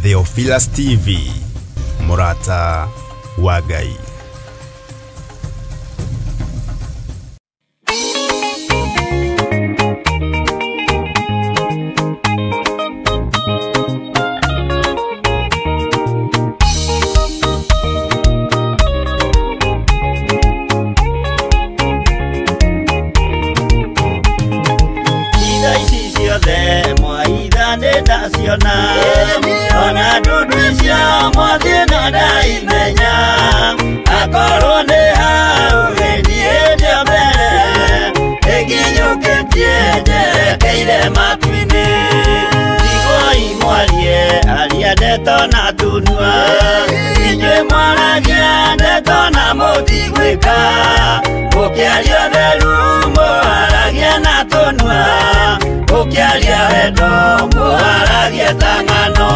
Theophilus TV, Murata wa Ngai. Itha ici ciothe mwaitha nĩ ndaciona, ona ndundu icio mwathiĩ no ndaimenya. Akorwo nĩ hau gĩthiĩ ndĩ mbere, ĩnginyũkĩtie njerekeire matu-inĩ. Tigwoi mwarie aria ndeto na tunua, inyuĩ mwaragia ndeto na mũtigwĩka. Mũkĩaria ũtheru mũharagia na tũnua, mũkĩaria wendo mũharagia ta ng'ano.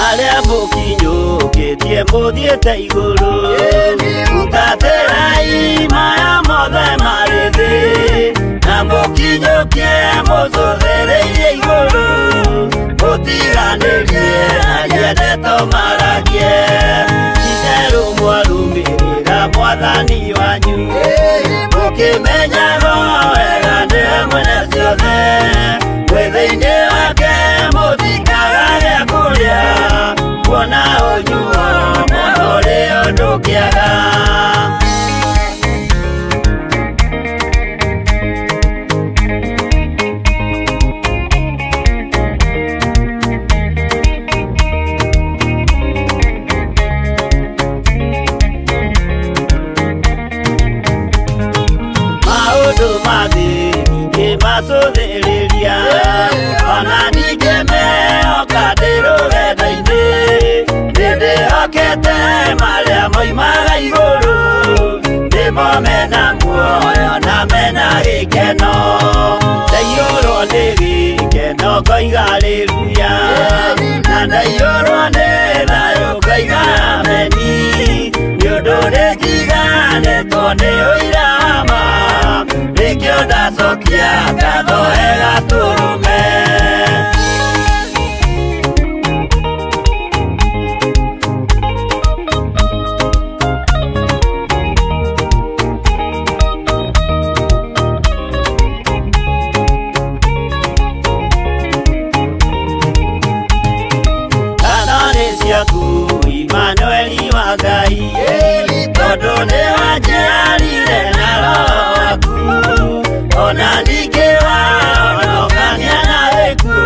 Arĩa mũkinyũkĩtie mũthiĩte igũrũ, hutatĩrai maya mothe marĩ thĩ, na mũkinyũkie mũcũthĩrĩirie igũrũ, mũtiganĩrie aria ndeto maragie. Itherũ mwarũmĩrĩra mwathani wanyu, mũkĩmenyaga wega nĩwe mwene ciothe. Mwĩ thĩinĩ wake mũtikaga gĩa kũrĩa, kuona ũnyuo na ũrĩ ũndũ kĩaga. Maũndũ ma thĩ ndingĩmacũthĩrĩria, ona ndingĩmehoka ndĩ rũgendo-inĩ. Nĩndĩhokete marĩa moimaga igũrũ, nĩmo mena muoyo na mena gĩkeno. Ndaiyũrwo nĩ gĩkeno ngoiga haleluya, na ndaiyũrwo nĩ thayũ ngoiga ameni. Nĩ ũndũ nĩnjiganĩtwo nĩ ũira wa ma, nĩkĩo ndacokia ngatho he Gatũrũme. Ngatho nĩ ciaku Imanueli wa Ngai, tondũ nĩwanjiarire na Roho waku, ona ningĩ wahonokania na gĩkuũ,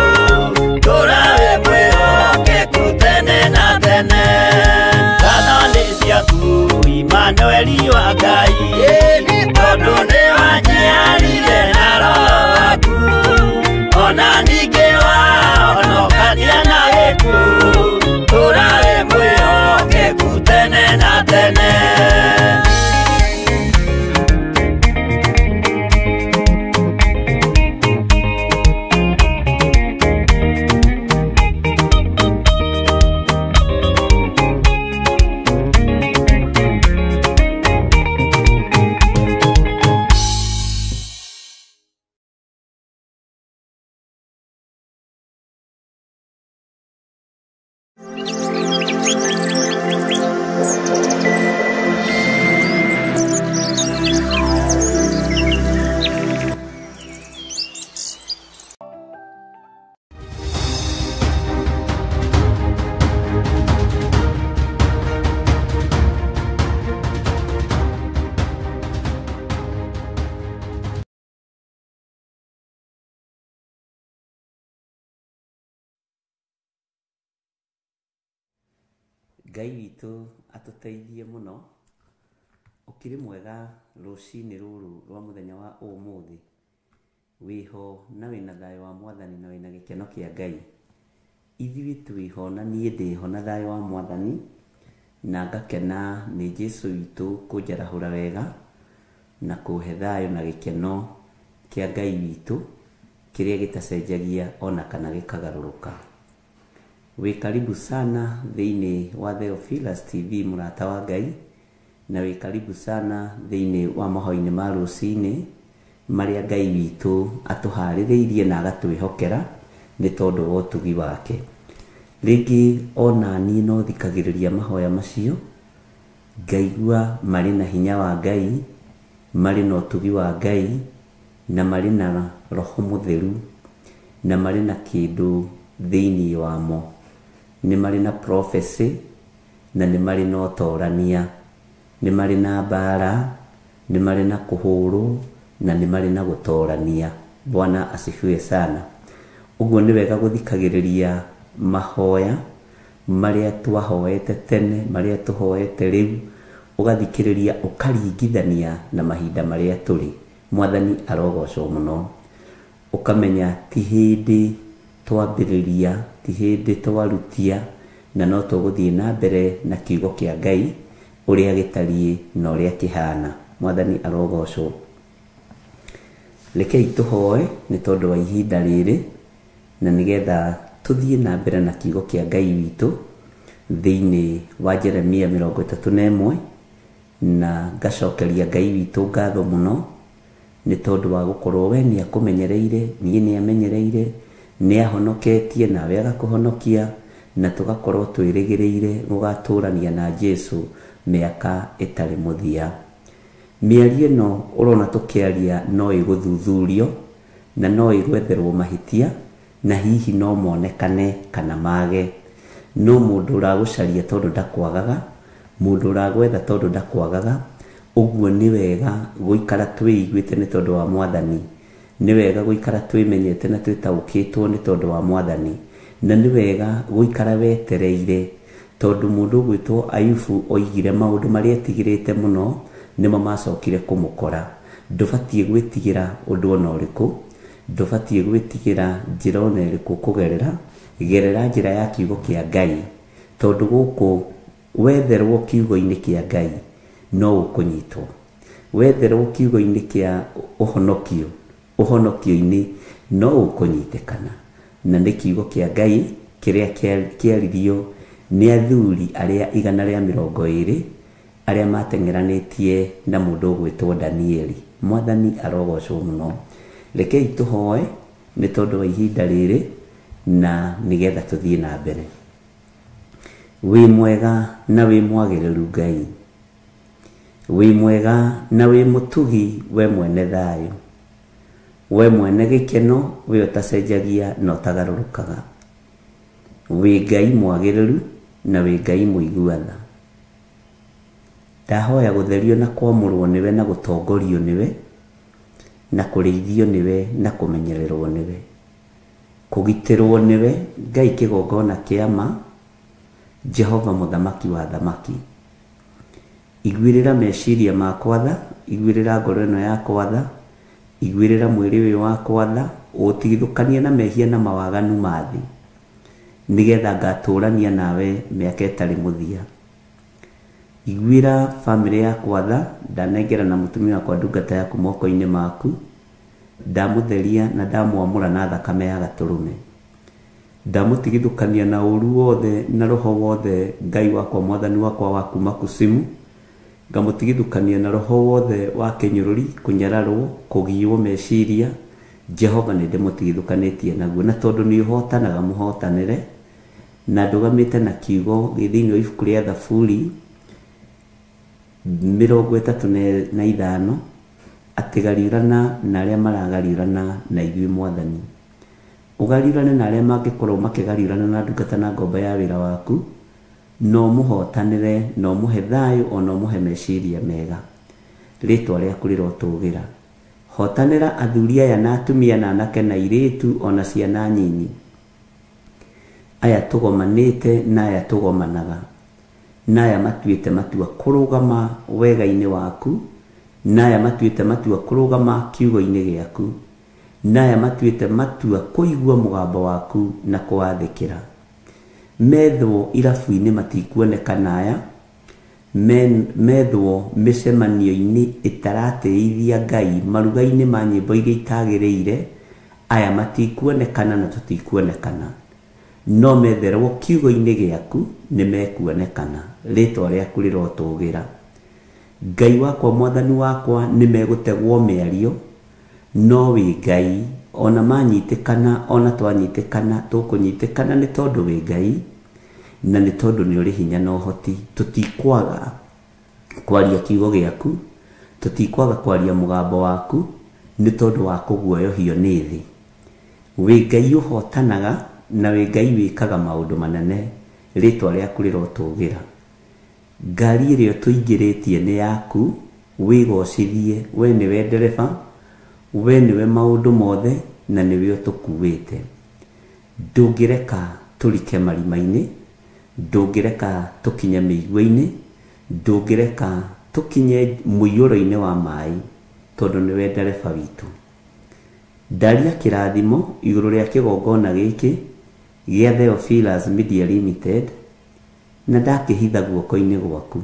tũũra wĩ mwĩhokeku tene na tene. Ngatho nĩ ciaku Imanueli wa Ngai, tondũ nĩwanjiarire na Roho waku, ona ningĩ wahonokania na gĩkuũ, tũũra wĩ mwĩhokeku tene na tene. Ngai witũ atũteithie mũno. Ũkĩrĩ mwega rũcinĩ rũrũ rwa mũthenya wa ũmũthĩ. Wĩho na wĩna thayũ wa mwathani na wĩna gĩkeno kĩa Ngai. Ithuĩ twĩho na niĩ ndĩho na thayũ wa mwathani na ngakena nĩ Jesũ witũ kũnjarahũra wega na kũhe thayũ na gĩkeno kĩa Ngai witũ kĩrĩa gĩtacenjagia ona kana gĩkagarũrũka. Wĩ karibu sana thĩinĩ wa Theophilus TV mũrata wa Ngai, na wĩ karibu sana thĩinĩ wa mahoya-inĩ ma rũcinĩ marĩa Ngai witũ atũharĩrĩirie na agatwĩhokera nĩ tondũ wa ũtugi wake. Rĩngĩ ona niĩ no thikagĩrĩria mahoya macio, ngaigua marĩ na hinya wa Ngai, marĩ na ũtugi wa Ngai, na marĩ na roho mũtheru, na marĩ na kĩndũ thĩinĩ wamo. Nĩ marĩ na prophecy, na nĩ marĩ na ũtorania, nĩ marĩ na mbara, nĩ marĩ na kũhũrwo, na nĩ marĩ na gũtorania. Bwana asifiwe sana. Ũguo nĩ wega gũthikagĩrĩria mahoya marĩa twahoete tene, marĩa tũhoete rĩu, ũgathikĩrĩria ũkaringithania na mahinda marĩa tũrĩ. Mwathani arogocwo mũno. Ũkamenya ti hĩndĩ twambĩrĩria, ti hĩndĩ twarutia, na no tũgũthiĩ na mbere na kiugo kĩa Ngai ũrĩa gĩtariĩ na ũrĩa kĩhana. Mwathani arogocwo. Rekei tũhoe nĩ tondũ wa ihinda rĩrĩ, na nĩgetha tũthiĩ na mbere na kiugo kĩa Ngai witũ thĩinĩ wa Jeremia 31, na ngacokeria Ngai witũ ngatho mũno nĩ tondũ wa gũkorwo we nĩ akũmenyereire, niĩ nĩ amenyereire, nĩ ahonoketie nawe agakũhonokia, na tũgakorwo twĩrĩgĩrĩire gũgatũrania na Jesũ mĩaka ĩtarĩ mũthia. Mĩario ĩno ũrona tũkĩaria no ĩgũthuthurio na no ĩgwetherwo mahĩtia, na hihi no monekane kana mage. No mũndũ ũragũcaria tondũ ndakwagaga, mũndũ ũragwetha tondũ ndakwagaga. Ũguo nĩ wega gũikara twĩiguĩte nĩ tondũ wa mwathani, nĩ wega gũikara twĩmenyete na twĩtaũkĩtwo nĩ tondũ wa mwathani, na nĩ wega gũikara wetereire tondũ mũndũ ũgwĩtwo Ayubu oigire maũndũ marĩa etigĩrĩte mũno nĩmo macokire kũmũkora. Ndũbatiĩ gwĩtigĩra ũndũ ona ũrĩkũ, ndũbatiĩ gwĩtigĩra njĩra ona ĩrĩkũ kũgerera, gerera njĩra ya kiugo kĩa Ngai, tondũ gũkũ wetherwo kiugo-inĩ kĩa Ngai no ũkũnyitwo, wetherwo kiugo-inĩ kĩa ũhonokio, ũhonokio-inĩ no ũkũnyitĩkana. Na nĩ kiugo kĩa Ngai kĩrĩa kĩaririo nĩ athuri arĩa 120 arĩa mateng'eranĩtie na mũndũ ũgwĩtwo Danieli. Mwathani arogocwo mũno. Rekei tũhoe nĩ tondũ wa ihinda rĩrĩ na nĩgetha tũthiĩ na mbere. Wĩ mwega na wĩ mwagĩrĩru Ngai, wĩ mwega na wĩ mũtugi, we mwene thayũ, we mwene gĩkeno, we ũtacenjagia na ũtagarũrũkaga. Wĩ Ngai mwagĩrĩru na wĩ Ngai mũigua tha. Ndahoya gũtherio na kwamũrwo nĩwe na gũtongorio nĩwe na kũrĩithio nĩwe na kũmenyererwo nĩwe, kũgitĩrwo nĩwe Ngai kĩgongona kĩa ma, Jehova mũthamaki wa thamaki. Iguĩrĩra meciria makwa tha, iguĩrĩra ngoro ĩno yakwa tha, iguĩrĩra mwĩrĩ ũyũ wakwa tha, ũtigithũkanie na mehia na mawaganu ma thĩ, nĩgetha ngatũrania nawe mĩaka ĩtarĩ mũthia. Iguĩra bamĩrĩ yakwa tha, ndanengera na mũtumia wakwa ndungata yaku moko-inĩ maku, ndamũtheria na ndamwamũra na thakame ya gatũrũme. Ndamũtigithũkania na ũru wothe na roho wothe Ngai wakwa mwathani wakwa wa kuma kusimu, ngamũtigithũkania na roho wothe wa kĩnyũrũri, kũnyararwo, kũgiwo meciria. Jehova nĩ ndĩmũtigithũkanĩtie naguo, na tondũ nĩ ũhotanaga mũhotanĩre, na ndũgamĩte na kiugo gĩ thĩinĩ wa ibuku rĩa Thaburi 35 atĩ gariũrana na arĩa maragariũrana na ithuĩ mwathani, ũgariũrane na arĩa mangĩkorwo makĩgariũrana na ndungata na ngombo ya wĩra waku, no mũhotanĩre, no mũhe thayũ, ona mũhe meciria mega. Rĩtwa rĩaku rĩrotũgĩra. Hotanĩra athuri aya na atumia na anake na airĩtu ona ciana nyinyi, aya tũgomanĩte na aya tũgomanaga, na aya matuĩte matua kũrũgama wega-inĩ waku, na aya matuĩte matua kũrũgama kiugo-inĩ gĩaku, Na aya matuĩte matua kũigua mũgambo waku na kũwathĩkĩra. Methwo irabu-inĩ matikuonekana aya, methwo mĩcemanio-inĩ ĩtaratĩithia Ngai, maruga-inĩ ma nyĩmbo iria itagĩrĩire, aya matikuonekana na tũtikuonekana. No metherwo kiugo-inĩ gĩaku nĩ mekuonekana, rĩtwa rĩaku rĩrotũgĩra. Ngai wakwa, mwathani wakwa, nĩ megũtegwo mĩario, no wĩ Ngai, ona manyitĩkana, ona twanyitĩkana, tũkũnyitĩkana nĩ tondũ wĩ Ngai, na nĩ tondũ nĩ ũrĩ hinya na ũhoti. Tũtikwaga kwaria kiugo gĩaku, tũtikwaga kwaria mũgambo waku, nĩ tondũ wa kũguoyohio nĩ thĩ. Wĩ Ngai ũhotanaga na wĩ Ngai wĩkaga maũndũ manene, rĩtwa rĩaku rĩrotũgĩra. Ngari ĩrĩa tũingĩrĩtie nĩ yaku, wĩgocithie, we nĩwe ndereba, we nĩwe maũndũ mothe, na nĩwe ũtũkuĩte. Ndũngĩreka tũrike marima-inĩ, ndũngĩreka tũkinye mĩigua-inĩ, ndũngĩreka tũkinye mũiyũro-inĩ wa maĩ, tondũ nĩwe ndereba witũ. Ndaria kĩrathimo igũrũ rĩa kĩgongona gĩkĩ gĩa Theophilus Media Limited, na ndakĩhitha guoko-inĩ gwaku.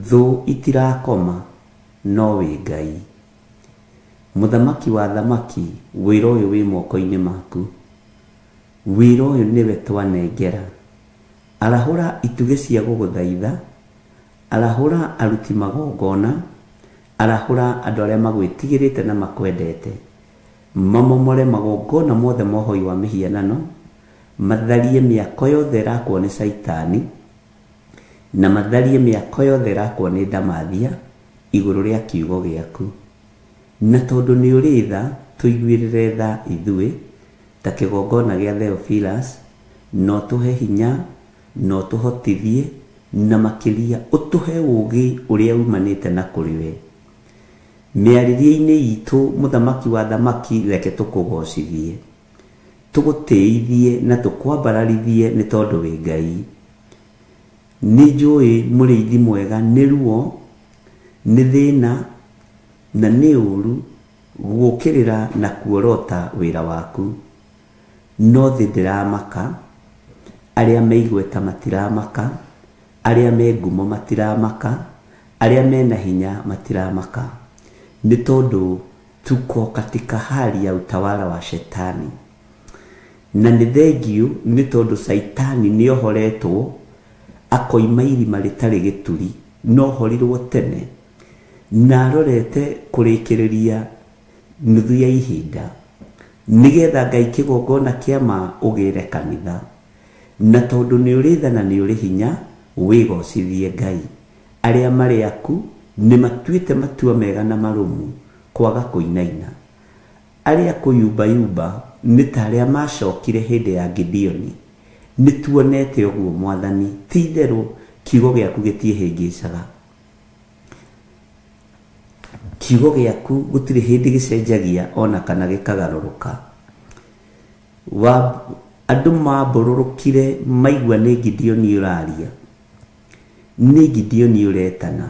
Thũ itirakoma, no wĩ Ngai. Mũthamaki wa thamaki, wĩra ũyũ wĩ moko-inĩ maku. Wĩra ũyũ nĩwe twanengera. Arahũra itugĩ cia gũgũthaitha, arahũra aruti magongona, arahũra andũ arĩa magwĩtigĩrĩte na makwendete. Mamomore magongona mothe ma ũhoi wa mĩhianano, matharie mĩako yothe ĩrakwo nĩ Caitani, na matharie mĩako yothe ĩrakwo nĩ ndamathia igũrũ rĩa kiugo gĩaku. Na tondũ nĩ ũrĩ tha, tũiguĩrĩre tha ithuĩ ta kĩgongona gĩa Theophilus, no tũhe hinya, no tũhotithie, na makĩria ũtũhe ũũgĩ ũrĩa umanĩte na kũrĩ we. Mĩarĩrie-inĩ itũ, mũthamaki wa thamaki, reke tũkũgocithie, tũgũtĩithie na tũkwambararithie nĩ tondũ wĩ Ngai. Nĩ njũĩ mũrĩithi mwega nĩ ruo, nĩ thĩna, na nĩ ũũru gũũkĩrĩra na kuorota wĩra waku. No thĩ ndĩramaka, arĩa me igweta matiramaka, arĩa me ngumo matiramaka, arĩa mena hinya matiramaka, nĩ tondũ tuko katika hali ya utawala wa shetani. Na nĩ thengiũ nĩ tondũ Caitani nĩ ohoretwo akoima irima rĩtarĩ gĩturi, no horirwo tene, na arorete kũrĩkĩrĩria nuthu ya ihinda, nĩgetha Ngai kĩgongona kĩa ma ũgĩre kanitha. Na tondũ nĩ ũrĩ tha na nĩ ũrĩ hinya, wĩgocithie Ngai. Arĩa marĩ aku nĩ matuĩte matua mega na marũmu kwaga kũinaina. Arĩa kũyumbayumba nĩ ta arĩa macokire hĩndĩ ya Gideoni. Nĩ tuonete ũguo mwathani, ti itherũ kiugo gĩaku gĩtiĩhĩngĩcaga. Kiugo gĩaku gũtirĩ hĩndĩ gĩcenjagia ona kana gĩkagarũrũka. Andũ mambũrũrũkire maigua nĩ Gideoni ũraria, nĩ Gideoni ũretana.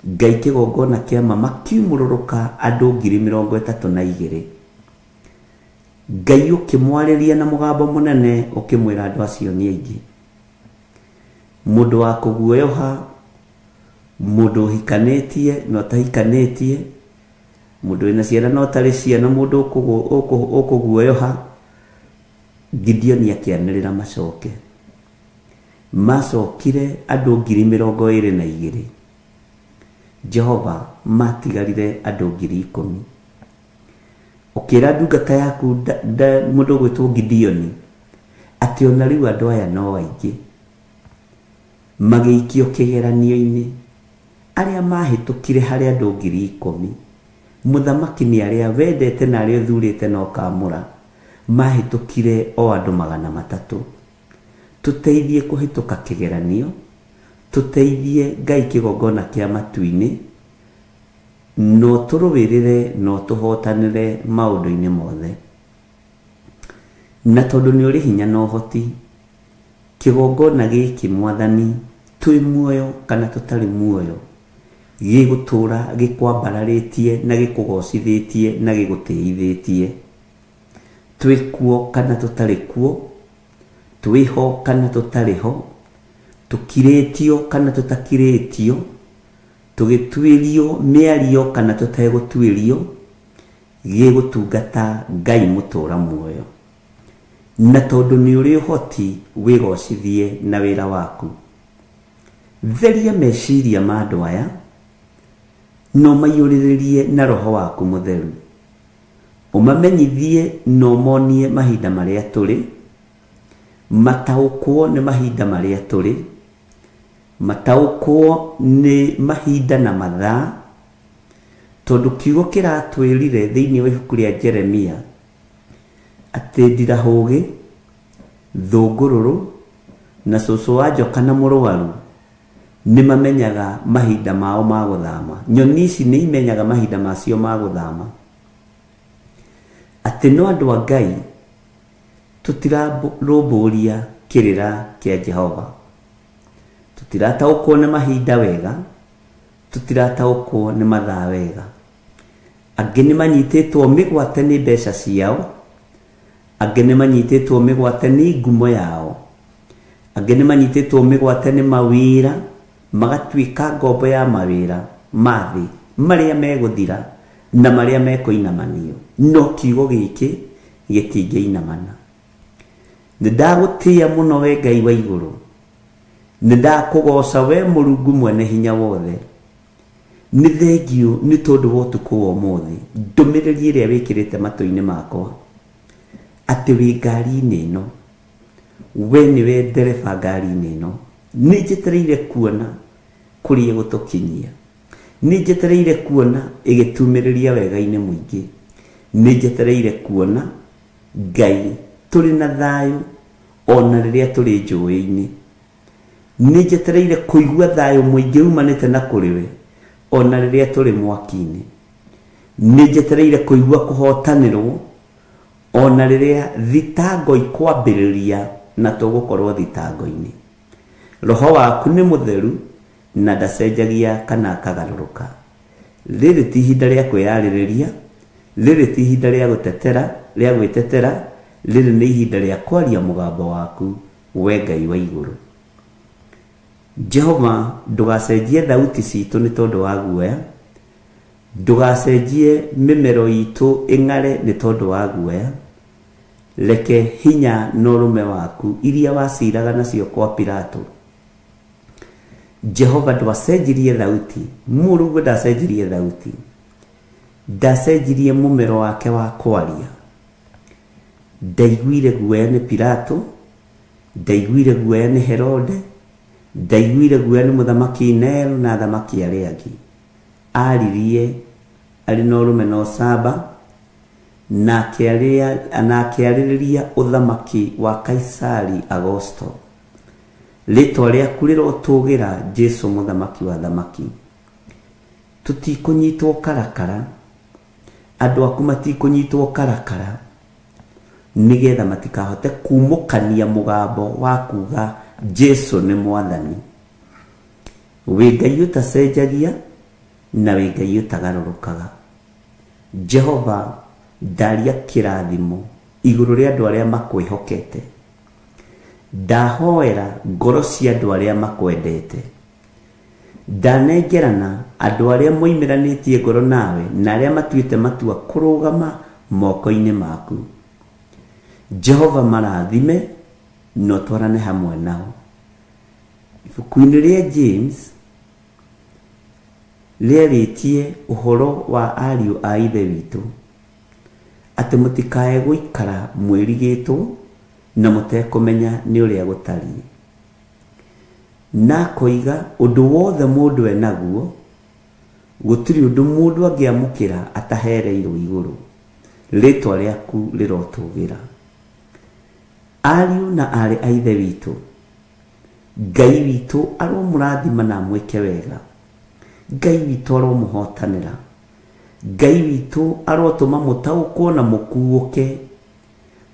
Ngai kĩgongona kĩa ma makiumũrũrũka andũ 32,000. Ngai ũkĩmwarĩria na mũgambo mũnene ũkĩmwĩra andũ acio nĩ aingĩ. Mũndũ wa kũguoyoha, mũndũ ũhikanĩtie na ũtahikanĩtie, mũndũ wĩna ciana na ũtarĩ ciana, mũndũ ũkũguoyoha. Gideoni akĩanĩrĩra macoke. Macokire andũ 22,000. Jehova matigarire andũ 10,000. Ũkĩra ndungata yaku mũndũ ũgwĩtwo Gideoni atĩ ona rĩu andũ aya no aingĩ. Magĩikio kĩgeranio-inĩ. Arĩa mahĩtũkire harĩ andũ 10,000, mũthamaki nĩ arĩa wendete na arĩa ũthurĩte na ũkamũra, mahĩtũkire o andũ 300. Tũteithie kũhĩtũka kĩgeranio, tũteithie Ngai kĩgongona kĩa matu-inĩ, no tũrũĩrĩre no tũhotanĩre maũndũ-inĩ mothe. Na tondũ nĩ ũrĩ hinya na ũhoti, kĩgongona gĩkĩ mwathani, twĩ muoyo kana tũtarĩ muoyo, Gĩgũtũũra gĩkwambararĩtie na gĩkũgocithĩtie na gĩgũtĩithĩtie. Twĩ kuo kana tũtarĩ kuo, twĩho kana tũtarĩ ho, tũkirĩtio kana tũtakirĩtio, tũgĩtuĩrio mĩario kana tũtegũtuĩrio, gĩgũtungata Ngai mũtũũra muoyo. Na tondũ nĩ ũrĩ ũhoti wĩgocithie na wĩra waku. Theria meciria ma andũ aya, no maiyũrĩrĩrie na roho waku mũtheru. Ũmamenyithie na ũmonie mahinda marĩa tũrĩ, mataũkwo nĩ mahinda marĩa tũrĩ, mataũkwo nĩ mahinda na mathaa, tondũ kiugo kĩratwĩrire thĩinĩ wa ibuku rĩa Jeremia atĩ ndirahũgĩ, thũngũrũrũ na cũcũ wa njoka na mũrwaru nĩ mamenyaga mahinda mao ma gũthama. Nyoni ici nĩ imenyaga mahinda macio ma gũthama. Atĩ no andũ a Ngai tũtirarũmbũria kĩrĩra kĩa Jehova, tũtirataũkwo nĩ mahinda wega, tũtirataũkwo nĩ mathaa wega. Angĩ nĩ manyitĩtwo mĩgwate nĩ mbeca ciao, angĩ nĩ manyitĩtwo mĩgwate nĩ ngumo yao, angĩ nĩ manyitĩtwo mĩgwate nĩ mawĩra, magatuĩka ngombo ya mawĩra ma thĩ marĩa megũthira na marĩa mekũinamanio. No kiugo gĩkĩ gĩtingĩinamana. Nĩ ndagũtĩĩa mũno we Ngai wa igũrũ, nĩ ndakũgoca we Mũrungu mwene hinya wothe. Nĩ thengiũ nĩ tondũ wa ũtukũ wa ũmũthĩ, ndũmĩrĩri ĩrĩa wĩkĩrĩte matũ-inĩ makwa atĩ wĩ ngari-inĩ ĩno, we nĩwe ndereba ngari-inĩ ĩno. Nĩ njetereire kuona kũrĩa ĩgũtũkinyia, nĩ njetereire kuona ĩgĩtumĩrĩria wega-inĩ mũingĩ, nĩ njetereire kuona Ngai tũrĩ na thayũ ona rĩrĩa tũrĩ njũĩ-inĩ. Nĩ njetereire kũigua thayũ mũingĩ umanĩte na kũrĩ we ona rĩrĩa tũrĩ mwaki-inĩ. Nĩ njetereire kũigua kũhotanĩrwo ona rĩrĩa thitango ikwambĩrĩria na tũgũkorwo thitango-inĩ. Roho waku nĩ mũtheru na ndacenjagia kana akagarũrũka. Rĩrĩ ti ihinda rĩa kwĩyarĩrĩria, rĩrĩ ti ihinda rĩa gũtetera, rĩa gwĩtetera, rĩrĩ nĩ ihinda rĩa kwaria mũgambo waku we Ngai wa igũrũ. Jehova, ndũgacenjie thauti citũ nĩ tondũ wa guoya, ndũgacenjie mĩmero itũ ĩng'are nĩ tondũ wa guoya. Reke hinya na ũrũme waku iria waciraga nacio kwa Pilato. Jehova ndwacenjirie thauti, Mũrungu ndacenjirie thauti, ndacenjirie mũmero wake wa kwaria. Ndaiguire guoya nĩ Pilato, ndaiguire guoya nĩ Herode, ndaiguire guoya nĩ mũthamaki Nero na athamaki arĩa angĩ. Aririe arĩ na ũrũme na ũcamba, na akĩarĩrĩria ũthamaki wa Kaisari Augusto. Rĩtwa rĩaku rĩrotũgĩra Jesu mũthamaki wa thamaki. Tũtikũnyitwo karakara, andũ aku matikũnyitwo karakara, nĩgetha matikahote kumũkania mũgambo wa kuga Jesu nĩ mwathani. Wĩ Ngai ũtacenjagia na wĩ Ngai ũtagarũrũkaga. Jehova, ndaria kĩrathimo igũrũ rĩa andũ arĩa makwĩhokete. Ndahoera ngoro cia andũ arĩa makwendete. Ndanengerana andũ arĩa moimĩranĩtie ngoro nawe na arĩa matuĩte matua kũrũgama moko-inĩ maku. Jehova, marathime na ũtwarane hamwe nao. Ibuku-inĩ rĩa James rĩarĩtie ũhoro wa ariũ a ithe witũ atĩ mũtikae gũikara mwĩrigĩtwo na mũtekũmenya nĩ ũrĩa gũtariĩ. Na akoiga ũndũ wothe mũndũ enaguo, gũtirĩ ũndũ mũndũ angĩamũkĩra atahereirwo igũrũ. Rĩtwa rĩaku rĩrotũgĩra. Ariũ na aarĩ a ithe witũ, Ngai witũ aromũrathima na amwĩke wega. Ngai witũ aromũhotanĩra. Ngai witũ arotũma mũtaũkwo na mũkuũke,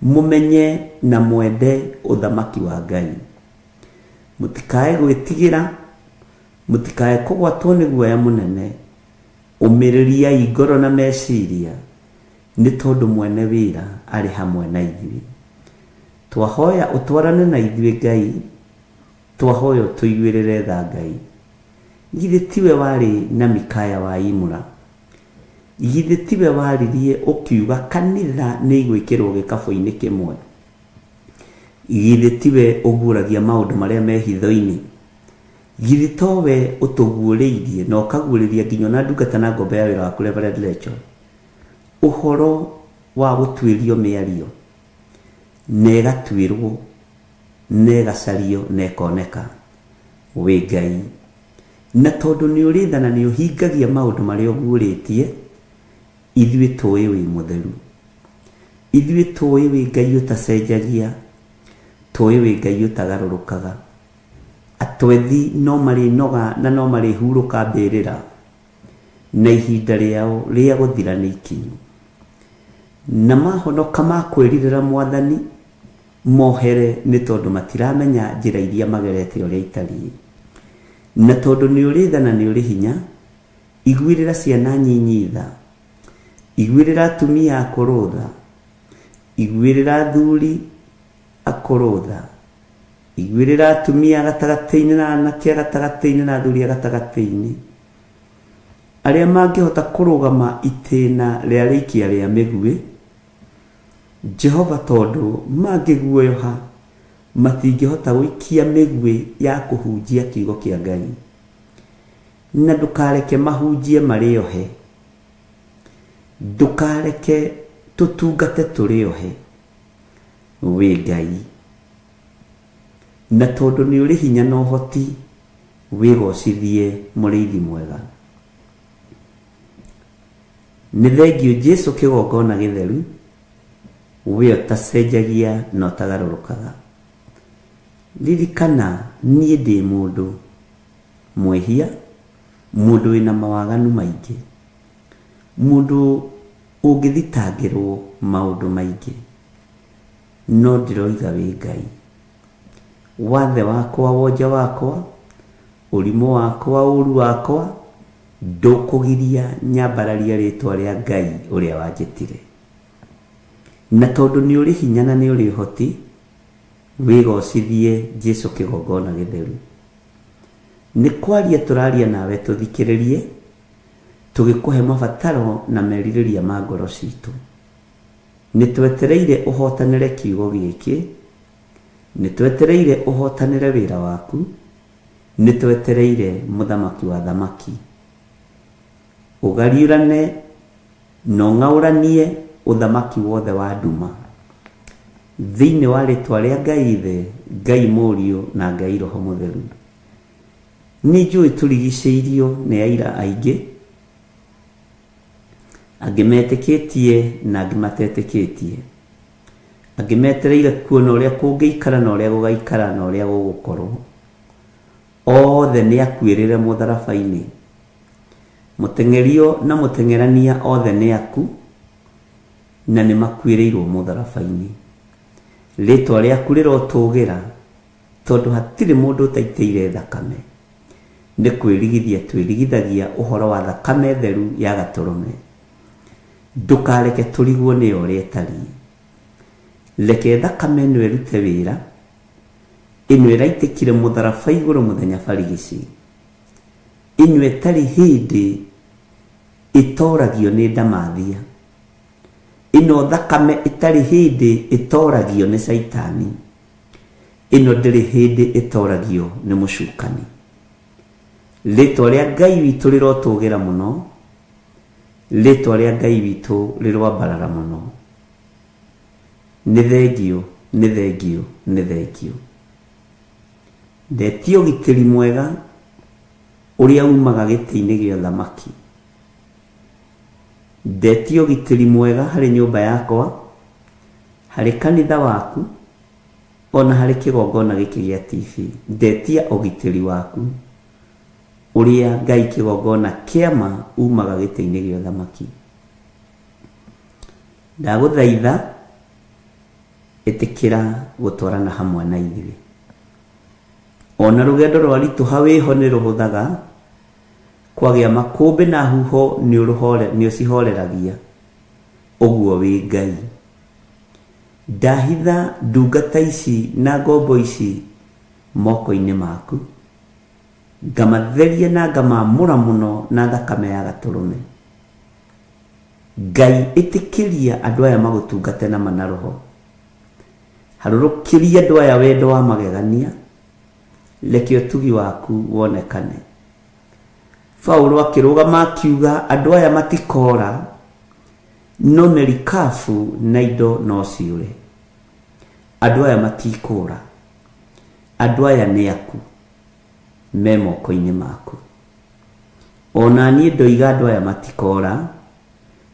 mũmenye na mwende ũthamaki wa Ngai. Mũtikae gwĩtigĩra, Mũtikae kũgwatwo nĩ guoya mũnene. Ũmĩrĩriai ngoro na meciria, nĩ tondũ mwene wĩra arĩ hamwe na ithuĩ. Twahoya ũtwarane na ithuĩ Ngai, twahoya ũtũiguĩrĩre tha Ngai. Githĩ tiwe warĩ na Mikaya wa Imũra? Githĩ tiwe waririe ũkiuga kanitha nĩ igwĩkĩrwo gĩkabũ-inĩ kĩmwe? Githĩ tiwe ũguũragia maũndũ marĩa me hitho-inĩ? Githĩ towe ũtũguũrĩirie na ũkaguũrĩria nginya ona ndungata na ngombo ya wĩra waku Reverend Rachel ũhoro wa gũtuĩrio mĩario, na ĩgatuĩrwo, na ĩgacario, na ĩkoneka. Wĩ Ngai. Na tondũ nĩ ũrĩ tha na nĩ ũhingagia maũndũ marĩa ũguũrĩtie, ithuĩ tũĩ wĩ mũtheru. Ithuĩ tũĩ wĩ Ngai ũtacenjagia, tũĩ wĩ Ngai ũtagarũrũkaga. Atwethi no marĩnoga na no marĩhurũka mbĩrĩra, na ihinda rĩao rĩa gũthira nĩ ikinyu. Na mahonoka makwĩrirĩra Mwathani, mohere nĩ tondũ matiramenya njĩra iria magerete ũrĩa itariĩ. Na tondũ nĩ ũrĩ tha na nĩ ũrĩ hinya, iguĩrĩra ciana nyinyi tha, iguĩrĩra atumia akũrũ tha, iguĩrĩra athuri akũrũ tha, iguĩrĩra atumia gatagatĩ-inĩ na anake gatagatĩ-inĩ na athuri gatagatĩ-inĩ, arĩa mangĩhota kũrũgama itĩna rĩa rĩikia rĩa mĩguĩ. Jehova, tondũ mangĩguoyoha matingĩhota gũikia mĩguĩ ya kũhunjia kiugo kĩa Ngai. Na ndũkareke mahunjie marĩ ohe, ndũkareke tũtungate tũrĩ ohe. Wĩ Ngai. Na tondũ nĩ ũrĩ hinya na ũhoti, wĩgocithie mũrĩithi mwega. Nĩ thengiũ Jesũ kĩgongona gĩtheru, we ũtacenjagia na ũtagarũrũkaga. Ririkana niĩ ndĩ mũndũ mwĩhia, mũndũ wĩna mawaganu maingĩ, mũndũ ũngĩthitangĩrwo maũndũ maingĩ, no ndĩroiga wĩ Ngai. Wathe wakwa, wonje wakwa, ũrimũ wakwa, ũru wakwa, ndũkũgiria nyambararia rĩtwa rĩa Ngai ũrĩa wanjĩtire. Na tondũ nĩ ũrĩ hinya na nĩ ũrĩ ũhoti, wĩgocithie Jesũ kĩgongona gĩtheru. Nĩ kwaria tũraria nawe tũthikĩrĩrie, tũgĩkũhe mabataro na merirĩria ma ngoro citũ. Nĩ twetereire ũhotanĩre kiugo gĩkĩ, nĩ twetereire ũhotanĩre wĩra waku, nĩ twetereire mũthamaki wa thamaki. Ũgariũrane na ũng'aũranie ũthamaki wothe wa nduma. Thĩinĩ wa rĩtwa rĩa Ngai Ithe, Ngai Mũriũ na Ngai Roho Mũtheru. Nĩ njũĩ tũrigicĩirio nĩ aira aingĩ, angĩ metĩkĩtie na angĩ matetĩkĩtie, angĩ metereire kuona ũrĩa kũngĩikara na ũrĩa gũgaikara na ũrĩa gũgũkorwo. Othe nĩ akuĩrĩre mũtharaba-inĩ. Mũteng'erio na mũteng'erania othe nĩ aku, na nĩ makuĩrĩirwo mũtharaba-inĩ. Rĩtwa rĩaku rĩrotũgĩra, tondũ hatirĩ mũndũ ũtaitĩire thakame. Nĩ kwĩrigithia twĩrigithagia ũhoro wa thakame theru ya gatũrũme. Ndũkareke tũrigwo nĩ ũrĩa ĩtariĩ. Reke thakame ĩno ĩrute wĩra, ĩno ĩraitĩkire mũtharaba igũrũ mũthenya barigici, ĩno ĩtarĩ hĩndĩ ĩtoragio nĩ ndamathia, ĩno thakame ĩtarĩ hĩndĩ ĩtoragio nĩ caitani, ĩno ndĩrĩ hĩndĩ ĩtoragio nĩ mũcukani. Rĩtwa rĩa Ngai witũ rĩrotũgĩra mũno, rĩtwa rĩa Ngai witũ rĩroambarara mũno. Nĩ thengiũ, nĩ thengiũ, nĩ thengiũ. Ndetie ũgitĩri mwega ũrĩa umaga gĩtĩ-inĩ gĩa ũthamaki. Ndetie ũgitĩri mwega harĩ nyũmba yakwa, harĩ kanitha waku, ona harĩ kĩgongona gĩkĩ gĩa TV. Ndetia ũgitĩri waku ũrĩa Ngai kĩgongona kĩama umaga gĩtĩ-inĩ gĩa ũthamaki. Ndagũthaitha ĩtĩkĩra gũtwarana hamwe na ithuĩ. Ona rũgendo rwa ritũha wĩho nĩ rũhũthaga, kwagĩa makũmbĩ na huho nĩ ũcihoreragia. Ũguo wĩ Ngai. Ndahitha ndungata ici na ngombo ici moko-inĩ maku, ngamatheria na ngamamũra mũno na thakame ya gatũrũme. Ngai ĩtĩkĩria andũ aya magũtungate na mana roho. Harũrũkĩria andũ aya wendo wa magegania, reke ũtugi waku wonekane. Paulo akĩrũgama akiuga andũ aya matikora, no merikabu na indo no ciũre. Andũ aya matikũra, andũ aya nĩ aku, me moko-inĩ maku. Ona niĩ ndoiga andũ aya matikora,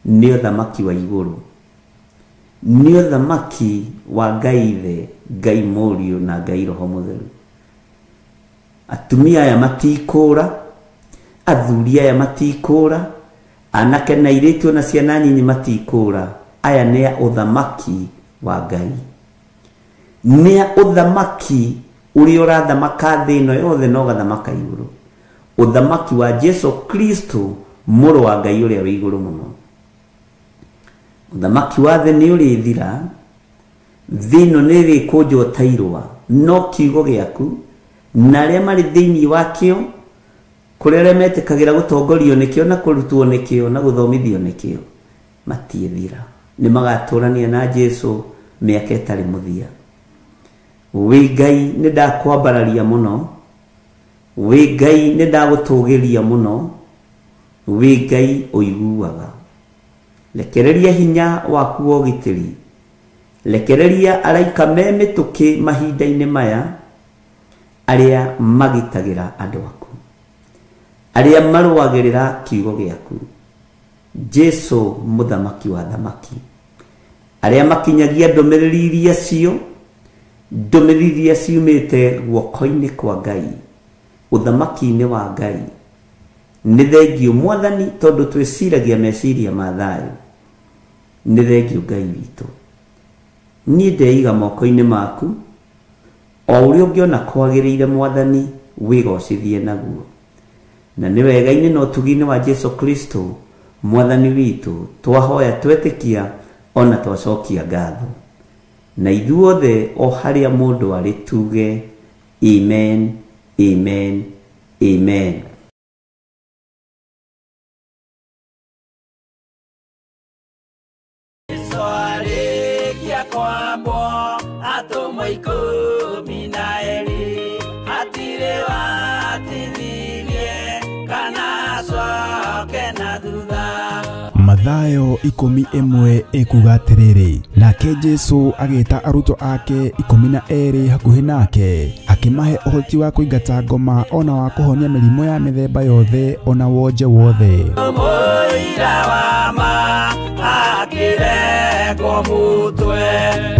nĩ ũthamaki wa igũrũ, nĩ ũthamaki wa Ngai Ithe, Ngai Mũriũ na Ngai Roho Mũtheru. Atumia aya matikũra, athuri aya matikũra, anake na airĩtu na ciana nyinyi matikũra. Aya nĩ a ũthamaki wa Ngai, nĩ a ũthamaki ũrĩa ũrathamaka thĩ ĩno yothe na ũgathamaka igũrũ, ũthamaki wa Jesu Kristo mũrũ wa Ngai ũrĩa wĩ igũrũ mũno. Ũthamaki wa thĩ nĩ ũrĩthira, thĩ ĩno nĩ ĩrĩkũnjwo ta irũa, no kiugo gĩaku na arĩa marĩ thĩinĩ wakĩo, kũrĩ arĩa metĩkagĩra gũtongorio nĩkĩo na kũrutwo nĩkĩo na gũthomithio nĩkĩo, matiĩthira. Nĩ magatũrania na Jesu mĩaka ĩtarĩ mũthia. Wĩ Ngai nĩ ndakwambararia mũno, wĩ Ngai nĩ ndagũtũgĩria mũno, wĩ Ngai ũiguaga. Rekereria hinya waku wa ũgitĩri, rekereria araika me mĩtũkĩ mahinda-inĩ maya, arĩa magitagĩra andũ aku, arĩa marũagĩrĩra kiugo gĩaku. Jesu mũthamaki wa thamaki, arĩa makinyagia ndũmĩrĩri iria cio, ndũmĩrĩri iria ciumĩte guoko-inĩ kwa Ngai, ũthamaki-inĩ wa Ngai. Nĩ thengio Mwathani, tondũ twĩciragia meciria ma thayũ. Nĩ thengio Ngai witũ. Niĩ ndeiga moko-inĩ maku, o ũrĩa ũngĩona kwagĩrĩire Mwathani, wĩgocithie naguo. Na nĩ wega-inĩ na ũtugi-inĩ wa Jesu Kristo Mwathani witũ, twahoya twetĩkia ona twacokia ngatho. Na ithuothe o harĩa mũndũ arĩ tuge amen, amen, amen. Mathayo 11 ekuga atĩrĩrĩ, nake Jesu agĩta arutwo ake 12 hakuhĩ nake, akĩmahe ũhoti wa kũingata ngoma ona wa kũhonia mĩrimũ ya mĩthemba yothe ona wonje wothe.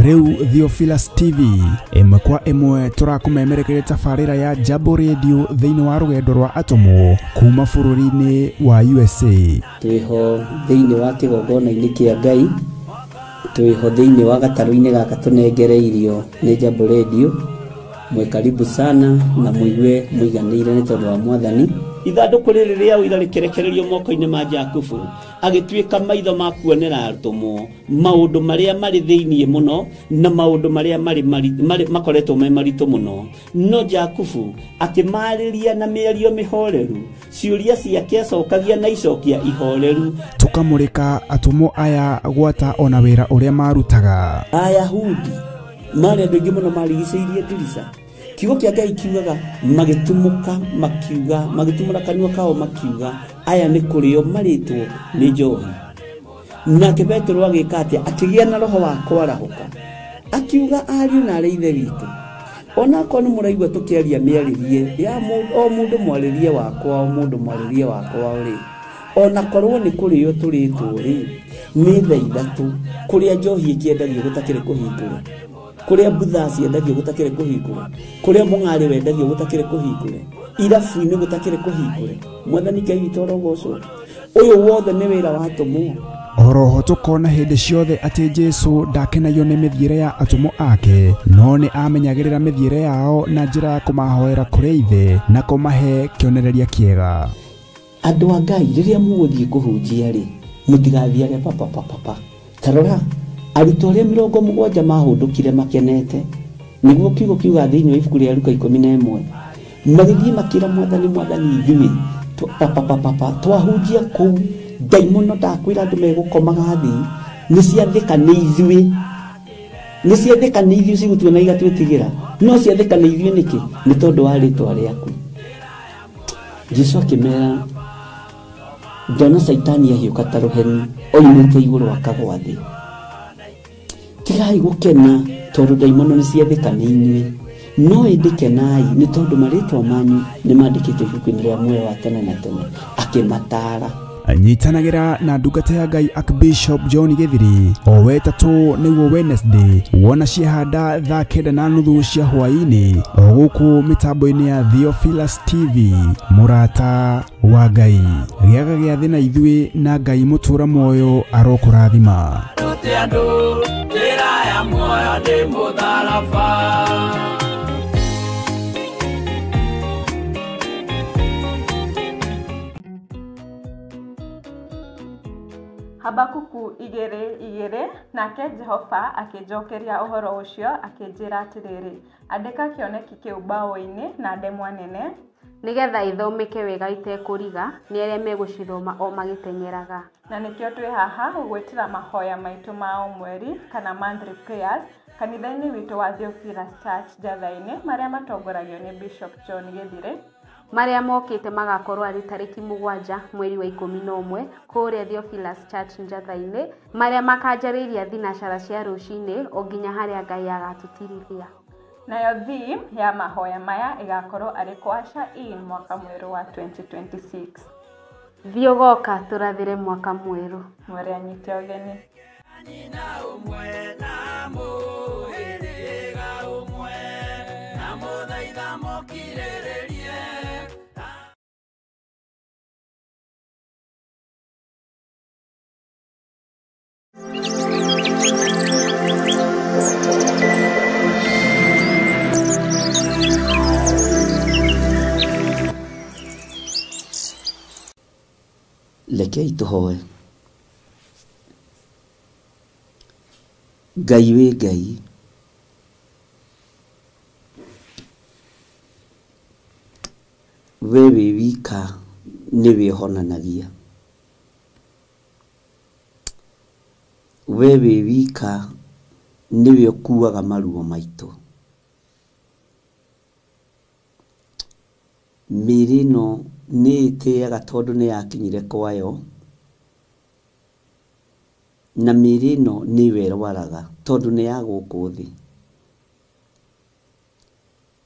Rĩu Theophilus TV ĩmwe kwa ĩmwe tũrakũmemerekeria tabarĩra ya Jambo Radio thĩinĩ wa rũgendo rwa atũmwo kuma bũrũri-inĩ wa USA. Twĩho thĩinĩ wa kĩgongona-inĩ kĩa Ngai, twĩho thĩinĩ wa gatarũ-inĩ gaka tũnengereirio nĩ Jambo Radio. Mwe karibu sana na mũigue mũiganĩire nĩ tondũ wa Mwathani. Ithandũkũ rĩrĩ rĩa ũira rĩkĩrekererio moko-inĩ ma Jakubu, agĩtuĩka maitho ma kuonera atũmwo maũndũ marĩa marĩ thĩinĩ mũno na maũndũ marĩa marĩ makoretwo me maritũ mũno. No Jakubu akĩmarĩria na mĩario mĩhoreru, ciũria ciake acokagia na icokia ihoreru. Tũkamũrĩka atũmwo aya gwata ona wĩra ũrĩa marutaga. Ayahudi marĩ andũ aingĩ mũno marigicĩirie ndirica. Kiugo kĩa Ngai kiugaga magĩtumũka makiuga, magĩtumũra kanua kao makiuga, aya nĩ kũrĩo marĩtwo nĩ njohi. Nake Petero agĩka atĩa? Akĩgĩa na roho wa kwarahũka, akiuga ariũ na arĩ ithe witũ, onakorwo nĩ mũraigua tũkĩaria mĩarĩrie ya o mũndũ mwarĩrie wakwa, o mũndũ mwarĩrie wakwa rĩ, onakorwo nĩ kũrĩo tũrĩtwo rĩ, nĩ thaa ithatũ kũrĩa njohi ĩkĩendagio gũtakĩrĩ kũhingũre, kũrĩa mbutha ciendagio gũtakĩrĩ kũhingũre, kũrĩa mũng'arĩ wendagio gũtakĩrĩ kũhingũre, irabu-inĩ gũtakĩrĩ kũhingũre. Mwathani Ngai witũ arogocwo. Ũyũ wothe nĩ wĩra wa atũmwo. Oroho tũkona hĩndĩ ciothe atĩ Jesũ ndakenagio nĩ mĩthiĩre ya atũmwo ake, no nĩ amenyagĩrĩra mĩthiĩre yao na njĩra ya kũmahoera kũrĩ Ithe na kũmahe kĩonereria kĩega. Andũ a Ngai rĩrĩa mũgũthiĩ kũhunjia rĩ, mũtigathiage papapapapa. Ta rora, arutwo arĩa 70 mahũndũkire makenete, nĩguo kiugo kiuga thĩinĩ wa ibuku rĩa Luka 11, magĩthiĩ makĩra Mwathani, Mwathani ithuĩ papapapapa twahunjia kũu ndaimono ndakwĩra andũ megũkomaga thĩ, nĩ ciathĩka nĩ ithuĩ, nĩ ciathĩka nĩ ithuĩ cigũtuona igatwĩtigĩra, no ciathĩka nĩ ithuĩ nĩkĩ? Nĩ tondũ wa rĩtwa rĩaku. Jesũ akĩmera, ndona Caitani ahiũka ta rũheni oimĩte igũrũ akagwa thĩ. Tigai gũkena tondũ ndaimono nĩ ciathĩka nĩ inyuĩ, no ĩndĩ kenai nĩ tondũ marĩtwa manyu nĩ mandĩkĩtwo ibuku-inĩ rĩa muoyo wa tene na tene. Akĩmataara. Nyitanagĩra na ndungata ya Ngai Archbishop John Githiri o wetatũ nĩguo Wednesday, wona ciahanda thaa 9:30 cia hwaĩ-inĩ o gũkũ mĩtambo-inĩ ya Theophilus TV. Mũrata wa Ngai, gĩaga gĩathĩ na ithuĩ na Ngai mũtũra muoyo arokũrathima. Habakuku 2:2 nake Jehova akĩnjokeria ũhoro ũcio akĩnjĩra atĩrĩrĩ, andĩka kĩoneki kĩu mbaũ-inĩ na ndemwa nene, nĩgetha ithomeke wega itekũriga nĩ arĩa megũcithoma o magĩteng'eraga. Na nĩkĩo twĩ haha gũgwĩtĩra mahoya maitũ ma o mweri kana monthly prayers kanitha-inĩ witũ wa Theophilus Church Njatha-inĩ, marĩa matongoragio nĩ Bishop John Githiri. Marĩa mokĩte magakorwo arĩ tarĩki 7 mweri wa 11 kũrĩa Theophilus Church Njatha-inĩ, marĩa makanjarĩria thinacara cia rũcinĩ o nginya harĩa Ngai agatũtirithia. Nayo theme ya mahoya maya ĩgakorwo arĩ Kwasha in mwaka mwerũ wa 2026. Thiĩ ũgoka tũrathĩre mwaka mwerũ. Mwere anyite ũgeni. Rekei tũhoe. Ngai wĩ Ngai, we wĩ wika nĩwe ũhonanagia, we wĩ wika nĩwe ũkuaga maruo maitũ. Mĩĩrĩ ĩno nĩ ĩtĩaga tondũ nĩ yakinyire kwayo, na mĩĩrĩ ĩno nĩwe ĩrwaraga tondũ nĩ ya gũkũ thĩ,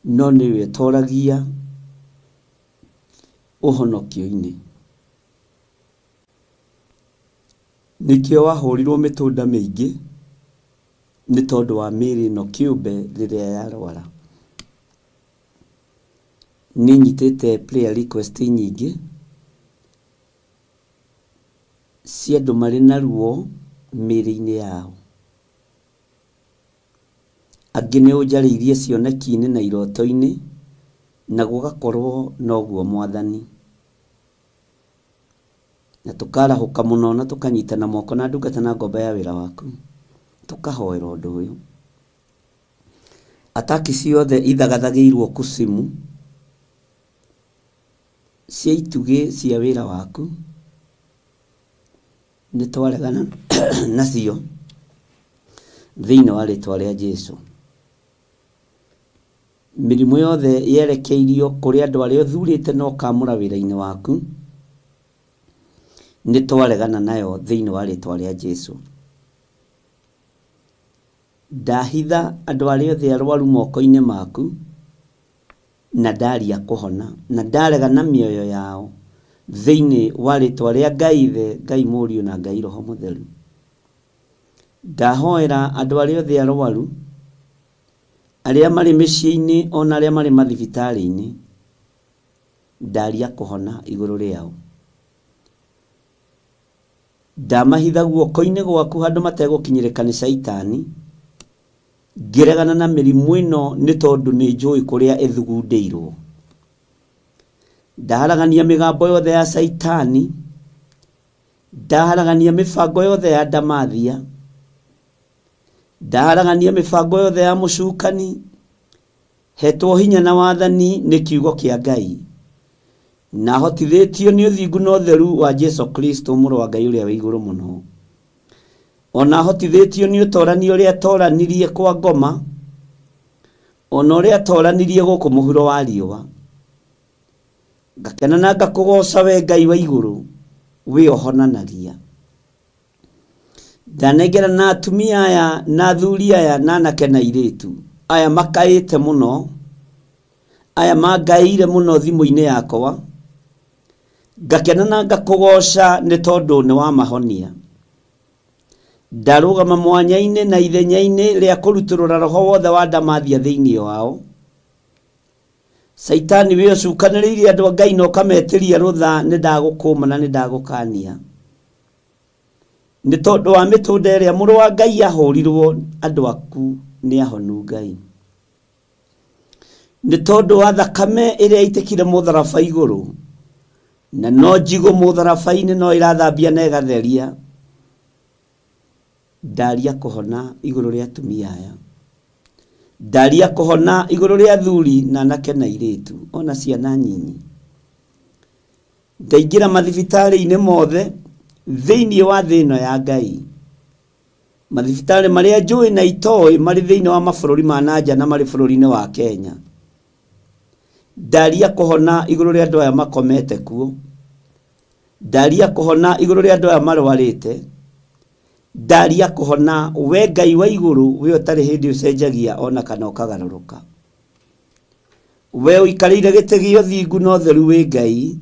no nĩwe ĩtoragia ũhonokio-inĩ. Nĩkĩo wahũrirwo mĩtũnda mĩingĩ nĩ tondũ wa mĩĩrĩ ĩno kĩũmbe rĩrĩa yarwara. Nĩ nyitĩte prayer request nyingĩ cia andũ marĩ na ruo mĩĩrĩ-inĩ yao. Angĩ nĩ ũnjarĩirie cioneki-inĩ na iroto-inĩ, na gũgakorwo noguo Mwathani. Na tũkarahũka mũno na tũkanyitana moko na ndungata na ngomba ya wĩra waku, tũkahoera ũndũ ũyũ. Ataki ciothe ithagathagĩirwo kucimu cia itugĩ cia wĩra waku nĩ twaregana nacio thĩinĩ wa rĩtwa rĩa Jesũ. Mĩrimũ yothe yerekeirio kũrĩ andũ arĩa ũthurĩte na ũkamũra wĩra-inĩ waku nĩ twaregana nayo thĩinĩ wa rĩtwa rĩa Jesũ. Ndahitha andũ arĩa othe arwaru moko-inĩ maku na ndaria kũhona na ndaregana mĩoyo yao thĩinĩ wa rĩtwa rĩa Ngai Ithe, Ngai Mũriũ na Ngai Roho Mũtheru. Ndahoera andũ arĩa othe arwaru, arĩa marĩ mĩciĩ-inĩ ona arĩa marĩ mathibitarĩ-inĩ, ndaria kũhona igũrũ rĩao. Ndamahitha guoko-inĩ gwaku handũ mategũkinyĩrĩka nĩ caitani. Ngĩregana na mĩrimũ ĩno nĩ tondũ nĩ njũĩ kũrĩa ĩthugundĩirwo. Ndaharagania mĩgambo yothe ya caitani. Ndaharagania mĩbango yothe ya ndamathia. Ndaharagania mĩbango yothe ya mũcukani. Hetwo hinya na wathani nĩ kiugo kĩa Ngai. Na hotithĩtio nĩ ũthingu na ũtheru wa Jesu Kristo mũrũ wa Ngai ũrĩa wĩ igũrũ mũno. Ona hotithĩtio nĩ ũtorani ũrĩa atoranirie kwa ngoma, ona ũrĩa atoranirie gũkũ mũhuro wa riũa. Ngakena na ngakũgooca we Ngai wa igũrũ, wĩ ũhonanagia. Ndanengera na atumia aya na athuri aya na anake na airĩtu aya makaĩte mũno, aya mangaĩire mũno thimũ-inĩ yakwa. Ngakena na ngakũgooca nĩ tondũ nĩ wamahonia. Ndarũgama mwanya-inĩ na ithenya-inĩ rĩa kũrutũrũra roho wothe wa ndamathia thĩinĩ wao. Caitani wĩ ũcukanĩrĩirie andũ a Ngai na ũkametĩria rũtha, nĩ ndagũkũma na nĩ ndagũkania. Nĩ tondũ wa mĩtũnda ĩrĩa mũrũ wa Ngai ahũrirwo, andũ aku nĩ ahonu Ngai. Nĩ tondũ wa thakame ĩrĩa ĩitĩkire mũtharaba igũrũ, na no njigũ mũtharaba-inĩ no ĩrathambia na ĩgatheria. Ndaria kũhona igũrũ rĩa atumia aya. Ndaria kũhona igũrũ rĩa athuri na anake na airĩtu, ona ciana nyinyi. Ndaingĩra mathibitarĩ-inĩ mothe thĩinĩ wa thĩ ĩno ya Ngai. Mathibitarĩ marĩa njũĩ na itoĩ marĩ thĩinĩ wa mabũrũri ma nanja na marĩ bũrũri-inĩ wa Kenya. Ndaria kũhona igũrũ rĩa andũ aya makomete kuo. Ndaria kũhona igũrũ rĩa andũ aya marwarĩte. Ndaria kũhona we Ngai wa igũrũ, we ũtarĩ hĩndĩ ũcenjagia ona kana ũkagarũrũka. We ũikarĩire gĩtĩ gĩa ũthingu na ũtheru wĩ Ngai.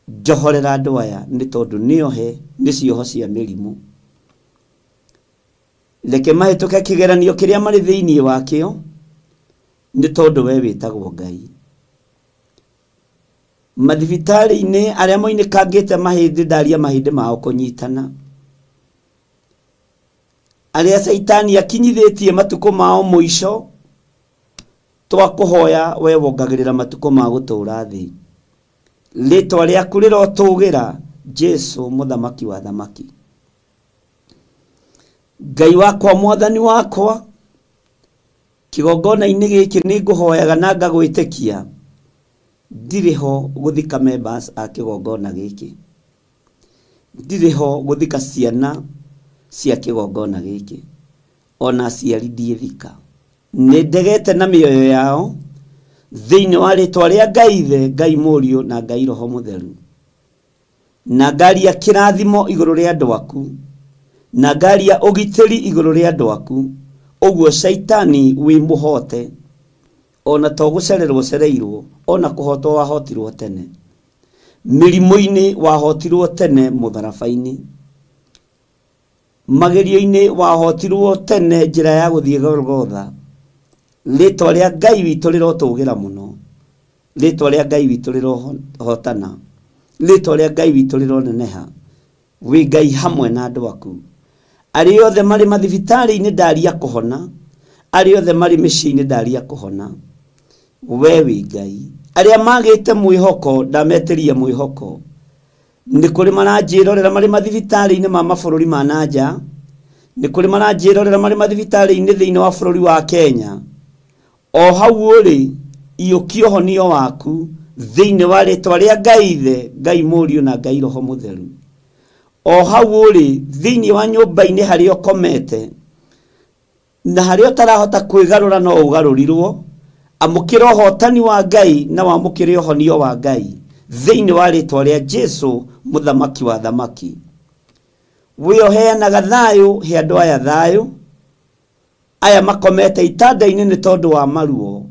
Njohorera andũ aya nĩ tondũ nĩohe nĩ cioho cia mĩrimũ. Reke mahĩtũke kĩgeranio kĩrĩa marĩ thĩinĩ wakĩo, nĩ tondũ we wĩtagwo Ngai. Mathibitarĩ-inĩ arĩa moinĩkangĩte mahĩndĩ, ndaria mahĩndĩ mao kũnyitana. Arĩa caitani akinyithĩtie matukũ mao mũico, twakũhoya we wongagĩrĩra matukũ ma gũtũũra thĩ. Rĩtwa rĩaku rĩrotũgĩra, Jesu mũthamaki wa thamaki. Ngai wakwa, mwathani wakwa, kĩgongona-inĩ gĩkĩ nĩ ngũhoyaga na ngagwĩtĩkia. Ndirĩ ho gũthika members a kĩgongona gĩkĩ. Ndirĩ ho gũthika ciana cia kĩgongona gĩkĩ. Ona aciari ndiĩthika. Nĩ ndegete na mĩoyo yao thĩinĩ wa rĩtwa rĩa Ngai Ithe, Ngai Mũriũ na Ngai Roho Mũtheru. Na ngaria kĩrathimo igũrũ rĩa andũ aku. Na ngaria ũgitĩri igũrũ rĩa andũ aku. Ũguo caitani wĩ mũhote, ona to gũcererwo cereirwo, ona kũhotwo wahotirwo tene. Mĩrimũ-inĩ wahotirwo tene mũtharaba-inĩ. Magerio-inĩ wahotirwo tene njĩra ya gũthiĩ Golgotha. Rĩtwa rĩa Ngai witũ rĩrotũgĩra mũno. Rĩtwa rĩa Ngai witũ rĩrohotana. Rĩtwa rĩa Ngai witũ rĩroneneha. Wĩ Ngai hamwe na andũ aku. Arĩa othe marĩ mathibitarĩ-inĩ ndaria kũhona. Arĩa othe marĩ mĩciĩ-inĩ ndaria kũhona. We wĩ Ngai. Arĩa magĩte mwĩhoko ndametĩria mwĩhoko. Nĩ kũrĩ maranjĩrorera marĩ mathibitarĩ-inĩ ma mabũrũri ma nanja. Nĩ kũrĩ maranjĩrorera marĩ mathibitarĩ-inĩ thĩinĩ wa bũrũri wa Kenya. O hau ũrĩ, iyũkia ũhonio waku thĩinĩ wa rĩtwa rĩa Ngai Ithe, Ngai Mũriũ na Ngai Roho Mũtheru. O hau ũrĩ, thĩinĩ wa nyũmba-inĩ harĩa ũkomete, na harĩa ũtarahota kwĩgarũra no ũgarũrirwo, amũkĩra ũhotani wa Ngai na wamũkĩre ũhonio wa Ngai thĩinĩ wa rĩtwa rĩa Jesu mũthamaki wa thamaki. We ũheanaga thayũ, he andũ aya thayũ. Aya makomete itanda-inĩ nĩ tondũ wa maruo.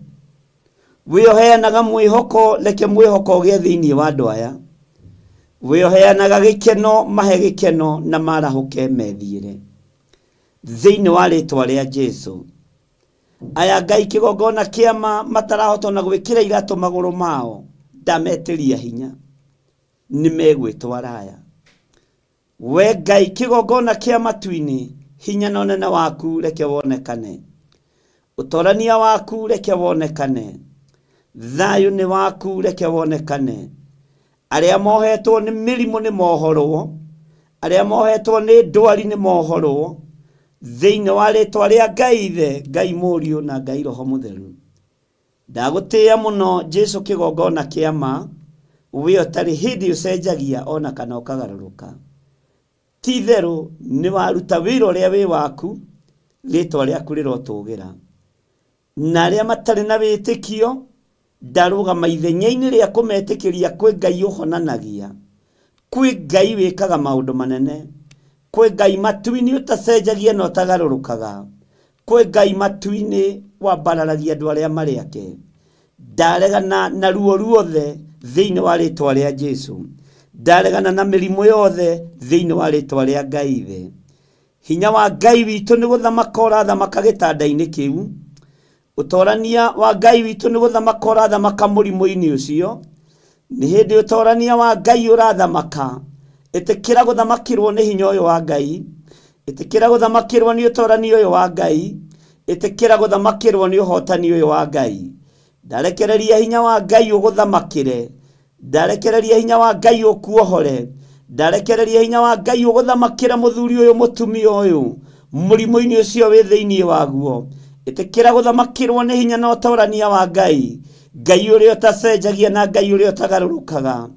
We ũheanaga mwĩhoko, reke mwĩhoko ũgĩe thĩinĩ wa andũ aya. We ũheanaga gĩkeno, mahe gĩkeno na marahũke methiĩre thĩinĩ wa rĩtwa rĩa Jesu. Aya Ngai kĩgongona kĩama matarahota ona gwĩkĩra iratũ magũrũ mao, ndametĩria hinya, nĩ megwĩtwara aya. We Ngai kĩgongona kĩa matu-inĩ, hinya na ũnene waku reke wonekane, ũtorania waku reke wonekane, thayũ nĩ waku reke wonekane. Arĩa mohetwo nĩ mĩrimũ nĩ mohorwo, arĩa mohetwo nĩ ndwari nĩ mohorwo, thĩinĩ wa rĩtwa rĩa Ngai Ithe, Ngai Mũriũ na Ngai Roho Mũtheru. Ndagũtĩĩa mũno Jesũ kĩgongona kĩa ma, we ũtarĩ hĩndĩ ũcenjagia ona kana ũkagarũrũka. Ti itherũ nĩ waruta wĩra ũrĩa wĩ waku, rĩtwa rĩaku rĩrotũgĩra. Na arĩa matarĩ na wĩtĩkio, ndarũgama ithenya-inĩ rĩa kũmetĩkĩria kwĩ Ngai ũhonanagia, kwĩ Ngai wĩkaga maũndũ manene, kwĩ Ngai matu-inĩ ũtacenjagia na ũtagarũrũkaga, kwĩ Ngai matu-inĩ wambararagia andũ arĩa marĩ ake. Ndaregana na ruo ruothe thĩinĩ wa rĩtwa rĩa Jesũ. Ndaregana na mĩrimũ yothe thĩinĩ wa rĩtwa rĩa Ngai Ithe. Hinya wa Ngai witũ nĩ gũthamaka ũrathamaka gĩtanda-inĩ kĩu. Ũtorania wa Ngai witũ nĩ gũthamaka ũrathamaka mũrimũ-inĩ ũcio. Nĩ hĩndĩ ũtorania wa Ngai ũrathamaka. Ĩtĩkĩra gũthamakĩrwo nĩ hinya ũyũ wa Ngai. Ĩtĩkĩra gũthamakĩrwo nĩ ũtorania ũyũ wa Ngai. Ĩtĩkĩra gũthamakĩrwo nĩ ũhotani ũyũ wa Ngai. Ndarekereria hinya wa Ngai ũgũthamakĩre. Ndarekereria hinya wa Ngai ũkuohore. Ndarekereria hinya wa Ngai ũgũthamakĩre mũthuri ũyũ mũtumia ũyũ mũrimũ-inĩ ũcio wĩ thĩinĩ waguo. Ĩtĩkĩra gũthamakĩrwo nĩ hinya na ũtorania wa Ngai, Ngai ũrĩa ũtacenjagia na Ngai ũrĩa ũtagarũrũkaga.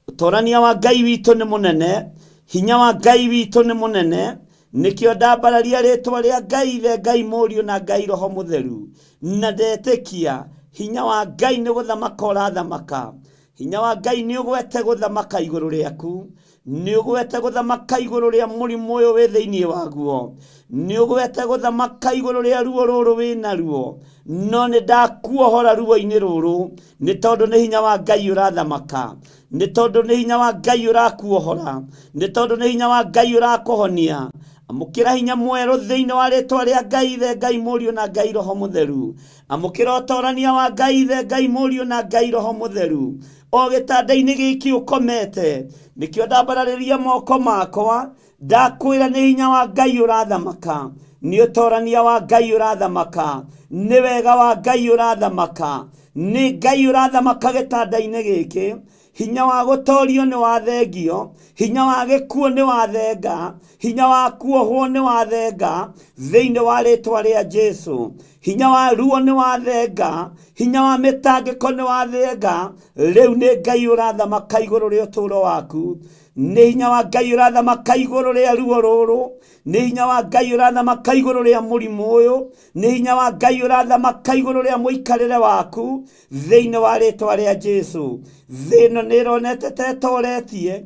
Ũtorania wa Ngai witũ nĩ mũnene, hinya wa Ngai witũ nĩ mũnene. Nĩkĩo ndambararia rĩtwa rĩa Ngai Ithe, Ngai Mũriũ na Ngai Roho Mũtheru, na ndetĩkia hinya wa Ngai nĩ gũthamaka ũrathamaka. Hinya wa Ngai nĩ ũgwete gũthamaka igũrũ rĩaku, nĩ ũgwete gũthamaka igũrũ rĩa mũrimũ ũyũ wĩ thĩinĩ waguo, nĩ ũgwete gũthamaka igũrũ rĩa ruo rũrũ wĩ naruo. No nĩ ndakuohora ruo-inĩ rũrũ, nĩ tondũ nĩ hinya wa Ngai ũrathamaka, nĩ tondũ nĩ hinya wa Ngai ũrakuohora, nĩ tondũ nĩ hinya wa Ngai ũrakũhonia. Amũkĩra hinya mwerũ thĩinĩ wa rĩtwa rĩa Ngai Ithe, Ngai Mũriũ na Ngai Roho Mũtheru. Amũkĩra ũtorania wa Ngai Ithe, Ngai Mũriũ na Ngai Roho Mũtheru. O gĩtanda-inĩ gĩkĩ ũkomete, nĩkĩo ndambararĩria moko makwa, ndakwĩra nĩ hinya wa Ngai ũrathamaka, nĩ ũtorania wa Ngai ũrathamaka, nĩ wega wa Ngai ũrathamaka, nĩ Ngai ũrathamaka gĩtanda-inĩ gĩkĩ. Hinya wa gũtorio nĩ wathengio, hinya wa gĩkuũ nĩ wathenga, hinya wa kuohwo nĩ wathenga thĩinĩ wa rĩtwa rĩa Jesũ. Hinya wa ruo nĩ wathenga, hinya wa mĩtangĩko nĩ wathenga. Rĩu nĩ Ngai ũrathamaka igũrũ rĩa ũtũũro waku, nĩ hinya wa Ngai ũrathamaka igũrũ rĩa ruo rũrũ, nĩ hinya wa Ngai ũrathamaka igũrũ rĩa mũrimũ ũyũ, nĩ hinya wa Ngai ũrathamaka igũrũ rĩa mũikarĩre waku thĩinĩ wa rĩtwa rĩa Jesũ. Thĩ ĩno nĩ ĩronete ta ĩtoretie,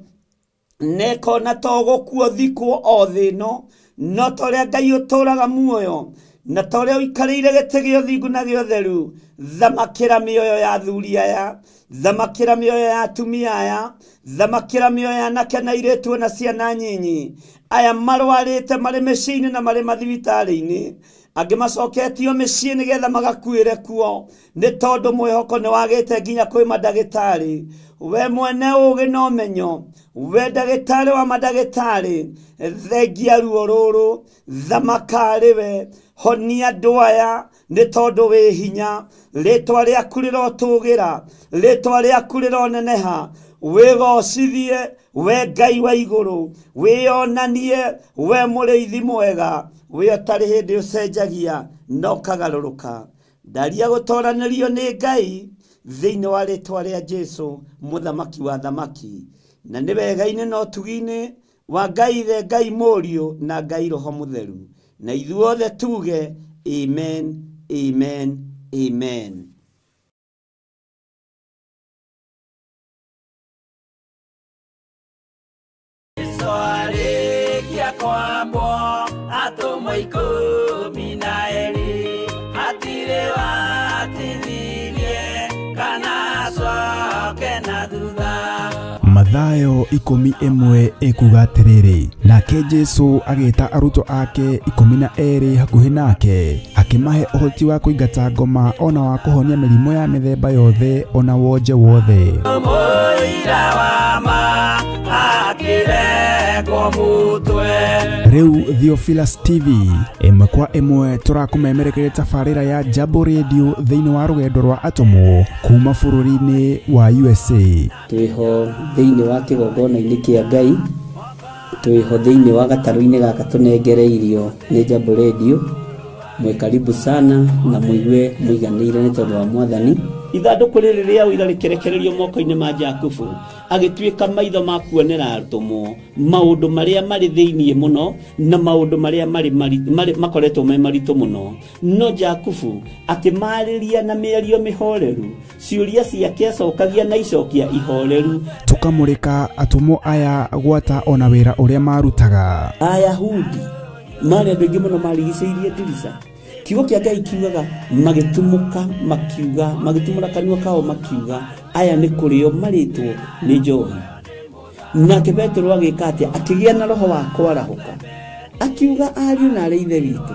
na ĩkona ta ũgũkua thikwo o thĩ ĩno, no ta ũrĩa Ngai ũtũũraga muoyo, na ta ũrĩa ũikarĩire gĩtĩ gĩa ũthingu na gĩa ũtheru, thamakĩra mĩoyo ya athuri aya, thamakĩra mĩoyo ya atumia aya, thamakĩra mĩoyo ya anake na airĩtu na ciana nyinyi, aya marwarĩte marĩ mĩciĩ-inĩ na marĩ mathibitarĩ-inĩ, angĩ macoketio mĩciĩ nĩgetha magakuĩre kuo, nĩ tondũ mwĩhoko nĩ wagĩte nginya kwĩ mandagĩtarĩ. We mwene ũgĩ na ũmenyo, we ndagĩtarĩ wa mandagĩtarĩ, thengia ruo rũrũ, thamaka arĩ we, honia andũ aya, nĩ tondũ wĩ hinya. Rĩtwa rĩaku rĩrotũgĩra, rĩtwa rĩaku rĩroneneha. Wĩgocithie we Ngai wa igũrũ, wĩonanie we mũrĩithi mwega, we ũtarĩ hĩndĩ ũcenjagia na ũkagarũrũka. Ndaria gũtoranĩrio nĩ Ngai thĩinĩ wa rĩtwa rĩa Jesũ, mũthamaki wa thamaki, na nĩ wega-inĩ na ũtugi-inĩ wa Ngai Ithe, Ngai Mũriũ na Ngai Roho Mũtheru. Na ithuothe tuge amen, amen, amen. Arĩkia kwambwo atũmwo ikũmi na erĩ, hatirĩ watithirie kana acoke na thutha. Mathayo 11 ĩkuga atĩrĩrĩ, nake Jesũ agĩta arutwo ake 12 hakuhĩ nake, akĩmahe ũhoti wa kũingata ngoma ona wa kũhonia mĩrimũ ya mĩthemba yothe ona wonje wothe. Mũira wa ma akĩra Irekwo mutwe. Rĩu Theophilus TV ĩmwe kwa ĩmwe tũrakũmemerekeria tabarĩra ya Jambo Radio thĩinĩ wa rũgendo rwa atũmwo kuma bũrũri-inĩ wa USA. Twĩho thĩinĩ wa kĩgongona-inĩ kĩa Ngai, twĩho thĩinĩ wa gatarũ-inĩ gaka tũnengereirio nĩ Jambo Radio. Mwĩ karibu sana na mũigue mũiganĩire nĩ tondũ wa Mwathani. Ithandũkũ rĩrĩ rĩa ũira rĩkĩrekererio moko-inĩ ma Jakubu, agĩtuĩka maitho ma kuonera atũmwo maũndũ marĩa marĩ thĩinĩ mũno na maũndũ marĩa marĩ makoretwo me maritũ mũno. No Jakubu akĩmarĩria na mĩario mĩhoreru, ciũria ciake acokagia na icokia ihoreru. Tũkamũrĩka atũmwo aya gwata ona wĩra ũrĩa marutaga. Ayahudi marĩ andũ aingĩ mũno marigicĩirie ndirica. Kiugo kĩa Ngai kiugaga magĩtumũka makiuga, magĩtumũra kanua kao makiuga, aya nĩ kũrĩo marĩtwo nĩ njohi. Nake Petero agĩka atĩa? Akĩgĩa na roho wa kwarahũka, akiuga ariũ na arĩ ithe witũ,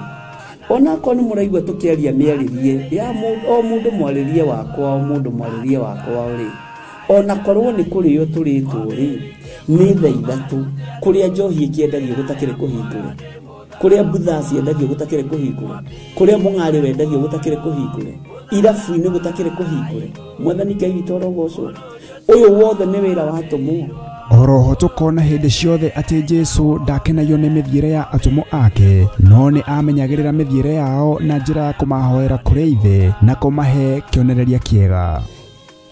onakorwo nĩ mũraigua tũkĩaria mĩarĩrie ya o mũndũ mwarĩrie wakwa, o mũndũ mwarĩrie wakwa rĩ, onakorwo nĩ kũrĩo tũrĩtwo rĩ, nĩ thaa ithatũ kũrĩa njohi ĩkĩendagio gũtakĩrĩ kũhingũre, kũrĩa mbutha ciendagio gũtakĩrĩ kũhingũre, kũrĩa mũng'arĩ wendagio gũtakĩrĩ kũhingũre, irabu-inĩ gũtakĩrĩ kũhingũre. Mwathani Ngai witũ arogocwo. Ũyũ wothe nĩ wĩra wa atũmwo. Oroho tũkona hĩndĩ ciothe atĩ Jesũ ndakenagio nĩ mĩthiĩre ya atũmwo ake, no nĩ amenyagĩrĩra mĩthiĩre yao na njĩra ya kũmahoera kũrĩ Ithe na kũmahe kĩonereria kĩega.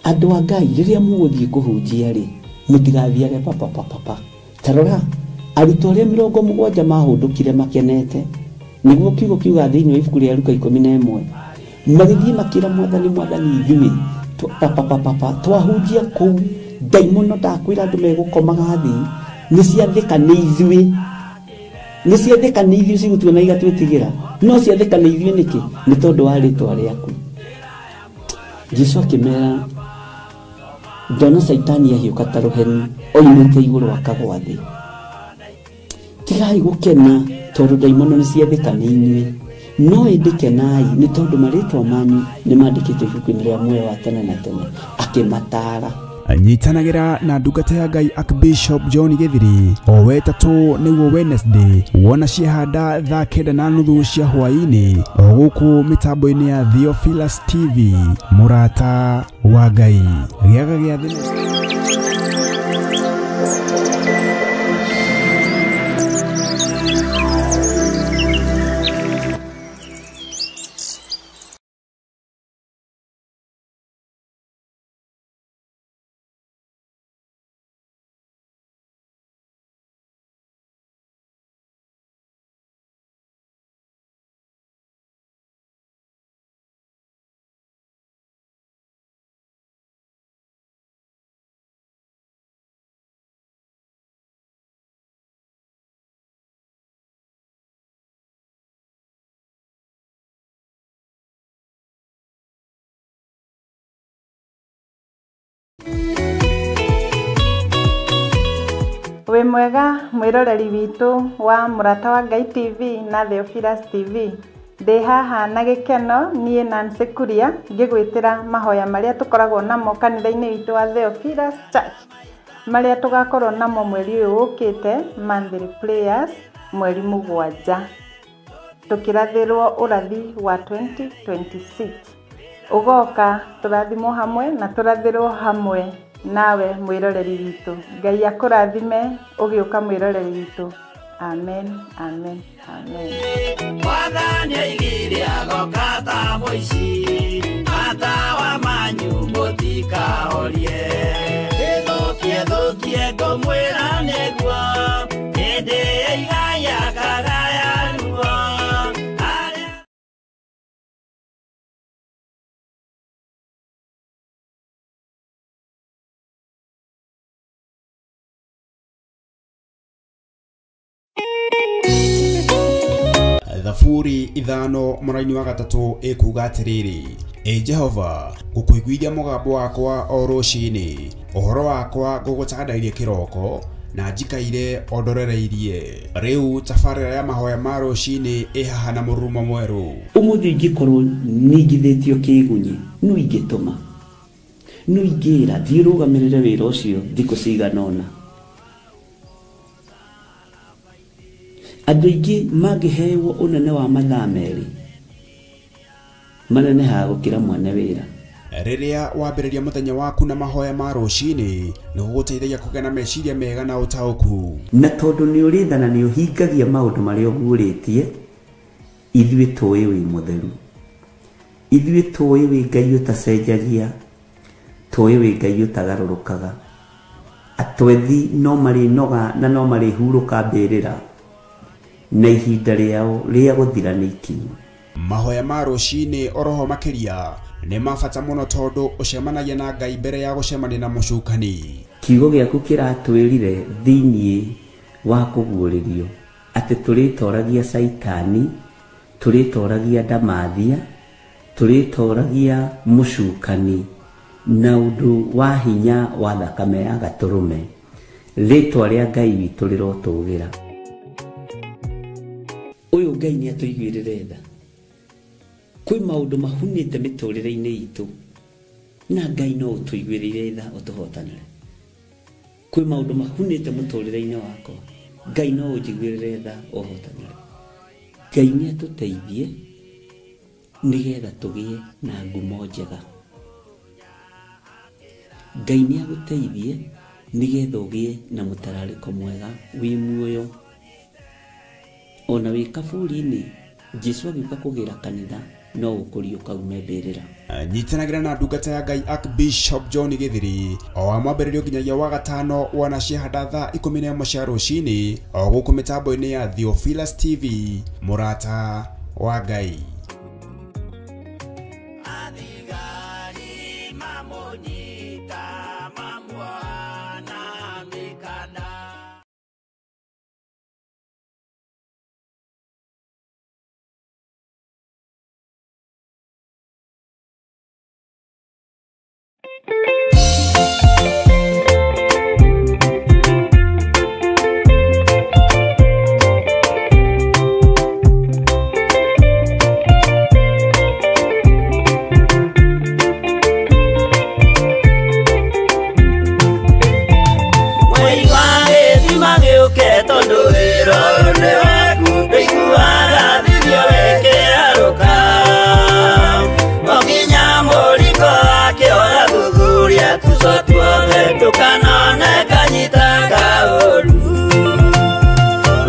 Andũ a Ngai, rĩrĩa mũgũthiĩ kũhunjia rĩ, mũtigathiage papapapapa. Ta rora, arutwo arĩa 70 mahũndũkire makenete, nĩguo kiugo kiuga thĩinĩ wa ibuku rĩa Luka 11, magĩthiĩ makĩra Mwathani, Mwathani ithuĩ papapapapa twahunjia kũu ndaimono ndakwĩra andũ megũkomaga thĩ, nĩ ciathĩka nĩ ithuĩ, nĩ ciathĩka nĩ ithuĩ cigũtuona igatwĩtigĩra, no ciathĩka nĩ ithuĩ nĩkĩ? Nĩ tondũ wa rĩtwa rĩaku. Jesũ akĩmera, ndona Caitani ahiũka ta rũheni oimĩte igũrũ akagwa thĩ. Tigai gũkena tondũ ndaimono nĩ ciathĩka nĩ inyuĩ, no ĩndĩ kenai nĩ tondũ marĩtwa manyu nĩ mandĩkĩtwo ibuku-inĩ rĩa muoyo wa tene na tene. Akĩmataara. Nyitanagĩra na ndungata ya Ngai Archbishop John Gĩthiri o wetatũ nĩguo Wednesday, wona ciahanda thaa 9:30 cia hwaĩ-inĩ o gũkũ mĩtambo-inĩ ya Theophilus TV. Mũrata wa Ngai, gĩaga gĩa thĩ. Wĩ mwega mwĩroreri witũ wa Mũrata wa Ngai TV na Theophilus TV. Ndĩ haha na gĩkeno niĩ Nancy Kuria ngĩgwĩtĩra mahoya marĩa tũkoragwo namo kanitha-inĩ witũ wa Theophilus Church, marĩa tũgakorwo namo mweri ũyũ ũkĩte, monthly prayers, mweri 7, tũkĩrathĩrwo ũrathi wa 2026. Ũgoka tũrathimwo hamwe na tũrathĩrwo hamwe nawe mwĩroreri witũ. Ngai akũrathime ũgĩũka mwĩroreri witũ. Amen, amen, amen. Mwathani aigire agoka ta mũici, matawa manyu mũtikahorie. Ĩthũkie thũkie ngũmwĩra nĩguo, hĩndĩ ĩigaya kagaya ruo. Thaburi 5 mũraini wa 3 ĩkuga atĩrĩrĩ, ĩ Jehova, ngũkũiguithia mũgambo wakwa o rũcinĩ, ũhoro wakwa ngũgũtandairie kĩroko, na njikaire o ndorereirie. Rĩu tabarĩra ya mahoya ma rũcinĩ ĩ haha na mũrurumo mwerũ. Ũmũthĩ ingĩkorwo ningithĩtio kĩgunyi, no ingĩtũma, no ingĩra thiĩ rũgamĩrĩre wĩra ũcio thikũ cigana ũna. Andũ aingĩ mangĩhewo ũnene wa mathaa merĩ manenehaga gũkĩra mwene wĩra. Rĩrĩa wambĩrĩria mũthenya waku na mahoya ma rũcinĩ nĩ gũgũteithagia kũgĩa na meciria mega na ũtaũku. Na tondũ nĩ ũrĩ tha na nĩ ũhingagia maũndũ marĩa ũguũrĩtie, ithuĩ tũĩ wĩ mũtheru, ithuĩ tũĩ wĩ Ngai ũtacenjagia, tũĩ wĩ Ngai ũtagarũrũkaga. Atwethi no marĩnoga na no marĩhurũka mbĩrĩra, na ihinda rĩao rĩa gũthira nĩ ikinyu. Mahoya ma rũcinĩ oroho makĩria nĩ ma bata mũno tondũ ũcemanagia na Ngai mbere ya gũcemania na mũcukani. Kiugo gĩaku kĩratwĩrire thĩiniĩ wa kũguũrĩrio atĩ tũrĩtoragia Caitani, tũrĩtoragia ndamathia, tũrĩtoragia mũcukani na ũndũ wa hinya wa thakame ya gatũrũme. Rĩtwa rĩa Ngai witũ rĩrotũgĩra. Ũyũ Ngai nĩ atũiguĩrĩre tha. Kwĩ maũndũ mahunĩte mĩtũrĩre-inĩ itũ na Ngai no ũtũiguĩrĩire tha ũtũhotanĩre. Kwĩ maũndũ mahunĩte mũtũrĩre-inĩ wakwa, Ngai no ũnjiguĩrĩre tha ũhotanĩre. Ngai nĩ atũteithie nĩgetha tũgĩe na ngumo njega. Ngai nĩ agũteithie nĩgetha ũgĩe na mũtararĩko mwega wĩ muoyo. Ona wĩ kaburi-inĩ, Jesu agĩũka kũgĩra kanitha no ũkũriũka ume mbĩrĩra. Nyitanagĩra na ndungata ya Ngai Archbishop John Githiri o wa mwambĩrĩrio nginyagia wa gatano wana ciahanda thaa 11 cia rũcinĩ o gũkũ mĩtambo-inĩ ya Theophilus TV, mũrata wa Ngai. Athigari mamũnyita mamuona mĩkanda. Mwei wa gĩthima gĩũke tondũ wĩra ũyũ nĩ waku, ndũiguaga thithio wĩkĩarũka. O nginya mũriko wake ũgathuthuria tuco tuothe, ndũkanone kanyita kaũru.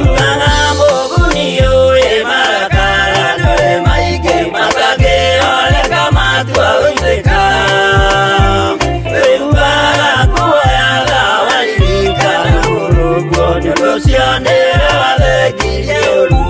Ugaga mũguni ũĩ marakara nĩũrĩ maingĩ, matangĩoleka matua gũitĩka. Wĩiguaga kuoyaga waririkana mũrũguo, nĩ ũndũ ũcio nĩwe wathengirie ũru.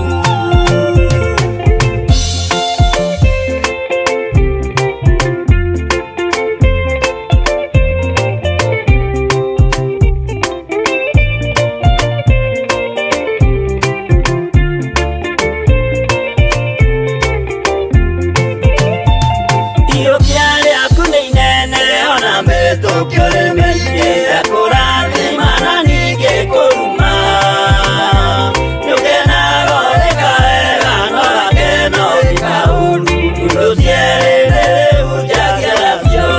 Iyũkia rĩaku nĩ inene ona mĩtũkio nĩ mĩingĩ, ekũrathima na ningĩ kũruma. Nĩũkenaga ũrĩka wega no gakena ũrĩka ũru, indo cierĩ rĩu njagia nacio.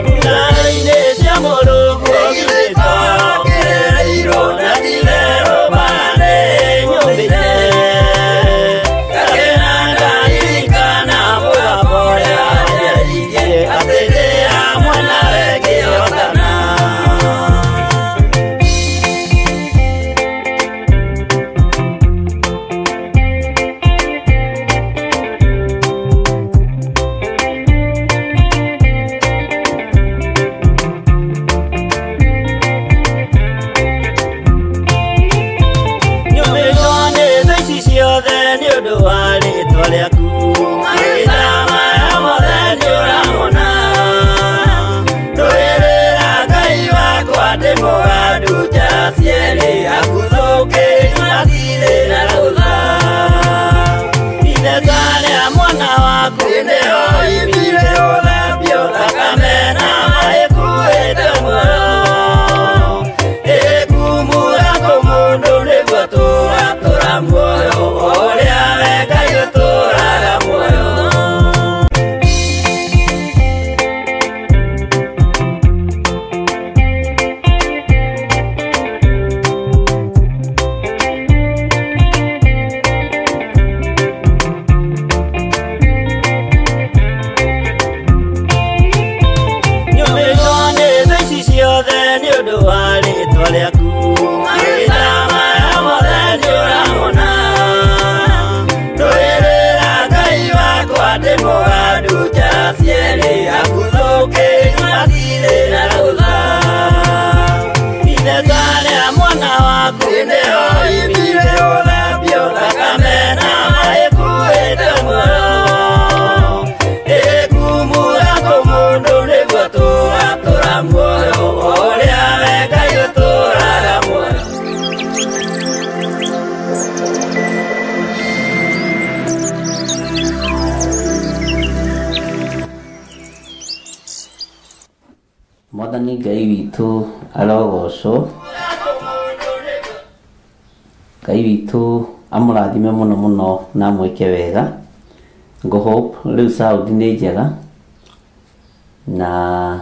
Njĩra-inĩ cia Mũrungu githĩ to kĩrĩrĩirwo, na ti-itherũ mbara nĩ nyũmĩte. Ngakena ngaririkana mũgambo ũrĩa wanjaririe, atĩ ndĩ hamwe nawe ngĩhotana. Nyũmĩtwo nĩ thũ ici ciothe nĩ ũndũ wa rĩtwa rĩaku, mahinda maya mothe nĩũramona. Ndũĩrĩra Ngai wakwa ndĩ mũgandu njara cierĩ, akuthũkĩri matirĩ na rũtha. Itheta rĩa mwana waku nĩho imbire gũthambio, thakame na maĩ kuĩte muoyo. Ĩkumura kũmũndũ nĩguo tũratũra muoyo, ũrĩa we Ngai Mwathani Ngai witũ arogocwo. Ngai witũ amũrathime mũno mũno na amwĩke wega. Ngũ hope rĩu sound nĩ njega na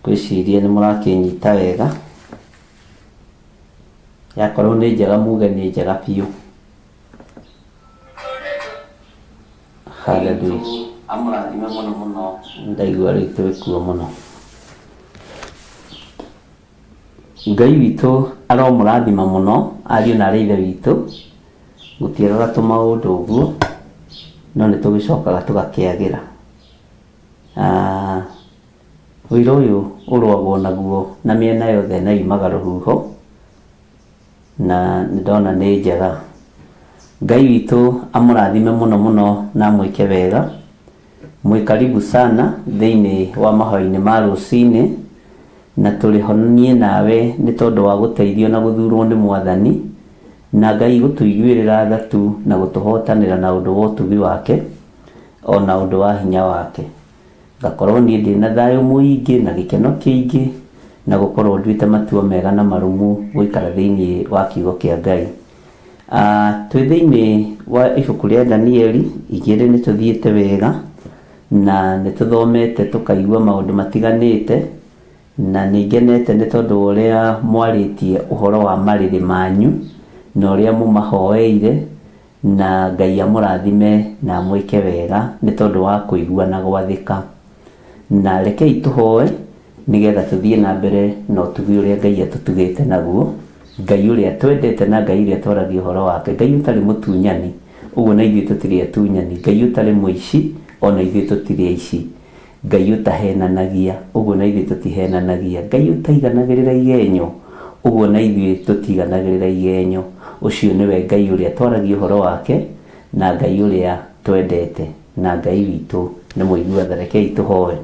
ngwĩciria nĩ mũrakĩnyita wega. Yakorwo nĩ njega muge nĩ njega biũ. Hallelujah. Amũrathime mũno mũno, ndaigua rĩu twĩkuo mũno. Ngai witũ aromũrathima mũno ariũ na arĩ ithe witũ. Gũtiagaga tũmaũndũ ũguo, no nĩ tũgĩcokaga tũgakĩagĩra. Ũira ũyũ ũrũagwo naguo na mĩena yothe na yumaga rũhuho, na nĩ ndona nĩ njega. Ngai witũ amũrathime mũno mũno na amwĩke wega. Mwĩ karibu sana thĩinĩ wa mahoya-inĩ ma rũcinĩ, na tũrĩ ho niĩ nawe nĩ tondũ wa gũteithio na gũthurwo nĩ Mwathani, na Ngai gũtũiguĩrĩra tha tu na gũtũhotanĩra na ũndũ wa ũtugi wake ona ũndũ wa hinya wake. Ngakorwo niĩ ndĩna thayũ mũingĩ na gĩkeno kĩingĩ na gũkorwo nduĩte matua mega na marũmu gũikara thĩinĩ wa kiugo kĩa Ngai. Twĩ thĩinĩ wa ibuku rĩa Danieli 2 nĩ tũthiĩte wega na nĩ tũthomete tũkaigua maũndũ matiganĩte, na nĩ ngenete nĩ tondũ wa ũrĩa mwarĩtie ũhoro wa marĩrĩ manyu na ũrĩa mũmahoeire, na Ngai amũrathime na amwĩke wega nĩ tondũ wa kũigua na gwathĩka. Na rekei tũhoe nĩgetha tũthiĩ na mbere na ũtugi ũrĩa Ngai atũtugĩte naguo, Ngai ũrĩa twendete na Ngai ũrĩa twaragia ũhoro wake, Ngai ũtarĩ mũtunyani, ũguo na ithuĩ tũtirĩ atunyani, Ngai ũtarĩ mũici, ona ithuĩ tũtirĩ aici, Ngai ũtahenanagia, ũguo na ithuĩ tũtihenanagia, Ngai ũtaiganagĩrĩra igenyo, ũguo na ithuĩ tũtiganagĩrĩra igenyo. Ũcio nĩwe Ngai ũrĩa twaragia ũhoro wake na Ngai ũrĩa twendete na Ngai witũ nĩ mũigua tha. Rekei tũhoe.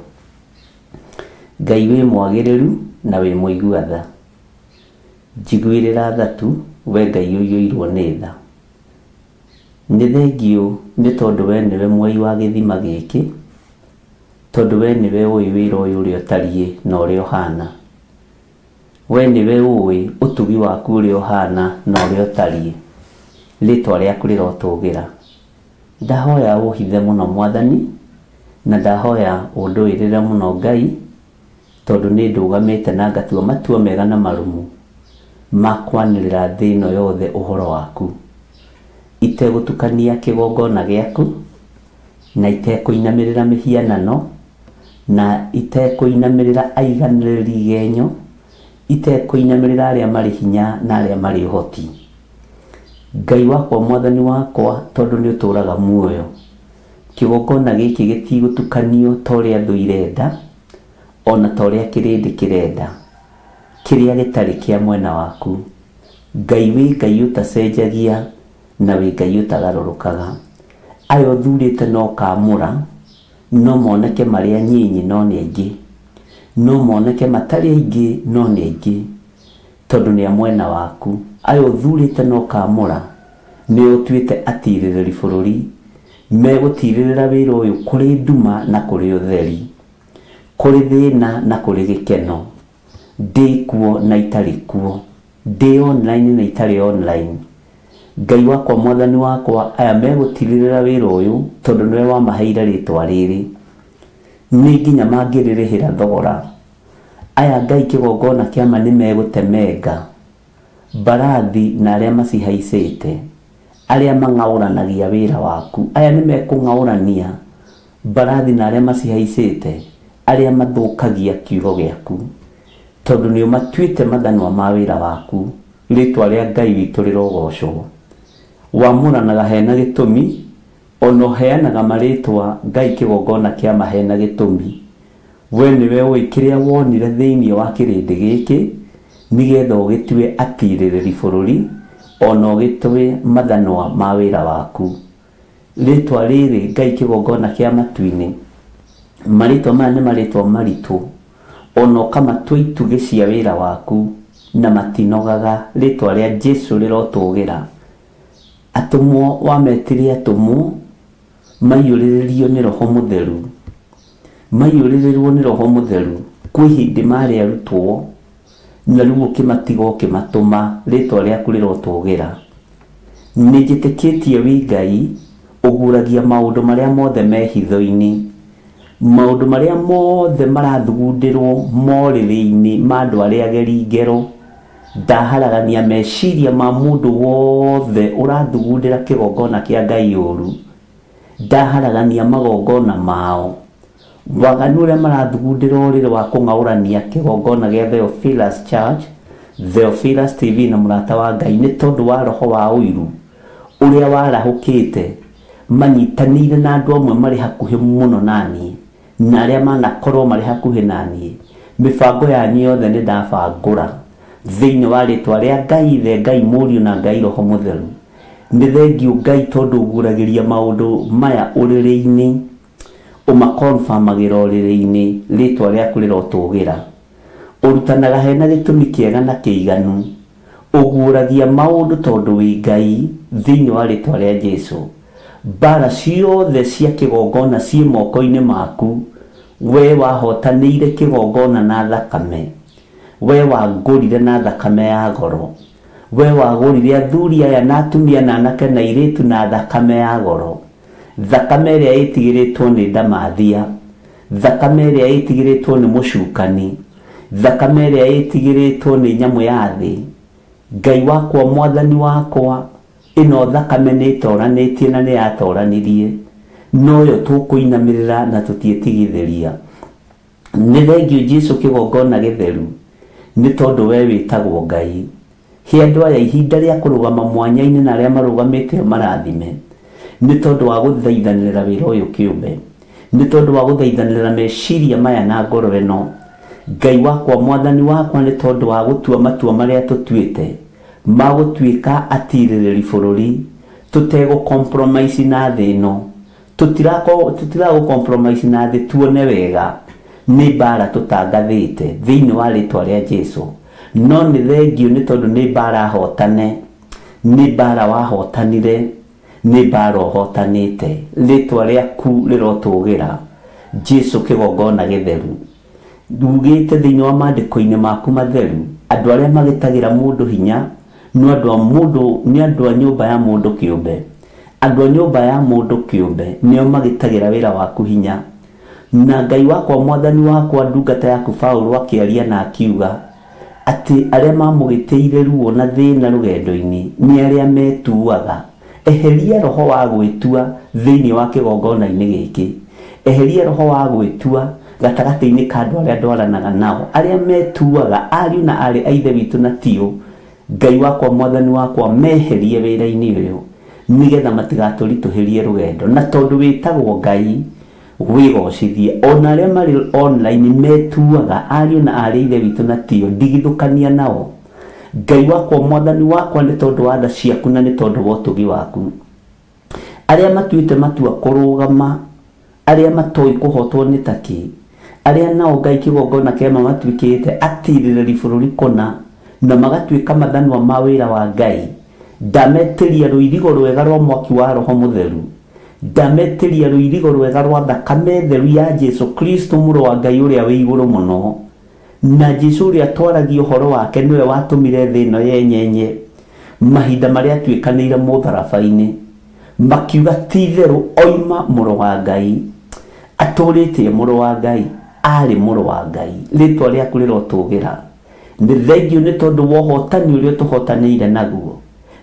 Ngai wĩ mwagĩrĩru na wĩ mũigua tha, njiguĩrĩra tha tu, we Ngai ũiyũirwo nĩ tha. Nĩ thengiũ nĩ tondũ we nĩwe mwai wa gĩthima gĩkĩ, tondũ we nĩwe ũĩ wĩra ũyũ ũrĩa ũtariĩ na ũrĩa ũhana. We nĩwe ũĩ ũtugi waku ũrĩa ũhana na ũrĩa ũtariĩ. Rĩtwa rĩaku rĩrotũgĩra. Ndahoya ũhithe mũno Mwathani, na ndahoya ũndũĩrĩre mũno Ngai, tondũ nĩ ndũgamĩte na ngatua matua mega na marũmu ma kwanĩrĩra thĩ ĩno yothe ũhoro waku, itegũtukania kĩgongona gĩaku, na itekũinamĩrĩra mĩhianano, na itekũinamĩrĩra aiganĩrĩri igenyo, itekũinamĩrĩra arĩa marĩ hinya na arĩa marĩ ũhoti. Ngai wakwa, Mwathani wakwa, tondũ nĩ ũtũũraga muoyo, kĩgongona gĩkĩ gĩtigũtukanio ta ũrĩa thũ irenda, ona ta ũrĩa kĩrĩndĩ kĩrenda, kĩrĩa gĩtarĩ kĩa mwena waku. Ngai wĩ Ngai ũtacenjagia na wĩ Ngai ũtagarũrũkaga. Aya ũthurĩte no ũkamũra, no moneke marĩ anyinyi no nĩ aingĩ, no moneke matarĩ aingĩ no nĩ aingĩ, tondũ nĩ a mwena waku. Aya ũthurĩte no ũkamũra, nĩ ũtuĩte atirĩrĩri bũrũri, megũtirĩrĩra wĩra ũyũ kũrĩ nduma na kũrĩ ũtheri, kũrĩ thĩna na kũrĩ gĩkeno. Ndĩ kuo na itarĩ kuo, ndĩ online na itarĩ online. Ngai wakwa, Mwathani wakwa, aya megũtirĩrĩra wĩra ũyũ tondũ nĩwe wamaheire rĩtwa rĩrĩ, nĩ nginya mangĩrĩrĩhĩra thogora. Aya Ngai kĩgongona kĩa ma nĩ megũtemenga mbarathi na arĩa macihaicĩte, arĩa mang'aũranagia wĩra waku. Aya nĩ mekũng'aũrania mbarathi na arĩa macihaicĩte, arĩa mathũkagia kiugo gĩaku, tondũ nĩ ũmatuĩte mathanwa ma wĩra waku. Rĩtwa rĩa Ngai witũ rĩrogocwo. Wamũranaga hena gĩtũmi, ona ũheanaga marĩtwa Ngai kĩgongona kĩa ma hena gĩtũmi. We nĩwe ũĩ kĩrĩa wonire thĩinĩ wa kĩrĩndĩ gĩkĩ, nĩgetha ũgĩtue atirĩrĩri bũrũri, ona ũgĩtue mathanwa ma wĩra waku. Rĩtwa rĩrĩ Ngai kĩgongona kĩa matu-inĩ, marĩtwa maya nĩ marĩtwa maritũ, ona ũkamatua itugĩ cia wĩra waku na matinogaga. Rĩtwa rĩa Jesũ rĩrotũgĩra. Atũmwo wametire atũmwo maiyũrĩrĩrio nĩ Roho Mũtheru, maiyũrĩrĩrwo nĩ Roho Mũtheru. Kwĩ hĩndĩ marĩ arutwo na rĩu ũkĩmatiga ũkĩmatũma, rĩtwa rĩaku rĩrotũgĩra. Nĩ njĩtĩkĩtie wĩ Ngai ũguũragia maũndũ marĩa mothe me hitho-inĩ, maũndũ marĩa mothe marathugundĩrwo morĩrĩ-inĩ ma andũ arĩa ageri ngero. Ndaharagania meciria ma mũndũ wothe ũrathugundĩra kĩgongona kĩa Ngai ũru, ndaharagania magongona mao. Waganu ũrĩa marathugundĩra ũrĩrĩ wa kũng'aũrania kĩgongona gĩa Theophilus Church, Theophilus TV na Mũrata wa Ngai, nĩ tondũ wa roho wa ũiru ũrĩa warahũkĩte manyitanĩire na andũ amwe marĩ hakuhĩ mũno naniĩ na arĩa manakorwo marĩ hakuhĩ naniĩ. Mĩbango yanyu yothe nĩ ndabangũra thĩinĩ wa rĩtwa rĩa Ngai Ithe, Ngai Mũriũ na Ngai Roho Mũtheru. Nĩ thengiũ Ngai tondũ ũguũragĩria maũndũ maya ũrĩrĩ-inĩ, ũmakonfamagĩra ũrĩrĩ-inĩ, rĩtwa rĩaku rĩrotũgĩra. Ũrutanaga hena gĩtũmi kĩega na kĩiganu, ũguũragia maũndũ tondũ wĩ Ngai thĩinĩ wa rĩtwa rĩa Jesũ. Mbara ciothe cia kĩgongona ciĩ moko-inĩ maku, we wahotanĩire kĩgongona na thakame, we wangũrire na thakame ya goro, we wagũrire athuri aya na atumia na anake na airĩtu na thakame ya goro, thakame ĩrĩa ĩtigĩrĩtwo nĩ ndamathia, thakame ĩrĩa ĩtigĩrĩtwo nĩ mũcukani, thakame ĩrĩa ĩtigĩrĩtwo nĩ nyamũ ya thĩ. Ngai wakwa, mwathani wakwa, ĩno thakame nĩ ĩtoranĩtie na nĩ yatoranirie, noyo tũkũinamĩrĩra na tũtiĩtigithĩria. Nĩ thengiũ Jesũ kĩgongona gĩtheru, nĩ tondũ we wĩtagwo Ngai. He andũ aya ihinda rĩa kũrũgama mwanya-inĩ na arĩa marũgamĩte marathime, nĩ tondũ wa gũthaithanĩrĩra wĩra ũyũ kĩũmbe, nĩ tondũ wa gũthaithanĩrĩra meciria maya na ngoro ĩno. Ngai wakwa, mwathani wakwa, nĩ tondũ wa gũtua matua marĩa tũtuĩte ma gũtuĩka atirĩrĩri bũrũri, tũtegũ compromise na thĩ ĩno, tũtiragũ compromise na thĩ, tuone wega nĩ mbara tũtangathĩte thĩinĩ wa rĩtwa rĩa Jesũ. No nĩ thengiũ nĩ tondũ nĩ mbara hotane, nĩ mbara wahotanire, nĩ mbara ũhotanĩte, rĩtwa rĩaku rĩrotũgĩra. Jesũ kĩgongona gĩtheru, ugĩte thĩinĩ wa maandĩko-inĩ maku matheru, andũ arĩa magĩtagĩra mũndũ hinya nĩ andũ a mũndũ, nĩ andũ a nyũmba ya mũndũ kĩũmbe. Andũ a nyũmba ya mũndũ kĩũmbe nĩo magĩtagĩra wĩra waku hinya. Na Ngai wakwa, mwathani wakwa, ndungata yaku Paũlũ akĩaria na akiuga atĩ arĩa mamũgĩtĩire ruo na thĩna rũgendo-inĩ nĩ arĩa metuaga. Eheria roho wa gwĩtua thĩinĩ wa kĩgongona-inĩ gĩkĩ, eheria roho wa gwĩtua gatagatĩ-inĩ ka andũ arĩa ndwaranaga nao, arĩa metuaga ariũ na aarĩ a Ithe witũ na tio. Ngai wakwa, mwathani wakwa, meherie wĩra-inĩ ũyũ nĩgetha matigatũritũhĩrie rũgendo. Na tondũ wĩtagwo Ngai, wĩgocithie. Ona arĩa marĩ online metuaga ariũ na aarĩ a Ithe witũ na tio, ndigithũkania nao. Ngai wakwa, mwathani wakwa, nĩ tondũ wa tha ciaku na nĩ tondũ wa ũtugi waku, arĩa matuĩte matua kũrũgama, arĩa matoĩ kũhotwo nĩ takĩ, arĩa nao Ngai kĩgongona kĩama matuĩkĩte atirĩrĩri bũrũri kũna na magatuĩka mathanwa ma wĩra wa Ngai, ndametĩria rũirigo rwega rwa mwaki wa Roho Mũtheru, ndametĩria rũirigo rwega rwa thakame theru ya Jesũ Kristo mũrũ wa Ngai ũrĩa wĩ igũrũ mũno. Na Jesũ ũrĩa twaragia ũhoro wake nĩwe watũmire thĩ ĩno yenyenye mahinda marĩa atuĩkanĩire mũtharaba-inĩ, makiuga ti itherũ oima mũrũ wa Ngai, atũrĩte mũrũ wa Ngai, arĩ mũrũ wa Ngai. Rĩtwa rĩaku rĩrotũgĩra. Nĩ thengiũ nĩ tondũ wa ũhotani ũrĩa ũtũhotanĩire naguo,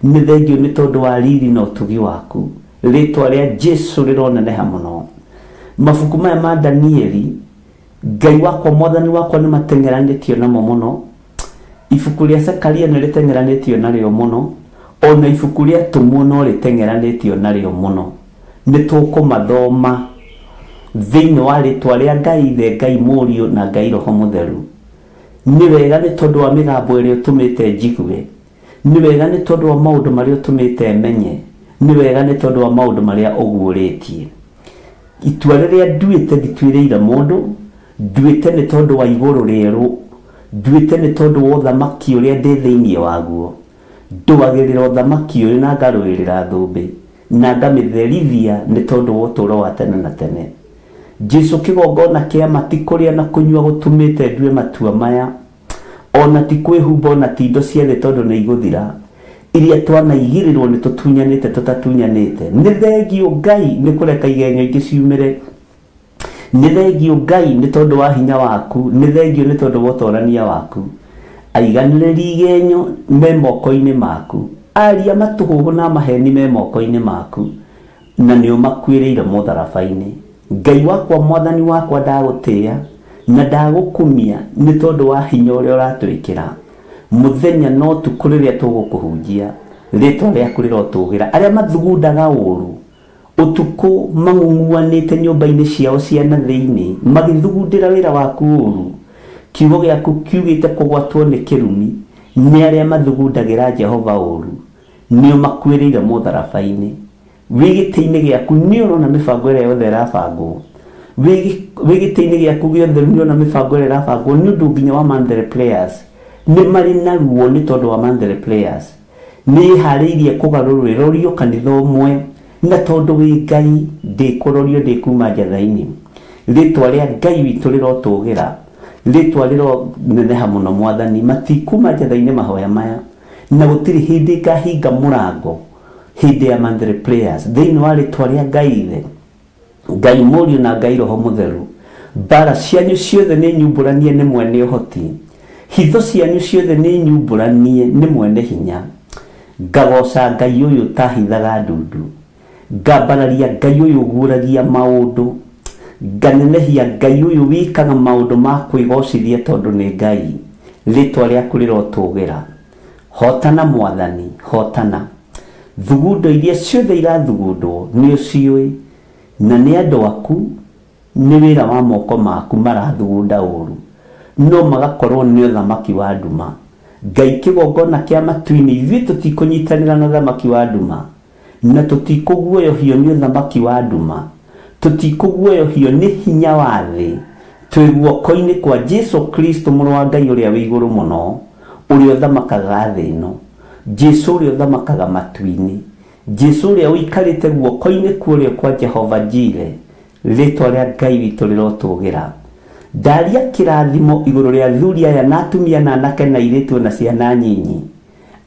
nĩ thengiũ nĩ tondũ wa riri na ũtugi waku. Rĩtwa rĩa Jesũ rĩroneneha mũno. Mabuku maya ma Danieli, Ngai wakwa, mwathani wakwa, nĩ mateng'eranĩtio namo mũno. Ibuku rĩa Zekaria nĩ rĩteng'eranĩtio narĩo mũno, ona ibuku rĩa Atũmwo no rĩteng'eranĩtio narĩo mũno. Nĩ tũkũmathoma thĩinĩ wa rĩtwa rĩa Ngai Ithe, Ngai Mũriũ na Ngai Roho Mũtheru. Nĩ wega nĩ tondũ wa mĩgambo ĩrĩa ũtũmĩte njigue, nĩ wega nĩ tondũ wa maũndũ marĩa ũtũmĩte menye, nĩ wega nĩ tondũ wa maũndũ marĩa ũguũrĩtie. Itua rĩrĩa nduĩte ndituĩrĩire mũndũ, nduĩte nĩ tondũ wa igũrũ rĩerũ, nduĩte nĩ tondũ wa ũthamaki ũrĩa ndĩ thĩinĩ waguo. Ndũagĩrĩra ũthamaki ũyũ na ngarũĩrĩra thũmbĩ na ngamĩtherithia nĩ tondũ wa ũtũũro wa tene na tene. Jesu kĩgongona kĩa ma ti kũrĩa na kũnyua gũtũmĩte ndue matua maya, ona ti kwĩhumba, ona ti indo cia thĩ tondũ nĩ igũthira, iria twanaigĩrĩrwo nĩ tũtunyanĩte tũtatunyanĩte. Nĩ thengio Ngai nĩ kũreka igenyo ingĩ ciumĩre, nĩ thengio Ngai nĩ tondũ wa hinya waku, nĩ thengio nĩ tondũ wa ũtorania waku. Aiganĩrĩri igenyo me moko-inĩ maku, aria matũhũhũ na maheni me moko-inĩ maku, na nĩ ũmakuĩrĩire mũtharaba-inĩ. Ngai wakwa, mwathani wakwa, ndagũtĩĩa na ndagũkumia nĩ tondũ wa hinya ũrĩa ũratwĩkĩra mũthenya na ũtukũ rĩrĩa tũgũkũhunjia. Rĩtwa rĩaku rĩrotũgĩra. Arĩa mathugundaga ũũru ũtukũ mang'ung'uanĩte nyũmba-inĩ ciao cia na thĩinĩ, magĩthugundĩra wĩra waku ũũru, kiugo gĩaku kiugĩte kũgwatwo nĩ kĩrumi nĩ arĩa mathugundagĩra Jehova ũũru, nĩo makuĩrĩire mũtharaba-inĩ. Wĩ gĩtĩ-inĩ gĩaku nĩ ũrona mĩbango ĩrĩa yothe ĩrabangwo, wĩ gĩtĩ-inĩ gĩaku gĩothe nĩ ũrona mĩbango ĩrĩa ĩrabangwo nĩ ũndũ nginya wa Monthly Prayers. Nĩ marĩ na ruo nĩ tondũ wa Monthly Prayers, nĩ ĩharĩirie kũgarũrĩrũrio kanitha ũmwe, na tondũ wĩ Ngai ndĩkũrorio ndĩkuma njatha-inĩ. Rĩtwa rĩa Ngai witũ rĩrotũgĩra, rĩtwa rĩroneneha mũno mwathani. Matikuma njatha-inĩ mahoya maya, na gũtirĩ hĩndĩ ngahinga mũrango hĩndĩ ya Monthly Prayers. Thĩinĩ wa rĩtwa rĩa Ngai Ithe, Ngai Mũriũ na Ngai Roho Mũtheru, mbara cianyu ciothe nĩ nyumbũranie nĩ mwene ũhoti, hitho cianyu ciothe nĩ nyumbũranie nĩ mwene hinya. Ngagoca Ngai ũyũ ũtahithaga ndundu, ngambararia Ngai ũyũ ũguũragia maũndũ, nganenehia Ngai ũyũ wĩkaga maũndũ ma kwĩgocithia tondũ nĩ Ngai. Rĩtwa rĩaku rĩrotũgĩra. Hotana mwathani, hotana. Thugundo iria ciothe irathugundwo nĩ ũciũĩ, na nĩ andũ aku, nĩ wĩra wa moko maku marathugunda ũũru, no magakorwo nĩ ũthamaki wa nduma. Ngai kĩgongona kĩa matu-inĩ, ithuĩ tũtikũnyitanĩra na ũthamaki wa nduma, na tũtikũguoyohio nĩ ũthamaki wa nduma, tũtikũguoyohio nĩ hinya wa thĩ. Twĩ guoko-inĩ kwa Jesu Kristo mũrũ wa Ngai ũrĩa wĩ igũrũ mũno, ũrĩa ũthamakaga thĩ ĩno, Jesu ũrĩa ũthamakaga matu-inĩ, Jesu ũrĩa ũikarĩte guoko-inĩ kũrĩa kwa Jehova Jire. Rĩtwa rĩa Ngai witũ rĩrotũgĩra. Ndaria kĩrathimo igũrũ rĩa athuri aya na atumia na anake na airĩtu na ciana nyinyi.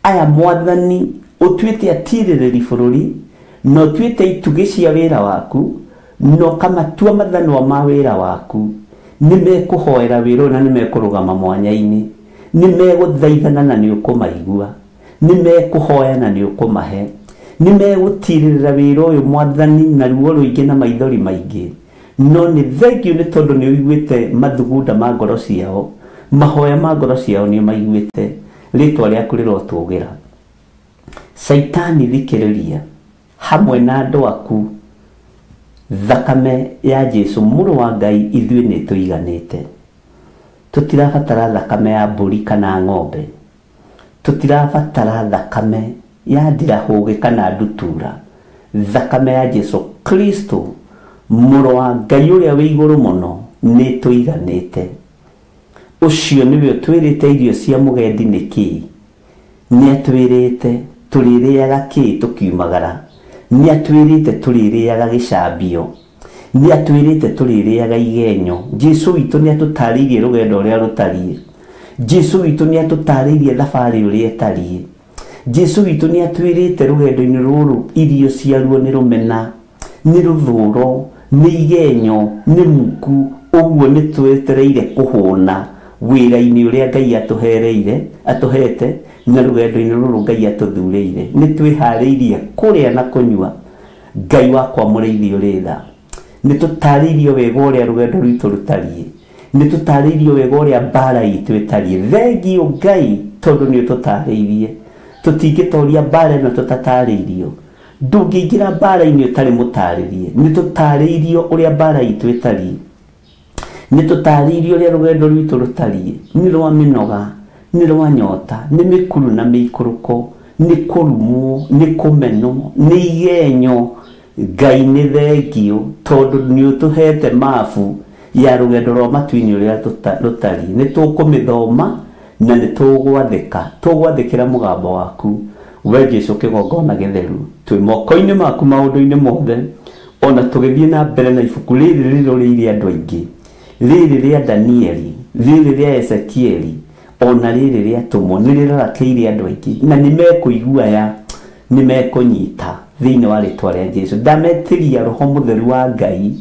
Aya mwathani ũtuĩte atirĩrĩri bũrũri, na ũtuĩte itugĩ cia wĩra waku, na ũkamatua mathanwa ma wĩra waku. Nĩ mekũhoera wĩra ũyũ na nĩ mekũrũgama mwanya-inĩ, nĩ megũthaithana na nĩ ũkũmaigua, nĩ mekũhoya na nĩ ũkũmahe, nĩ megũtirĩrĩra wĩra ũyũ mwathani na ruo rũingĩ na maithori maingĩ. No nĩ thengio nĩ tondũ nĩ ũiguĩte mathugunda ma ngoro ciao, mahoya ma ngoro ciao nĩ ũmaiguĩte. Rĩtwa rĩaku rĩrotũgĩra. Caitani thikĩrĩria hamwe na andũ aku, thakame ya Jesu mũrũ wa Ngai ithuĩ nĩ tũiganĩte. Tũtirabatara thakame ya mbũri kana ng'ombe, tũtirabatara thakame ya ndirahũgĩ kana ndutura. Thakame ya Jesu Kristo mũrũ wa Ngai ũrĩa wĩ igũrũ mũno nĩ tũiganĩte. Ũcio nĩwe ũtwĩrĩte irio cia mũgendi nĩ kĩĩ, nĩ atwĩrĩte tũrĩrĩaga kĩĩ tũkiumagara, nĩ atwĩrĩte tũrĩrĩaga gĩcambio, nĩ atwĩrĩte tũrĩrĩaga igenyo. Jesu witũ nĩ atũtarĩirie rũgendo ũrĩa rũtariĩ, Jesu witũ nĩ atũtarĩirie thabarĩ ũrĩa ĩtariĩ, Jesu witũ nĩ atwĩrĩte rũgendo-inĩ rũrũ irio ciaruo nĩ rũmena, nĩ rũthũro, nĩ igenyo, nĩ muku. Ũguo nĩ twetereire kũhũna wĩra-inĩ ũrĩa Ngai atũhereire, atũhete, na rũgendo-inĩ rũrũ Ngai atũthurĩire. Nĩ twĩharĩirie kũrĩa na kũnyua. Ngai wakwa mũrĩithi ũrĩ tha, nĩ tũtarĩirio wega ũrĩa rũgendo rwitũ rũtariĩ, nĩ tũtarĩirio wega ũrĩa mbara itũ ĩtariĩ. Thengio Ngai tondũ nĩ ũtũtarĩirie. Tũtingĩtoria mbara ĩno tũtatarĩirio. Ndũngĩingĩra mbara-inĩ ũtarĩ mũtarĩrie. Nĩ tũtarĩirio ũrĩa mbara itũ ĩtariĩ, nĩ tũtarĩirio ũrĩa rũgendo rwitũ rũtariĩ. Nĩ rwa mĩnoga, nĩ rwa nyota, nĩ mĩkuru na mĩikũrũko, nĩ kũrumwo, nĩ kũmenwo, nĩ igenyo. Ngai nĩ thengio tondũ nĩ ũtũhete mabu ya rũgendo rwa matu-inĩ ũrĩa rũtariĩ. Nĩ tũkũmĩthoma na nĩ tũgwathĩka, tũgwathĩkĩra mũgambo waku we Jesu kĩgongona gĩtheru. Twĩ moko-inĩ maku maũndũ-inĩ mothe, Ona tũgĩthiĩ na mbere na ibuku rĩrĩ rĩrorĩire andũ aingĩ, rĩrĩ rĩa Danieli, rĩrĩ rĩa Ezekieli, ona rĩrĩ rĩa Atũmwo, nĩ rĩrarakĩire andũ aingĩ na nĩ mekũigua ya nĩ mekũnyita thĩinĩ wa rĩtwa rĩa Jesu. Ndametĩria Roho Mũtheru wa Ngai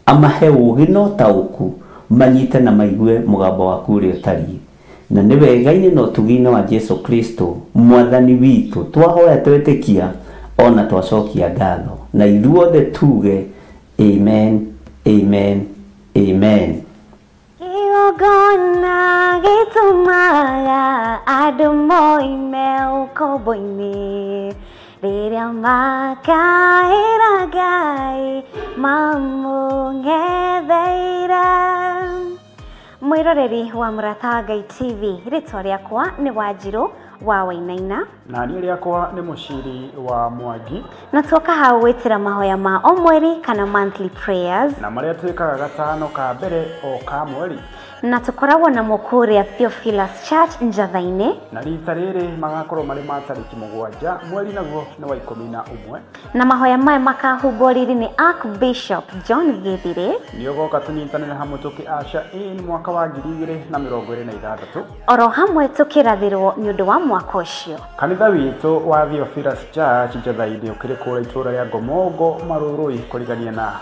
amahe ũũgĩ na ũtaũku, manyite na maigue mũgambo waku ũrĩa ũtariĩ. Na nĩ wega-inĩ na ũtugi-inĩ wa Jesu Kristo mwathani witũ twahoya twetĩkia ona twacokia ngatho, na ithuothe tuge amen, amen, amen. Kĩgongona gĩtũmaga andũ moime ũkombo-inĩ, rĩrĩa makaĩra Ngai mamũng'etheire. Mwĩroreri wa Mũrata wa Ngai TV, rĩtwa rĩakwa nĩ Wanjirũ wa Wainaina, na niĩ rĩakwa nĩ Mũciri wa Mwangi, na tuoka hau gwĩtĩra mahoya ma o mweri kana monthly prayers, na marĩa twĩkaga gatano ka mbere o ka mweri, na tũkoragwo namo kũrĩa Theophilus Church Njatha-inĩ, na rita rĩrĩ magakorwo marĩ ma tarĩki 7 mweri naguo nĩ wa 11, na mahoya maya makahumbwo riri nĩ Archbishop John Githire. Nĩ ũgoka tũnyitanĩre hamwe tũkĩ usher in mwaka wa 2026, oro hamwe tũkĩrathĩrwo nĩ ũndũ wa mwaka ũcio. Kanitha witũ wa Theophilus Church Njatha-inĩ ũkĩrĩ kũrĩa itũũra rĩa Ngomongo Marũrũi kũrigania na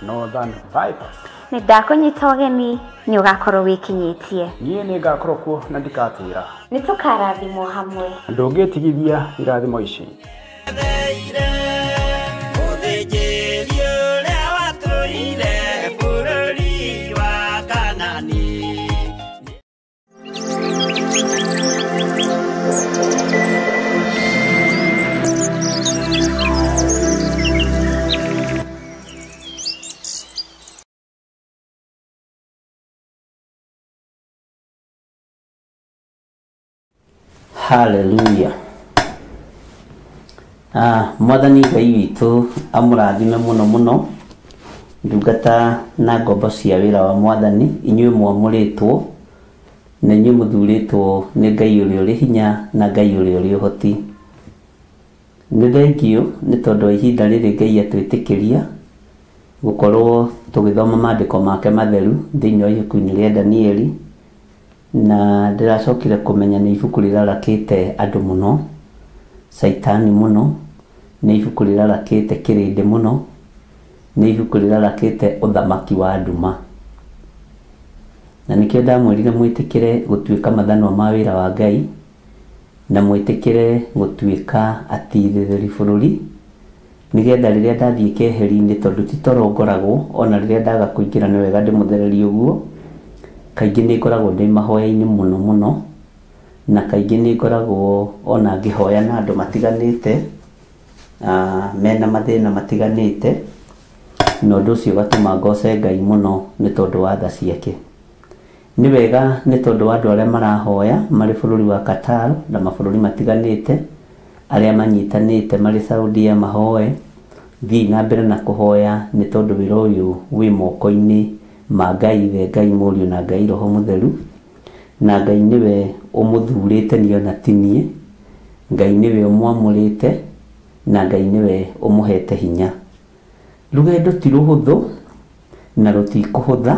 Northern Bypass. Nĩ ndakũnyita ũgeni, nĩ ũgakorwo wĩkinyĩtie. Niĩ nĩ ngakorwo kuo na ndikatĩra. Nĩ tũkarathimwo hamwe. Ndũngĩtigithia irathimo ici. Mũthĩnjĩri ũrĩa watũire bũrũri wa Kanani. Hallelujah. Mwathani Ngai witũ amũrathime mũno mũno, ndungata na ngombo cia wĩra wa mwathani, inyuĩ mwamũrĩtwo na inyuĩ mũthurĩtwo nĩ Ngai ũrĩa ũrĩ hinya na Ngai ũrĩa ũrĩ ũhoti. Nĩ thengio nĩ tondũ wa ihinda rĩrĩ Ngai atwĩtĩkĩria gũkorwo tũgĩthoma maandĩko make matheru thĩinĩ wa ibuku-inĩ rĩa Danieli, na ndĩracokire kũmenya nĩ ibuku rĩrarakĩte andũ mũno, caitani mũno, nĩ ibuku rĩrarakĩte kĩrĩndĩ mũno, nĩ ibuku rĩrarakĩte ũthamaki wa nduma. Na nĩkĩo ndamwĩrire mwĩtĩkĩre gũtuĩka mathanwa ma wĩra wa Ngai, na mwĩtĩkĩre gũtuĩka atirĩrĩri bũrũri, nĩgetha rĩrĩa ndathiĩ keheri-inĩ, tondũ ti toro ngoragwo, ona rĩrĩa ndaga kũingĩra nĩ wega ndĩmũthererie ũguo, kaingĩ nĩ ngoragwo ndĩ mahoya-inĩ mũno mũno, na kaingĩ nĩ ngoragwo ona ngĩhoya na andũ matiganĩte, mena mathĩna matiganĩte, na ũndũ ũcio ũgatũma ngoce Ngai mũno nĩ tondũ wa tha ciake. Nĩ wega nĩ tondũ wa andũ arĩa marahoya marĩ bũrũri wa Qatar na mabũrũri matiganĩte, arĩa manyitanĩte marĩ Saudia mahoe, thiĩ na mbere na kũhoya nĩ tondũ wĩra ũyũ wĩ moko-inĩ ma Ngai Ithe, Ngai Mũriũ na Ngai Roho Mũtheru, na Ngai nĩwe ũmũthurĩte niĩ ona ti niĩ, Ngai nĩwe ũmwamũrĩte na Ngai nĩwe ũmũhete hinya. Rũgendo ti rũhũthũ na rũtikũhũtha,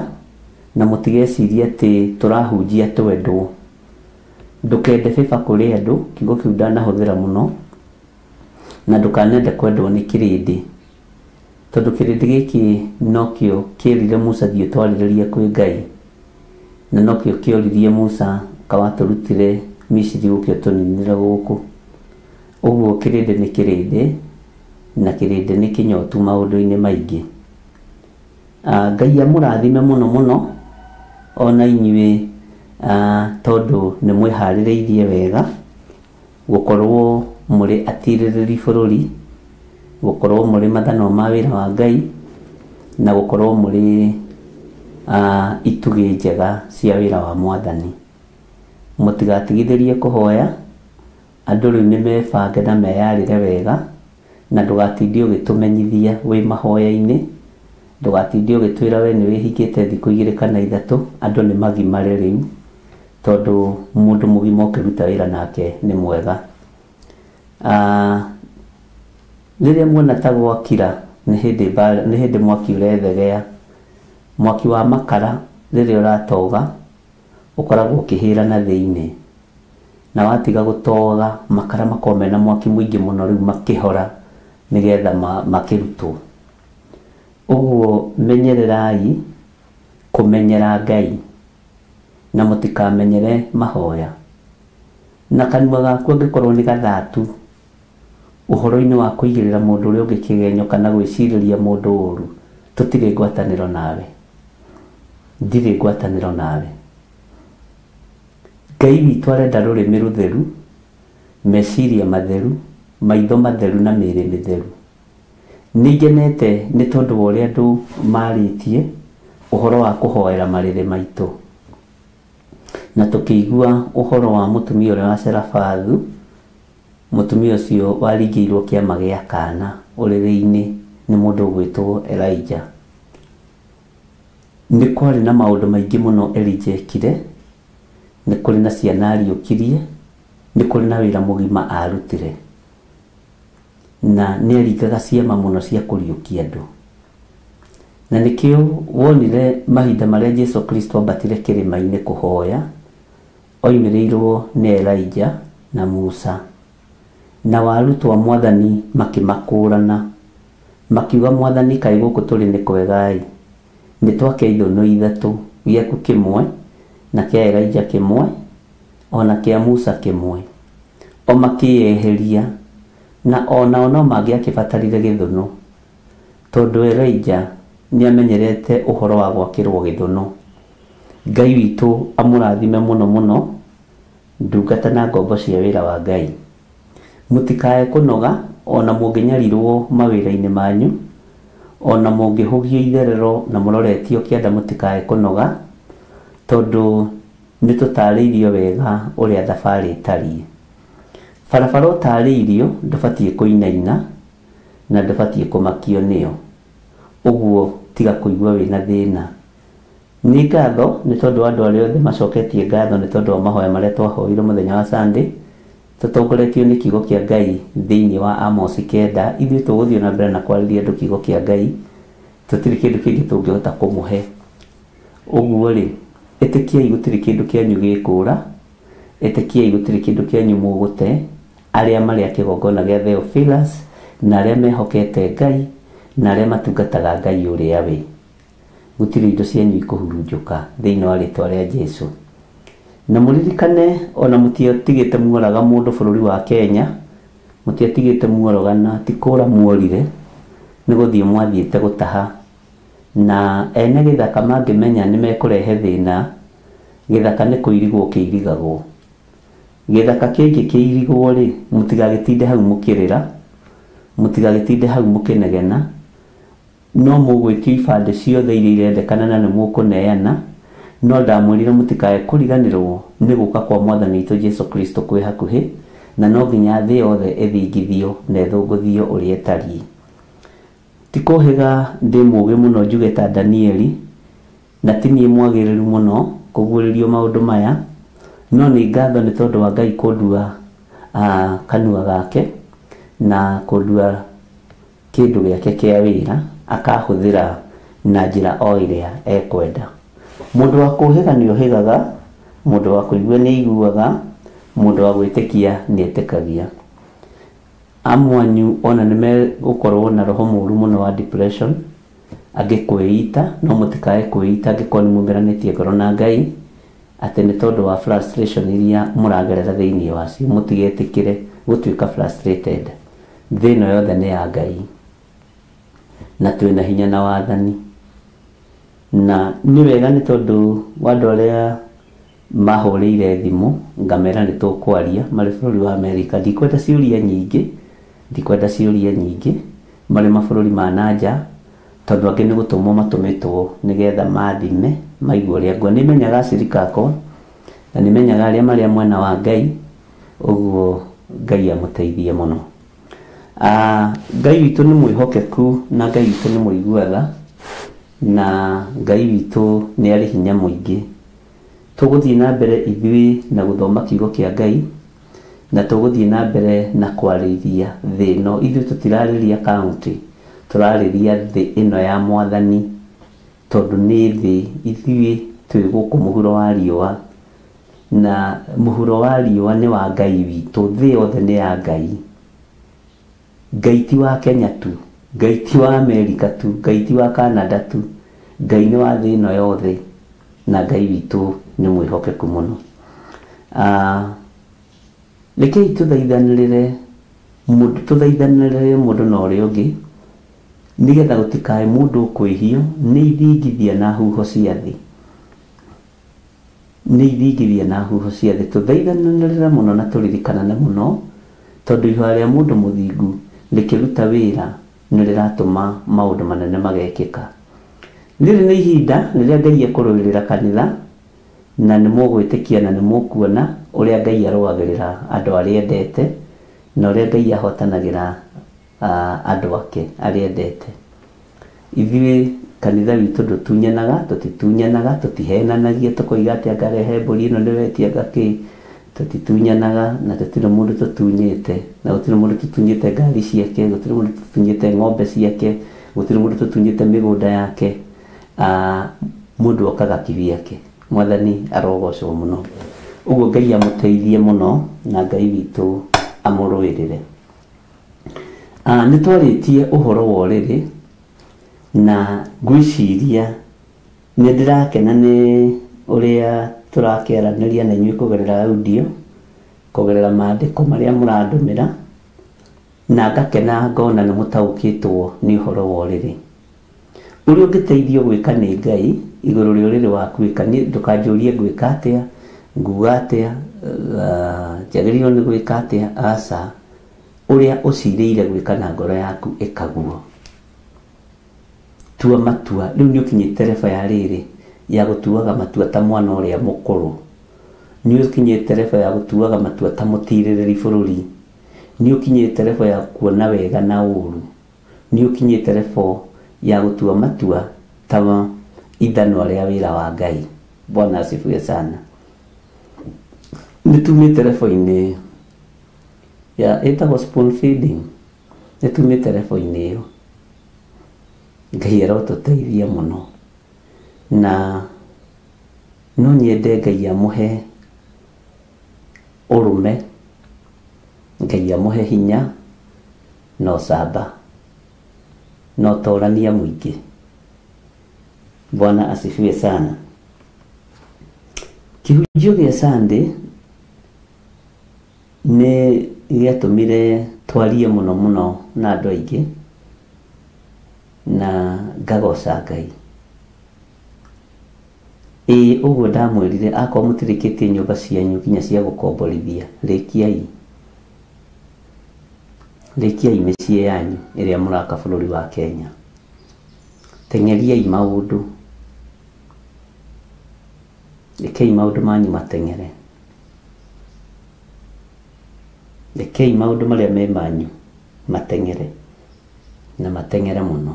na mũtigecirie atĩ tũrahunjia twendwo. Ndũkende bĩba kũrĩ andũ, kiugo kĩu ndanahũthĩra mũno, na ndũkanende kwendwo nĩ kĩrĩndĩ, tondũ kĩrĩndĩ gĩkĩ nokĩo kĩerire Musa thiĩ ũtwarĩrĩrie kwĩ Ngai, na nokĩo kĩoririe Musa kawatũrutire Misiri ũke ũtũninĩre gũkũ. Ũguo kĩrĩndĩ nĩ kĩrĩndĩ, na kĩrĩndĩ nĩ kĩnyotu maũndũ-inĩ maingĩ. Ngai amũrathime mũno mũno ona inyuĩ, tondũ nĩ mwĩharĩrĩirie wega gũkorwo mũrĩ atirĩrĩri bũrũri, gũkorwo mũrĩ mathanwa ma wĩra wa Ngai, na gũkorwo mũrĩ itugĩ njega cia wĩra wa mwathani. Mũtigatigithĩrie kũhoya, andũ rĩu nĩ mebange na meyarĩre wega, na ndũgatinde ũgĩtũmenyithia wĩ mahoya-inĩ, ndũgatinde ũgĩtwĩra we nĩ wĩhingĩte thikũ 2 kana 3, andũ nĩ magimare rĩu, tondũ mũndũ mũgima ũkĩruta wĩra nake nĩ mwega. Rĩrĩa muona ta gwakira Nĩ hĩndĩ mwaki ũrethegea. Mwaki wa makara rĩrĩa ũratoga ũkoragwo ũkĩhĩra na thĩinĩ, na watiga gũtoga makara makoragwo mena mwaki mũingĩ mũno rĩu makĩhora nĩgetha makĩrutwo. Ũguo menyererai kũmenyera Ngai na mũtikamenyere mahoya. Na kanua gaku angĩkorwo nĩ gathatu ũhoro-inĩ wa kũigĩrĩra mũndũ ũrĩa ũngĩ kĩgenyo kana gwĩcirĩria mũndũ ũru, tũtirĩ ngwatanĩro nawe. Ndirĩ ngwatanĩro nawe. Ngai witũ arenda rũrĩmĩ rũtheru, meciria matheru, maitho matheru na mĩĩrĩ mĩtheru. Nĩ ngenete nĩ tondũ wa ũrĩa andũ marĩtie ũhoro wa kũhoera marĩrĩ maitũ. Na tũkĩigua ũhoro wa mũtumia ũrĩa wa Serafathu, mũtumia ũcio waringĩirwo kĩama gĩa kana ũrĩrĩ-inĩ nĩ mũndũ ũgwĩtwo Elijah. Nĩ kwarĩ na maũndũ maingĩ mũno Elijah ekire, nĩ kũrĩ na ciana ariũkirie, nĩ kũrĩ na wĩra mũgima arutire. Na nĩ aringaga ciama mũno cia kũriũkia andũ. Na nĩkĩo wonire mahinda marĩa Jesu Kristo ambatire kĩrĩma-inĩ kũhoya, oimĩrĩirwo nĩ Elijah na Musa. Na arutwo a Mwathani makĩmakũrana, makiuga Mwathani kaĩ gũkũ tũrĩ nĩ kwega-ĩ, nĩ twake ithũnũ ithatũ, gĩaku kĩmwe na kĩa Elijah kĩmwe ona kĩa Musa kĩmwe. O makĩyeheria na onao no mangĩakĩbatarire gĩthũnũ, tondũ Elijah nĩ amenyerete ũhoro wa gwakĩrwo gĩthũnũ. Ngai witũ amũrathime mũno mũno, ndungata na ngombo cia wĩra wa Ngai. Mũtikae kũnoga ona mũngĩnyarirwo mawĩra-inĩ manyu, ona mũngĩhũgio itherero na mũroretio kĩanda mũtikae kũnoga, tondũ nĩ tũtarĩirio wega ũrĩa thabarĩ ĩtariĩ. Barabara ũtarĩirio ndũbatiĩ kũinaina na ndũbatiĩ kũmakio nĩyo. Ũguo tiga kũigua wĩna thĩna. Nĩ ngatho nĩ tondũ wa andũ arĩa othe macoketie ngatho nĩ tondũ wa mahoya marĩa twahoire mũthenya wa Sunday, tũtongoretio nĩ kiugo kĩa Ngai thĩinĩ wa Amos 9. Ithuĩ tũgũthiĩ na mbere na kwarĩria andũ kiugo kĩa Ngai, tũtirĩ kĩndũ kĩngĩ tũngĩhota kũmũhe. Ũguo rĩ, ĩtĩkiai gũtirĩ kĩndũ kĩanyu gĩkũra, ĩtĩkiai gũtirĩ kĩndũ kĩanyu mũgũte, arĩa marĩ a kĩgongona gĩa Theophilus na arĩa mehokete Ngai na arĩa matungataga Ngai ũrĩa wĩ. Gũtirĩ indo cianyu ikũhurunjũka thĩinĩ wa rĩtwa rĩa Jesu. Na mũririkane ona mũtiatigĩte muoraga mũndũ bũrũri wa Kenya, mũtiatigĩte muorogana, ti kũra muorire, nĩ gũthiĩ mwathiĩte gũtaha. Na ene gĩthaka mangĩmenya nĩ mekũrehe thĩna, gĩthaka nĩ kũirigwo kĩirigagwo. Gĩthaka kĩngĩ kĩirigwo rĩ, mũtigagĩtinde hau mũkĩrĩra, mũtigagĩtinde hau mũkĩnegena, no mũgwĩtio ibandĩ ciothe iria irendekana na nĩ mũkũneana. No ndamwĩrire mũtikae kũriganĩrwo nĩ gũka kwa Mwathani witũ Jesu Kristo kwĩ hakuhĩ, na no nginya thĩ yothe ĩthingithio na ĩthũngũthio ũrĩa ĩtariĩ. Ti kũhĩga ndĩ mũũgĩ mũno njuge ta Danieli, na ti niĩ mwagĩrĩru mũno kũguũrĩrio maũndũ maya, no nĩ ngatho nĩ tondũ wa Ngai kũndua kanua gake na kũndua kĩndũ gĩake kĩa wĩra, akahũthĩra na njĩra o ĩrĩa ekwenda. Mũndũ wa kũhĩga nĩ ũhĩgaga, mũndũ wa kũigua nĩ aiguaga, mũndũ wa gwĩtĩkia nĩ etĩkagia. Amwe anyu ona nĩ megũkorwo na roho mũũru mũno wa depression, angĩ kwĩita, no mũtikae kwĩita angĩkorwo nĩ mumĩranĩtie ngoro na Ngai, atĩ nĩ tondũ wa frustration iria mũragerera thĩinĩ wacio, mũtigetĩkĩre gũtuĩka frustrated. Thĩ ĩno yothe nĩ ya Ngai, na twĩna hinya na wathani. Na nĩ wega nĩ tondũ wa andũ arĩa mahũrĩire thimũ ngamera nĩ tũkwaria marĩ bũrũri wa Amerika. Ndikwenda ciũria nyingĩ, ndikwenda ciũria nyingĩ marĩ mabũrũri ma nanja, tondũ angĩ nĩ gũtũmwo matũmĩtwo nĩgetha mathime maigue ũrĩa ngwa. Nĩ menyaga acirika akwa na nĩ menyaga arĩa marĩ a mwena wa Ngai, ũguo Ngai amũteithie mũno. Ngai witũ nĩ mwĩhokeku na Ngai witũ nĩ mũigua tha, na Ngai witũ nĩ arĩ hinya mũingĩ. Tũgũthiĩ na mbere ithuĩ na gũthoma kiugo kĩa Ngai, na tũgũthiĩ na mbere na kwarĩria thĩ ĩno. Ithuĩ tũtirarĩria county, Tũrarĩria thĩ ĩno ya mwathani tondũ nĩ thĩ ithuĩ twĩ gũkũ mũhuro wa riũa, na mũhuro wa riũa nĩ wa Ngai witũ. Thĩ yothe nĩ ya Ngai. Ngai ti wa Kenya tu, Ngai ti wa Amerika tu, Ngai ti wa Canada tu, Ngai nĩ wa thĩ ĩno yothe, na Ngai witũ nĩ mwĩhokeku mũno. Rekei tũthaithanĩrĩre mũndũ, tũthaithanĩrĩre mũndũ na ũrĩa ũngĩ, nĩgetha gũtikae mũndũ ũkwĩhio nĩ ithingithia na huho cia thĩ. Nĩ ithingithia na huho cia thĩ. Tũthaithanĩrĩre mũno na tũririkanane mũno, tondũ ihoya rĩa mũndũ mũthingu rĩkĩruta wĩra nĩ rĩratũma maũndũ manene magekĩka. Rĩrĩ nĩ ihinda rĩrĩa Ngai ekũrũĩrĩra kanitha, na nĩ mũgwĩtĩkia na nĩ mũkuona ũrĩa Ngai arũagĩrĩra andũ arĩa endete, na ũrĩa Ngai ahotanagĩra andũ ake arĩa endete. Ithuĩ kanitha witũ ndũtunyanaga, tũtitunyanaga, tũtihenanagia tũkoiga atĩ anga rehe mbũri ĩno nĩwetia anga kĩ. Tũtitunyanaga na tũtirĩ mũndũ tũtunyĩte, na gũtirĩ mũndũ tũtunyĩte ngari ciake, gũtirĩ mũndũ tũtunyĩte ng'ombe ciake, gũtirĩ mũndũ tũtunyĩte mĩgũnda yake. Mũndũ okaga kivyake. Mwathani arogocwo mũno. Ũguo Ngai amũteithie mũno na Ngai witũ amũrũĩrĩre. Nĩ twarĩtie ũhoro wa ũrĩrĩ, na ngwĩciria nĩ ndĩrakena nĩ ũrĩa tũrakĩaranĩria na inyuĩ kũgerera audio, kũgerera maandĩko marĩa mũrandũmĩra, na ngakena ngona nĩ mũtaũkĩtwo nĩ ũhoro wa ũrĩrĩ. Ũrĩa ũngĩteithio gwĩka nĩ Ngai igũrũ rĩa ũrĩrĩ waku ĩka. Niĩ ndũkanjũrie ngwĩka atĩa, nguga atĩa, njagĩrĩirwo nĩ gwĩka atĩa, aca. Ũrĩa ũcirĩire gwĩka na ngoro yaku ĩkaguo. Tua matua. Rĩu nĩ ũkinyĩte reba ya rĩrĩ ya gũtuaga matua ta mwana ũrĩa mũkũrũ. Nĩ ũkinyĩte reba ya gũtuaga matua ta mũtirĩrĩri bũrũri. Nĩ ũkinyĩte reba ya kuona wega na ũru. Nĩ ũkinyĩte reba ya gũtua matua ta ithanwa rĩa wĩra wa Ngai. Bwana asifiwe sana. Nĩ tumĩte reba-inĩ ya ĩtagwo spoon feeding. Nĩ tumĩte reba-inĩ ĩyo. Ngai arotũteithia mũno. Na no nyende Ngai amũhe ũrũme, Ngai amũhe hinya na ũcamba na ũtorania mũingĩ. Bwana asifiwe sana. Kĩhunjio gĩa Sunday nĩ gĩatũmire twarie mũno mũno na andũ aingĩ, na ngagoca Ngai. Ĩĩ ũguo ndamwĩrire, akorwo mũtirĩkĩtie nyũmba cianyu nginya cia gũkomborithia, rĩkiai. Rĩkiai mĩciĩ yanyu ĩrĩa mũraka bũrũri wa Kenya. Teng'eriai maũndũ. Rekei maũndũ manyu mateng'ere. Rekei maũndũ marĩa me manyu mateng'ere, na mateng'ere mũno.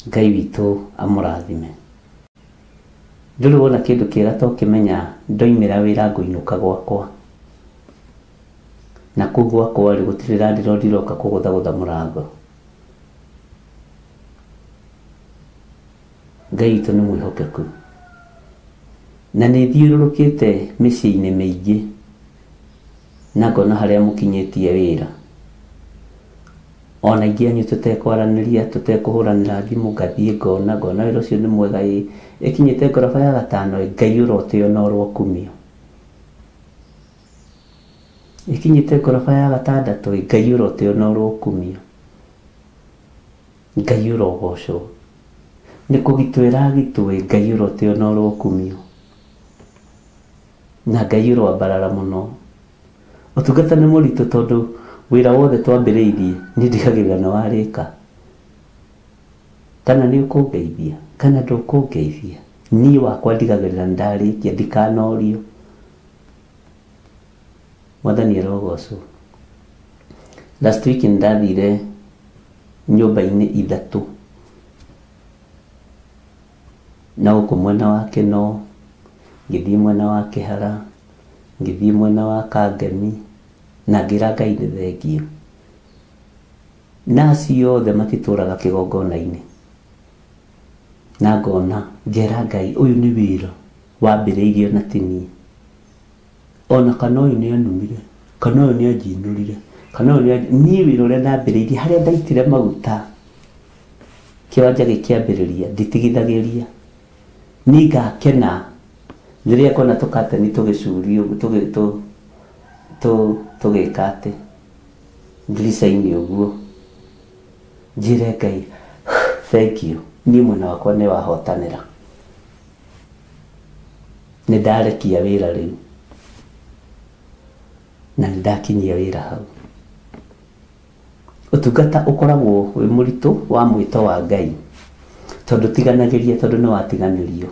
Ngai witũ amũrathime. Ndũrĩ wona kĩndũ kĩega ta ũkĩmenya ndoimĩra wĩra ngũinũka gwakwa. Na kũu gwakwa rĩ, gũtirĩ landlord iroka kũgũthagũtha mũrango. Ngai witũ nĩ mwĩhokeku. Na nĩ thiũrũrũkĩte mĩciĩ-inĩ mĩingĩ na ngona harĩa mũkinyĩtie wĩra. Ona ingĩ anyu tũtekwaranĩria, tũtekũhũranĩra thimũ, ngathiĩ ngona wĩra ũcio nĩ mwega ĩ, ĩkinyĩte ngoroba ya gatano ĩ, Ngai ũrotĩo na ũrokumio. Ĩkinyĩte ngoroba ya gatandatũ ĩ, Ngai ũrotĩo na ũrokumio. Ngai ũrogocwo. Nĩ kũgitwo ĩragitwo ĩ, Ngai ũrotĩo na ũrokumio. Na Ngai ũroambarara mũno. Ũtungata nĩ mũritũ tondũ wĩra wothe twambĩrĩirie nĩ ndigagĩrĩra nĩ warĩka. Kana nĩ ũkũngeithia, kana ndũkũngeithia, niĩ wakwa ndigagĩrĩra nĩ ndarĩkia, ndikanorio. Mwathani arogocwo. Last week nĩ ndathire nyũmba-inĩ ithatũ, na gũkũ mwena wa Kĩno, ngĩthiĩ mwena wa Kĩhara, ngĩthiĩ mwena wa Kangemi, na ngĩra Ngai nĩ thengio. Na acio othe matitũraga kĩgongona-inĩ. Na ngona ngera Ngai ũyũ nĩ wĩra wambĩrĩirio na ti niĩ. Ona kana ũyũ nĩ anumire, kana ũyũ nĩ anjinũrire, kana ũyũ nĩ niĩ wĩra ũrĩa ndambĩrĩirie harĩa ndaitire maguta kĩwanja gĩkĩambĩrĩria nditigithagĩria. Niĩ ngakena rĩrĩa ngona tũkateni tũgĩcurio tũgĩka atĩ ndirica-inĩ ũguo njĩre Ngai thank you, niĩ mwena wakwa nĩ wahotanĩra, nĩ ndarekia wĩra rĩu na nĩ ndakinyia wĩra hau. Ũtungata ũkoragwo wĩ mũritũ wa mwĩto wa Ngai tondũ tiganagĩria, tondũ nĩ watiganĩrio.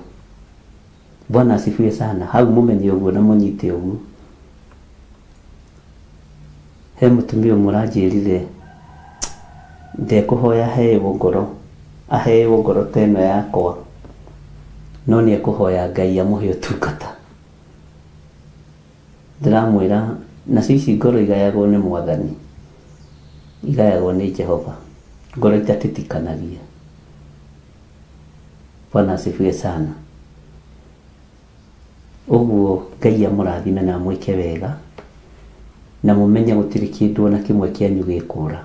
Bwana asifiwe sana. Hau mũmenye ũguo na mũnyite ũguo. He mũtumia ũmwe ũranjĩrire ndekũhoya aheo ngoro, aheo ngoro ta ĩno yakwa, no nĩ ekũhoya Ngai amũhe ũtungata. Ndĩramwĩra nacio ici ngoro igayagwo nĩ Mwathani, igayagwo nĩ Jehova, ngoro itatitikanagia. Bwana asifiwe sana. Ũguo Ngai amũrathime na amwĩke wega na mũmenye gũtirĩ kĩndũ ona kĩmwe kĩanyu gĩkũra.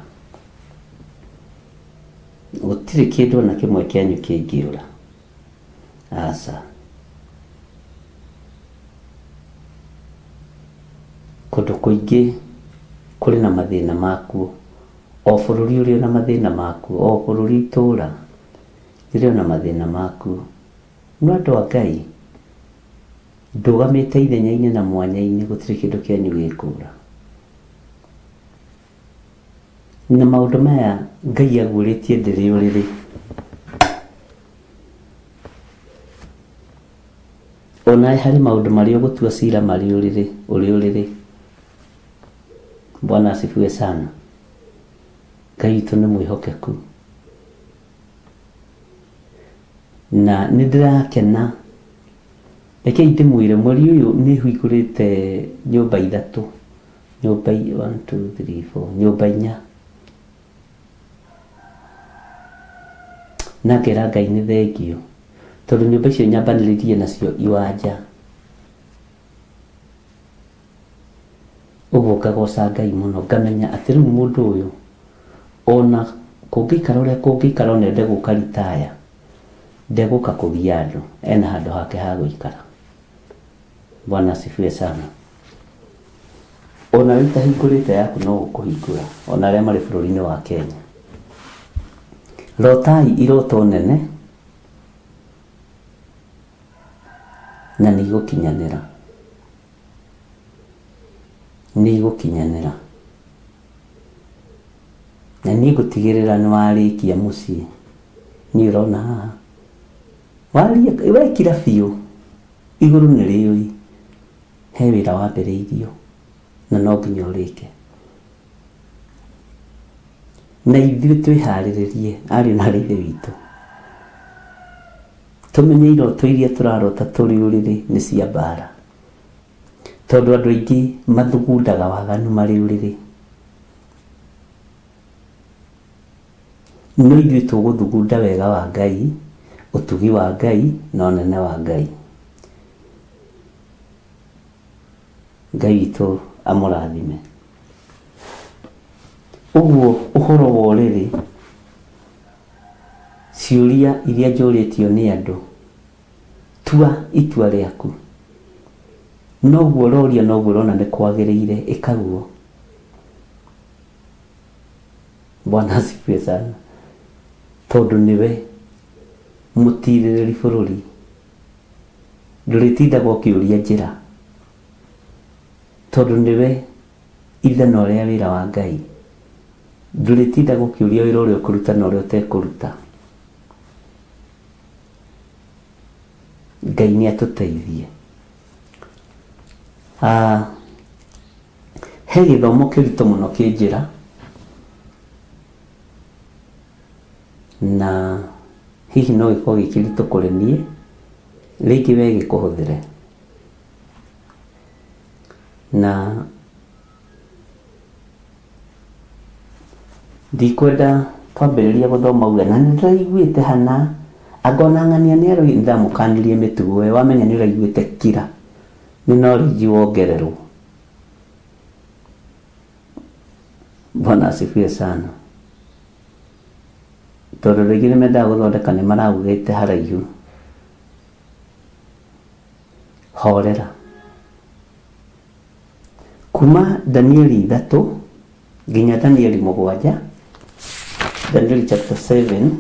Gũtirĩ kĩndũ ona kĩmwe kĩanyu kĩngĩũra. Aca. Kũndũ kũingĩ kũrĩ na mathĩna makuo. O bũrũri ũrĩ na mathĩna makuo, o bũrũri itũũra rĩrĩ na mathĩna makuo. No andũ a Ngai, ndũgamĩte ithenya-inĩ na mwanya-inĩ, gũtirĩ kĩndũ kĩanyu gĩkũra. Na maũndũ maya Ngai aguũrĩtie ndĩrĩ ũrĩrĩ. Ona harĩ maũndũ marĩa ũgũtua cira marĩ ũrĩrĩ, ũrĩ ũrĩrĩ. Bwana asifiwe sana. Ngai witũ nĩ mwĩhokeku. Na nĩ ndĩrakena. Rekei ndĩmwĩre mweri ũyũ nĩ hingũrĩte nyũmba ithatũ, nyũmba 1 2 3 4, nyũmba inya. Na ngera Ngai nĩ thengio tondũ nyũmba icio nyambanĩrĩrie nacio iwanja. Ũguo ngagoca Ngai mũno, ngamenya atĩ rĩu mũndũ ũyũ ona kũngĩikara ũrĩa kũngĩikara ona ende gũka ritaya, ndegũka kũgia andũ, ena handũ hake ha gũikara. Bwana asifiwe sana. Ona wĩtahingũrĩte yaku no ũkũhingũra, ona arĩa marĩ bũrũri-inĩ wa Kenya. Rotai iroto nene na nĩ igũkinyanĩra, nĩ igũkinyanĩra. Na niĩ ngũtigĩrĩra nĩ warĩkia mũciĩ. Niĩ ũrona haha wekira biũ, igũrũ nĩ rĩũĩ he wĩra wambĩrĩirio na no nginya ũrĩke. Na ithuĩ twĩharĩrĩrie ariũ na aarĩ a Ithe witũ, tũmenye iroto iria tũrarota tũrĩ ũrĩrĩ nĩ cia mbara, tondũ andũ aingĩ mathugundaga waganu marĩ ũrĩrĩ. No ithuĩ tũgũthugunda wega wa Ngai, ũtugi wa Ngai na ũnene wa Ngai. Ngai witũ amũrathime. Ũguo ũhoro wa ũrĩrĩ, ciũria iria njũrĩtio nĩ andũ, tua itua rĩaku. Noguo ũroria noguo ũrona nĩ kwagĩrĩire, ĩkaguo. Bwana asifiwe sana. Tondũ nĩwe mũtirĩrĩri bũrũri, ndũrĩtindaga ũkĩũria njĩra, tondũ nĩwe ithano rĩa wĩra wa Ngai. Ndũrĩtindaga ũkĩũria wĩra ũrĩa ũkũruta na ũrĩa ũtekũruta. Ngai nĩ atũteithie. He gĩthomo kĩritũ mũno kĩ njĩra, na hihi no gĩkorwo gĩ kĩritũ kũrĩ niĩ, rĩngĩ we gĩkũhũthĩre. Na Ndikwenda twambĩrĩria gũthoma uge na nĩndĩraiguĩte hana angona ng'ania nĩ aroi ndamũkanirie mĩtugo we wamenya nĩ ũraiguĩte kira nĩ knowledge wongererwo. Bwana asifiwe sana. Tondũ rĩngĩ nĩ mendaga gũthondeka nĩ maraugĩte haraihu. Horera. Kuma Danieli 3 nginya Danieli 7, Danieli chapter 7,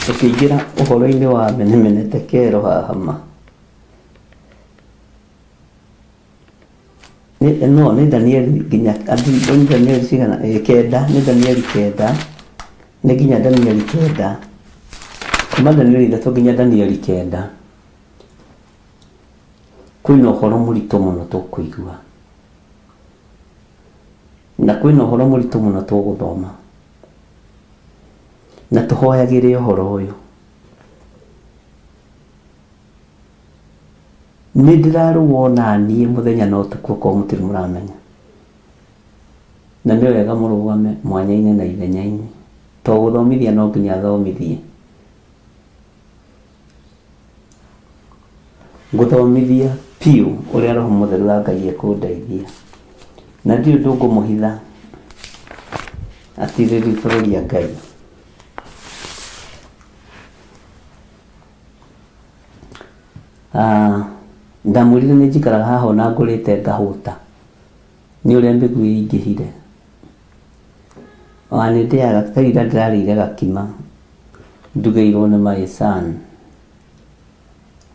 tũkĩingĩra ũhoro-inĩ wa menemenetekero haha ma. No, nĩ Danieli nginya nĩ Danieli cigana? Kenda, nĩ Danieli 9, nĩ nginya Danieli 9. Kuma Danieli 3 nginya Danieli 9. Kwĩna ũhoro mũritũ mũno tũkũigua. Na kwĩna ũhoro mũritũ mũno tũgũthoma. Na tũhoyagĩre ũhoro ũyũ. Nĩ ndĩrarũo na niĩ mũthenya na ũtukũ okorwo mũtirĩ mũramenya. Na nĩ wega mũrũgame mwanya-inĩ na ithenya-inĩ. To gũthomithia no nginya thomithie. Gũthomithia piũ ũrĩa Roho Mũtheru wa Ngai ekũndeithia. Na ndirĩ ũndũ ngũmũhitha atirĩrĩ bũrũri a Ngai. Ndamwĩrire nĩ njikaraga haha ona ngũrĩte ngahũta nĩ ũrĩa mbegũ ĩingĩhire. Ona nĩ ndĩaga ta ira ndĩrarĩire gakima ndugĩirwo nĩ my son.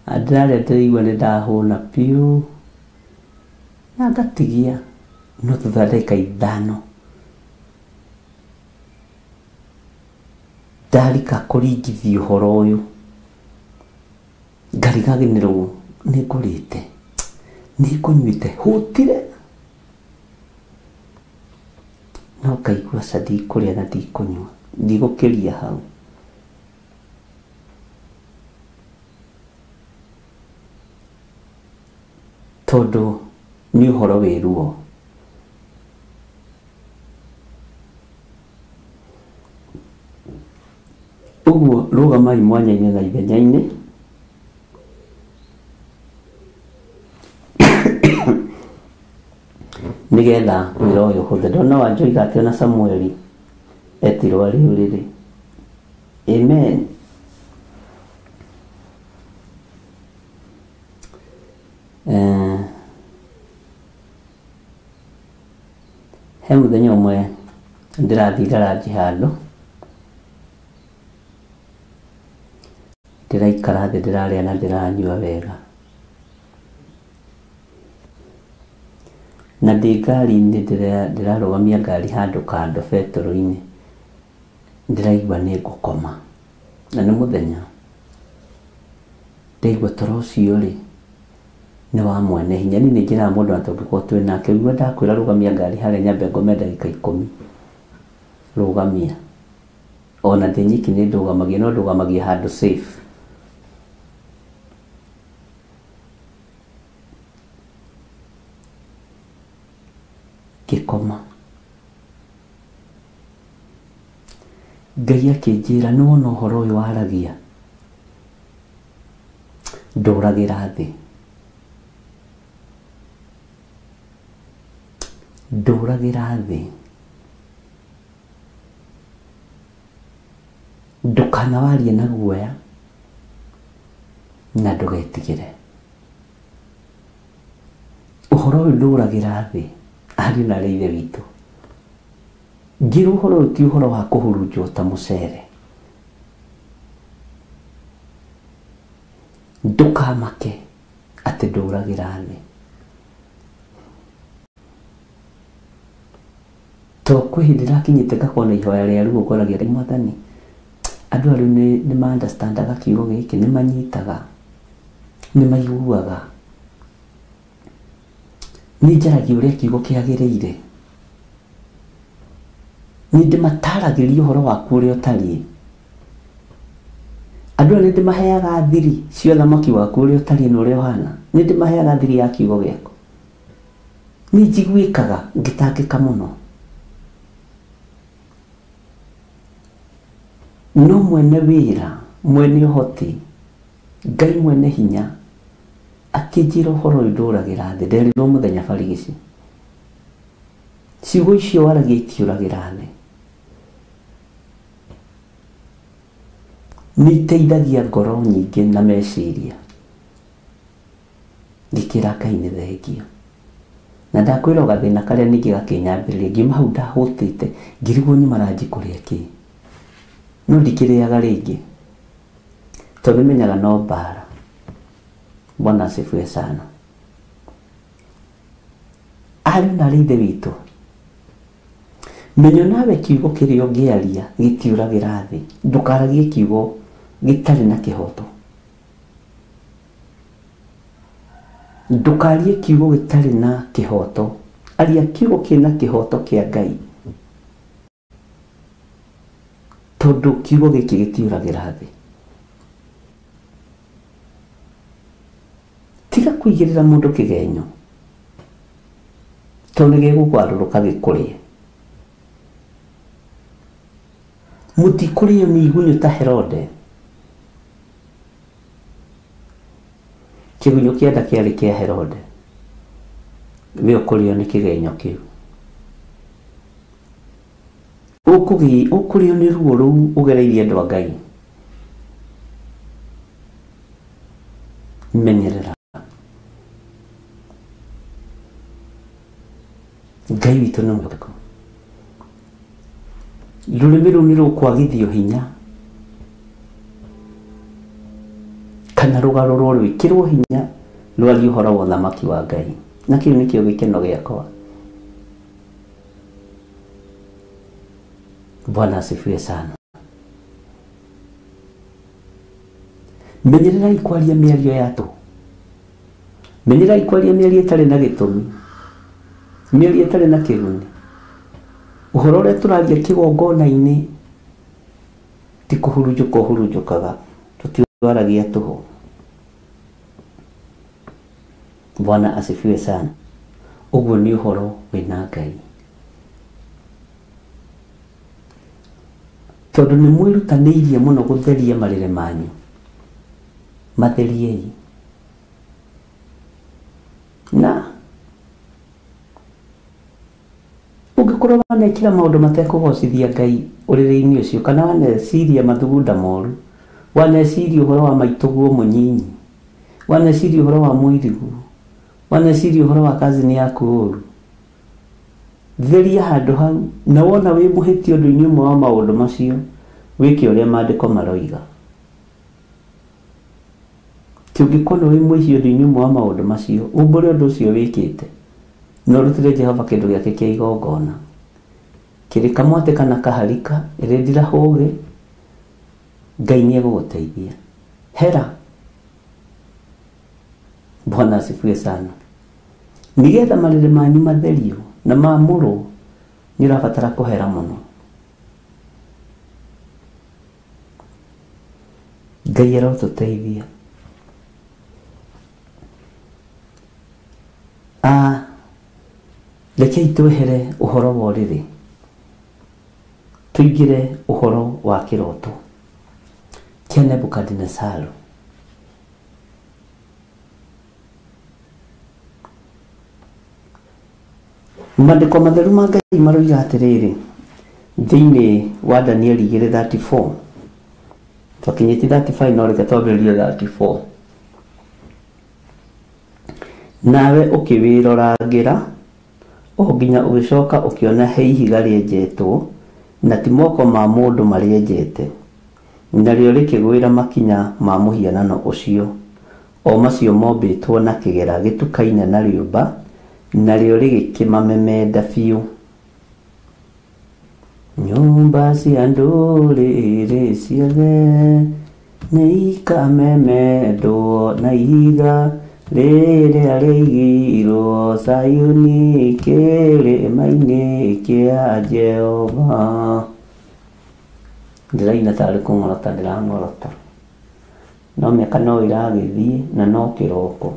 Ndĩrarĩa ndĩraigua nĩ ndahũna piũ na ngatigia no thutha wa ndagĩka 5 ndarika kũringithia ũhoro ũyũ ngariganĩrwo nĩ ngũrĩte nĩ ngũnyuĩte hũtire no ngaigua ca ndikũrĩa na ndikũnyua ndigũkĩria hau. Tondũ nĩ ũhoro wĩ ruo. Ũguo rũgamai mwanya-inĩ na ithenya-inĩ nĩgetha wĩra ũyũ ũhũthe. Ndona Wanjoiga atĩ ona Samueli etirwo arĩ ũrĩrĩ. Amen. He mũthenya ũmwe ndĩrathire ranji handũ ndĩraikara thĩ ndĩrarĩa na ndĩranyua wega na ndĩ ngari-inĩ ndĩrarũgamia ngari handũ kando betũrũ-inĩ ndĩraigua nĩ ngũkoma na nĩ mũthenya ndaigua toro ũcio rĩ nĩ wa mwene hinya. Niĩ nĩ njĩraga mũndũ na tũngĩkorwo twĩ nake ũguo ndakwĩra rũgamia ngari harĩa nyambe ngome ndagĩka 10 rũgamia. Ona ndĩ nyiki nĩ ndũgamagia no ndũgamagia handũ safe. Ngĩkoma Ngai akĩnjĩra nĩ wona ũhoro ũyũ waragia ndũragĩra thĩ ndũragĩra thĩ ndũkanawarie na guoya na ndũgetigĩre. Ũhoro ũyũ ndũragĩra thĩ ariũ na arĩa ithe witũ. Ngĩrwo ũhoro ũyũ ti ũhoro wa kũhurunjwo ta mũcere. Ndũkamake atĩ ndũragĩra thĩ. To kwĩ hĩndĩ ndĩrakinyĩte ngakorwo na ihoya rĩa ruo ngoragia Mwathani andũ aya rĩu nĩ ma understandaga kiugo gĩkĩ, nĩ manyitaga, nĩ maiguaga, nĩ njaragia ũrĩa kiugo kĩagĩrĩire, nĩ ndĩmataragĩria ũhoro waku ũrĩa ũtariĩ. Andũ aya nĩ ndĩmaheaga thiri cia ũthamaki waku ũrĩa ũtariĩ na ũrĩa ũhana, nĩ ndĩmaheaga thiri ya kiugo gĩaku. Nĩ njiguĩkaga ngĩtangĩka mũno. No mwene wĩra, mwene ũhoti, Ngai mwene hinya akĩnjĩra ũhoro ũyũ ndũragĩra thĩ. Nderirwo mũthenya barigici. Ciugo icio waragia itiũragĩra thĩ. Nĩ iteithagia ngoro nyingĩ na meciria. Ngĩkĩra Ngai nĩ thengio. Na ndakwĩra o gathĩna karĩa ningĩ gakĩnyambĩrĩria, ngiuma hau ndahũtĩte, ngĩrigwo nyuma ranji kũrĩa kĩ. No ndikĩrĩaga rĩngĩ. Tondũ nĩmenyaga no mbara. Bwana asifiwe sana. Ariũ na arĩ ithe witũ, menyo nawe kiugo kĩrĩa ũngĩaria gĩtiũragĩra thĩ. Ndũkaragie kiugo gĩtarĩ na kĩhoto. Ndũkarie kiugo gĩtarĩ na kĩhoto. Aria kiugo kĩna kĩhoto kĩa Ngai. Tondũ kiugo gĩkĩ gĩtiũragĩra thĩ. Tiga kũigĩrĩra mũndũ kĩgenyo. Tondũ nĩgĩgũkwarũrũka gĩkũrĩe. Mũtikũrĩo nĩ igunyũ ta Herode. Kĩgunyũ kĩa nda kĩarĩ kĩa Herode. We ũkũrĩo nĩ kĩgenyo kĩu. Ũkũrĩo nĩ ruo rũu ũgereirie andũ a Ngai. Menyerera. Ngai witũ nĩ mwĩhokeku. Rũrĩmĩ rũu nĩ rũkwagithio hinya kana rũgarũrwo rwĩkĩrwo hinya rwarie ũhoro wa ũthamaki wa Ngai. Na kĩu nĩkĩo gĩkeno gĩakwa. Bwana asifiwe sana. Menyererai kwaria mĩario ya tũhũ. Menyererai kwaria mĩario ĩtarĩ na gĩtũmi. Mĩario ĩtarĩ na kĩguni. Ũhoro ũrĩa tũraria kĩgongona-inĩ ti kũhurunjũka ũhurunjũkaga, tũtiwaragia tũhũ. Bwana asifiwe sana. Ũguo nĩ ũhoro wĩna Ngai. Tondũ nĩ mwĩrutanĩirie mũno gũtheria marĩrĩ manyu. Matheriei. Na ũngĩkorwo wanekĩra maũndũ matekũgocithia Ngai ũrĩrĩ-inĩ ũcio, kana waneciria mathugunda moru, waneciria ũhoro wa maitũguo mũnyinyi, waneciria ũhoro wa mũiriguo, waneciria ũhoro wa kazini yaku ũru, theria handũ hau, na wona wĩ mũhĩtia ũndũ-inĩ ũmwe wa maũndũ macio, wĩke ũrĩa maandĩko maroiga. Ti ũngĩkorwo wĩ mwĩhia ũndũ-inĩ ũmwe wa maũndũ macio, umbũre ũndũ ũcio wĩkĩte, na ũrutĩre Jehova kĩndũ gĩake kĩa igongona. Kĩrĩ kamwatĩ kana kaharika, ĩrĩ ndirahũgĩ, Ngai nĩegũgũteithia. Hera. Bwana asifiwe sana. Nĩgetha marĩrĩ manyu matherio na maamũrwo, nĩ ũrabatara kũhera mũno. Ngai arotũteithia. Rekei twehere ũhoro wa ũrĩrĩ, tũingĩre ũhoro wa kĩroto kĩa Nebukadinesaru. Maandĩko matheru ma Ngai maroiga atĩrĩrĩ thĩinĩ wa Danieli 2:34. Twakinyĩtie 35 no reke twambĩrĩrie 34. Nawe ũkĩwĩrorangĩra o nginya ũgĩcoka ũkĩona he ihiga rĩenjetwo na ti moko ma mũndũ marĩenjete, narĩo rĩkĩgwĩra makinya ma mũhianano ũcio, o macio mombĩtwo na kĩgera gĩtukaine na rĩũmba, narĩo rĩgĩkĩmamemenda biũ. Nyũmba cia ndũrĩrĩ ciothe nĩikamemendwo na ihiga rĩrĩa rĩigirwo Sayuni kĩrĩma-inĩ kĩa Jehova. Ndĩraina tarĩ kũng'orota ndĩrang'orota, no mĩaka no ĩragĩthiĩ na no kĩroko.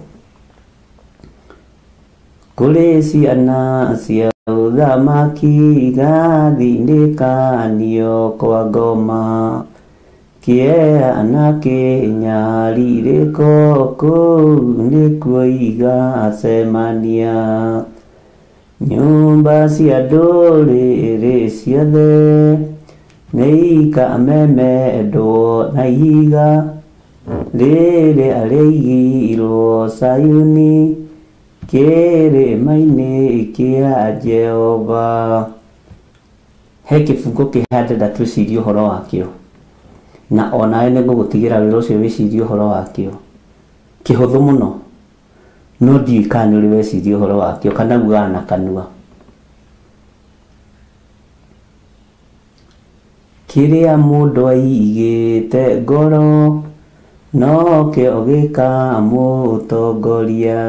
Kũrĩ ciana cia ũthamaki igathinĩkanio kwa ngoma. Kĩeha na kĩnyarirĩko kũu nĩkuo igacemania. Nyũmba cia ndũrĩrĩ ciothe nĩikamemendwo na ihiga rĩrĩa rĩigirwo Sayuni kĩrĩma-inĩ kĩa Jehova. He kĩbungo kĩhandĩra twĩcirie ũhoro wakĩo, na onawe nĩngũgũtigĩra wĩra ũcio wĩcirie ũhoro wakĩo. Kĩhũthũ mũno, no ndiũĩ kana nĩ ũrĩ weciria ũhoro wakĩo kana ugaga na kanua. Kĩrĩa mũndũ aigĩte ngoro nokĩo gĩkamũtongoria,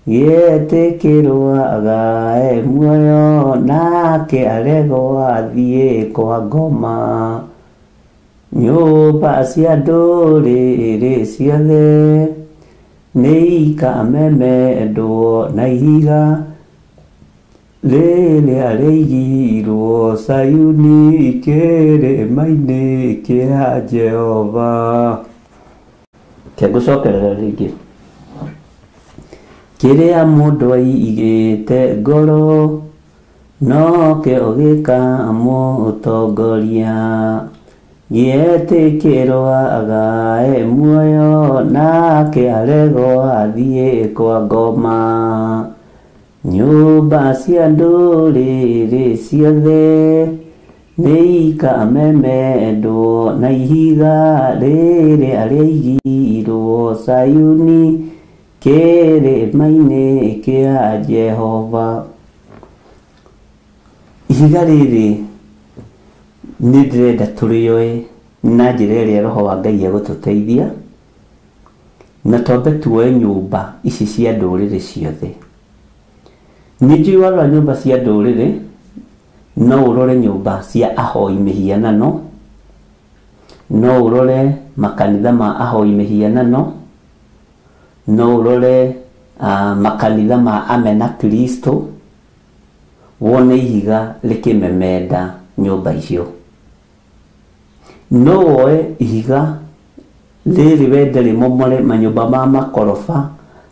gĩetĩkĩrwo agae muoyo nake aregwo athiĩ kwa ngoma. Nyũmba cia ndũrĩrĩ ciothe nĩikamemendwo na ihiga rĩrĩa rĩigirwo Sayuni kĩrĩma-inĩ kĩa Jehova. Ngũcokerera rĩngĩ. Kĩrĩa mũndũ aigĩte ngoro nokĩo gĩkamũtongoria, gĩetĩkĩrwo agae muoyo nake aregwo athiĩ kwa ngoma. Nyũmba cia ndũrĩrĩ ciothe nĩikamemendwo na ihiga rĩrĩa rĩigirwo Sayuni kĩrĩma-inĩ kĩa Jehova. Ihiga rĩrĩ nĩ ndĩrenda tũrĩoe na njĩra ĩrĩa Roho wa Ngai egũtũteithia, na twambe tuoe nyũmba ici cia ndũrĩrĩ ciothe. Nĩ njũĩ warora nyũmba cia ndũrĩrĩ no ũrore nyũmba cia ahoi mĩhianano, no ũrore makanitha ma ahoi mĩhianano, no ũrore makanitha ma amena Kristo, wone ihiga rĩkĩmemenda nyũmba icio. No woe ihiga rĩrĩ wende rĩmomore manyũmba ma makoroba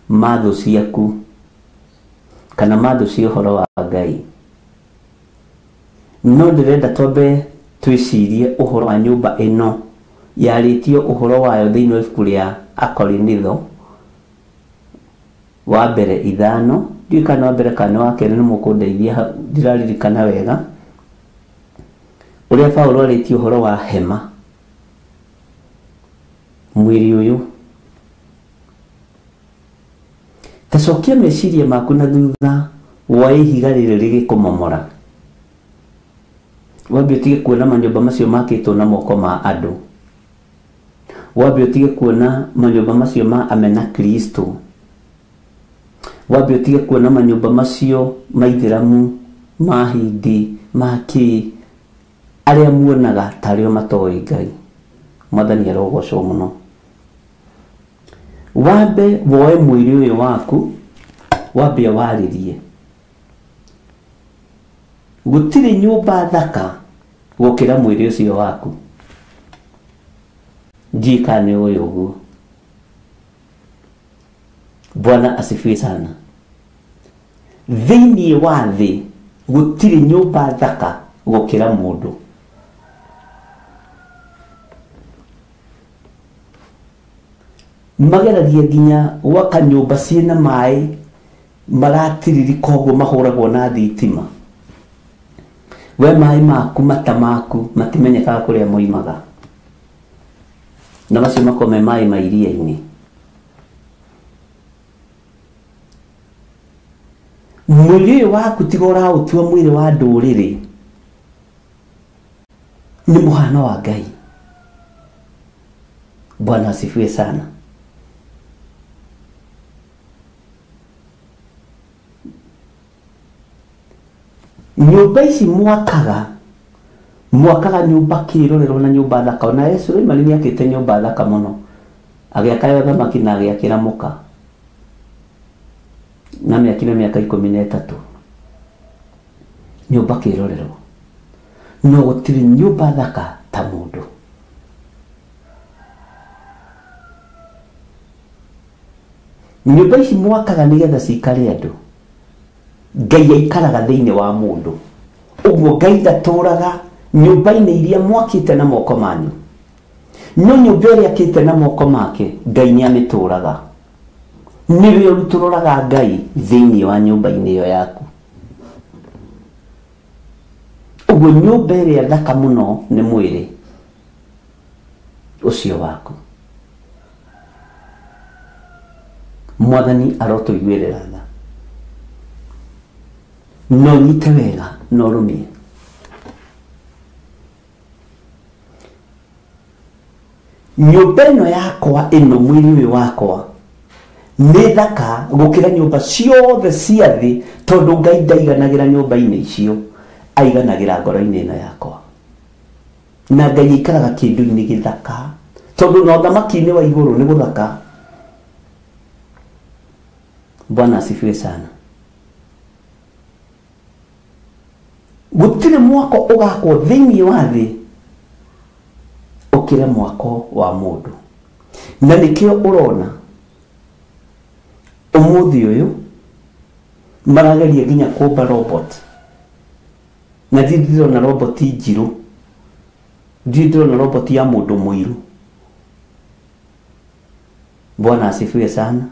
ma thũ ciaku kana ma thũ cia ũhoro wa Ngai. No ndĩrenda twambe twĩcirie ũhoro wa nyũmba ĩno yarĩtio ũhoro wayo thĩinĩ wa ibuku rĩa Akorinitho wa mbere 5, ndiũĩ kana wa mbere kana wa kerĩ, nĩ mũkũndeithia ndiraririkana wega, ũrĩa Paũlũ arĩtie ũhoro wa hema mwĩrĩ ũyũ. Ta cokia meciria maku na thutha woe ihiga rĩrĩ rĩgĩkũmomora, wambe ũtige kuona manyũmba macio makĩtwo na moko ma andũ, wambe ũtige kuona manyũmba macio ma amena Kristo, wambe ũtige kuona manyũmba macio ma ithĩramu, ma Hindi, ma kĩ, arĩa muonaga tarĩo matoĩ Ngai. Mwathani arogocwo mũno. Wambe woe mwĩrĩ ũyũ waku, wambe warĩrie. Gũtirĩ nyũmba thaka gũkĩra mwĩrĩ ũcio waku. Ndiũĩ kana nĩ ũĩ ũguo. Bwana asifiwe sana. Thĩinĩ wa thĩ gũtirĩ nyũmba thaka gũkĩra mũndũ. Mageragia nginya gwaka nyũmba ciĩna maĩ maratiririka ũguo mahũragwo na thitima. We maĩ maku mata maku matimenyekaga kũrĩa moimaga, na macio makorwo me maĩ ma iria-inĩ. Mwĩrĩ ũyũ waku tiga ũraũtua mwĩrĩ wa ndũrĩrĩ, nĩ mũhano wa Ngai. Bwana asifiwe sana. Nyũmba ici mwakaga nyũmba kĩrorerwo na nyũmba thaka. Ona Suleimani nĩakĩte nyũmba thaka mũno, agĩaka ya ũthamaki na agĩakĩra mũka. Na mĩakire mĩaka 13 nyũmba kĩrorerwo no gũtirĩ nyũmba thaka ta mũndũ. Nyũmba ici mwakaga nĩgetha cikare andũ. Ngai aikaraga thĩinĩ wa mũndũ. Ũguo Ngai ndatũraga nyũmba-inĩ iria mwakĩte na moko manyu. No nyũmba ĩrĩa akĩte na moko make Ngai nĩamĩtũraga. Nĩwe ũrutũrũraga Ngai thĩinĩ wa nyũmba-inĩ ĩyo yaku. Ũguo nyũmba ĩrĩa thaka mũno nĩ mwĩrĩ ũcio waku. Mwathani arotũiguĩrĩra tha. No nyite wega na ũrũmie. Nyũmba ĩno yakwa ĩno mwĩrĩ ũyũ wakwa nĩ thaka gũkĩra nyũmba ciothe cia thĩ tondũ Ngai ndaiganagĩra nyũmba-inĩ icio, aiganagĩra ngoro-inĩ ĩno yakwa. Na Ngai aikaraga kĩndũ-inĩ gĩthaka tondũ na ũthamaki-inĩ wa igũrũ nĩ gũthaka. Bwana asifiwe sana. Gũtirĩ mwako ũgakwo thĩinĩ wa thĩ ũkĩre mwako wa mũndũ. Na nĩkĩo ũrona ũmũthĩ ũyũ marageria nginya kũmba robot. Na ndirĩ ndĩrona robot njirũ, ndirĩ ndĩrona robot ya mũndũ mũirũ. Bwana asifiwe sana.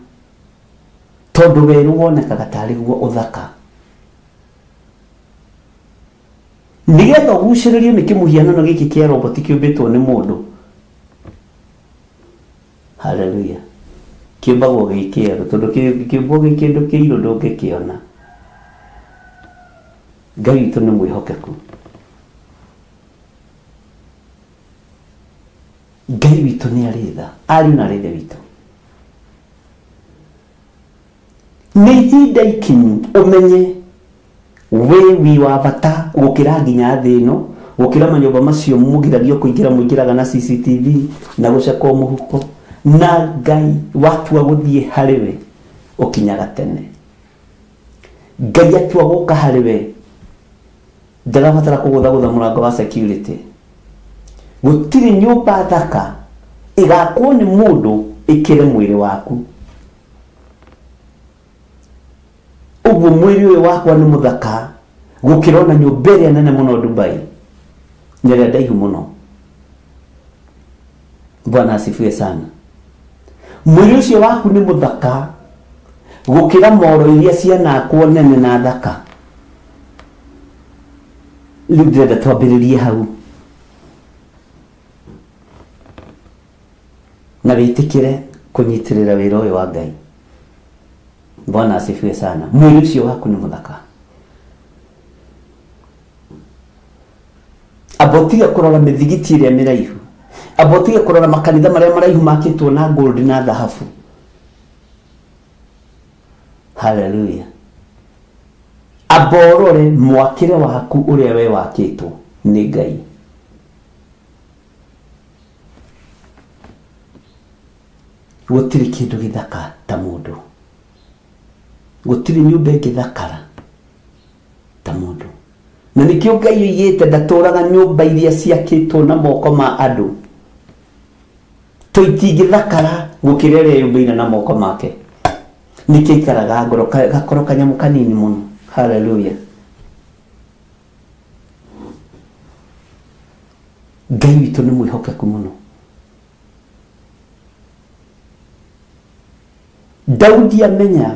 Tondũ werũ wonekaga tarĩ guo ũthaka. Nĩgetha ũgucĩrĩrio nĩ kĩmũhianano gĩkĩ kĩa robot kĩũmbĩtwo nĩ mũndũ. Hallelujah. Kĩũmbagwo gĩ kĩerũ tondũ kĩũmbwo gĩ kĩndũ kĩirũ ndũngĩkĩona. Ngai witũ nĩ mwĩhokeku. Ngai witũ nĩ arĩ tha, ariũ na arĩ ithe witũ. Nĩ ihinda ikinyu ũmenye we wi wa bata gũkĩra nginya thĩ ĩno, gũkĩra manyũmba macio mũgiragio kũingĩra mũingĩraga na CCTV na gũcekwo mũhuko. Na Ngai watua gũthiĩ harĩ we ũkinyaga tene. Ngai atua gũka harĩ we ndarabatara kũgũthagũtha mũrango wa security. Gũtirĩ nyũmba thaka ĩgakwo nĩ mũndũ ĩkĩre mwĩrĩ waku. Ũguo mwĩrĩ ũyũ wakwa nĩ mũthaka gũkĩra ona nyũmba ĩrĩa nene mũno Dubai na ĩrĩa ndaihu mũno. Bwana asifiwe sana. Mwĩrĩ ũcio waku nĩ mũthaka gũkĩra moro iria cianakwo nene na thaka. Rĩu ndĩrenda twambĩrĩrie hau na wĩtĩkĩre kũnyitĩrĩra wĩra ũyũ wa Ngai. Bwana asifiwe sana. Mwĩrĩ ũcio waku nĩ mũthaka. Amba ũtige kũrora mĩthigiti ĩrĩa mĩraihu. Amba ũtige kũrora makanitha marĩa maraihu makĩtwo na gold na thahabu. Hallelujah. Amba ũrore mwakĩre waku ũrĩa we wakĩtwo nĩ Ngai. Gũtirĩ kĩndũ gĩthaka ta mũndũ. Gũtirĩ nyũmba ĩngĩthakara ta mũndũ. Na nĩkĩo Ngai oigĩte ndatũraga nyũmba iria ciakĩtwo na moko ma andũ. Tũitingĩthakara gũkĩra ĩrĩa yũmbĩire na moko make. Nĩkĩo aikaraga ngoro gakoro kanyamũ kanini mũno. Hallelujah. Ngai witũ nĩ mwĩhokeku mũno. Daudi amenya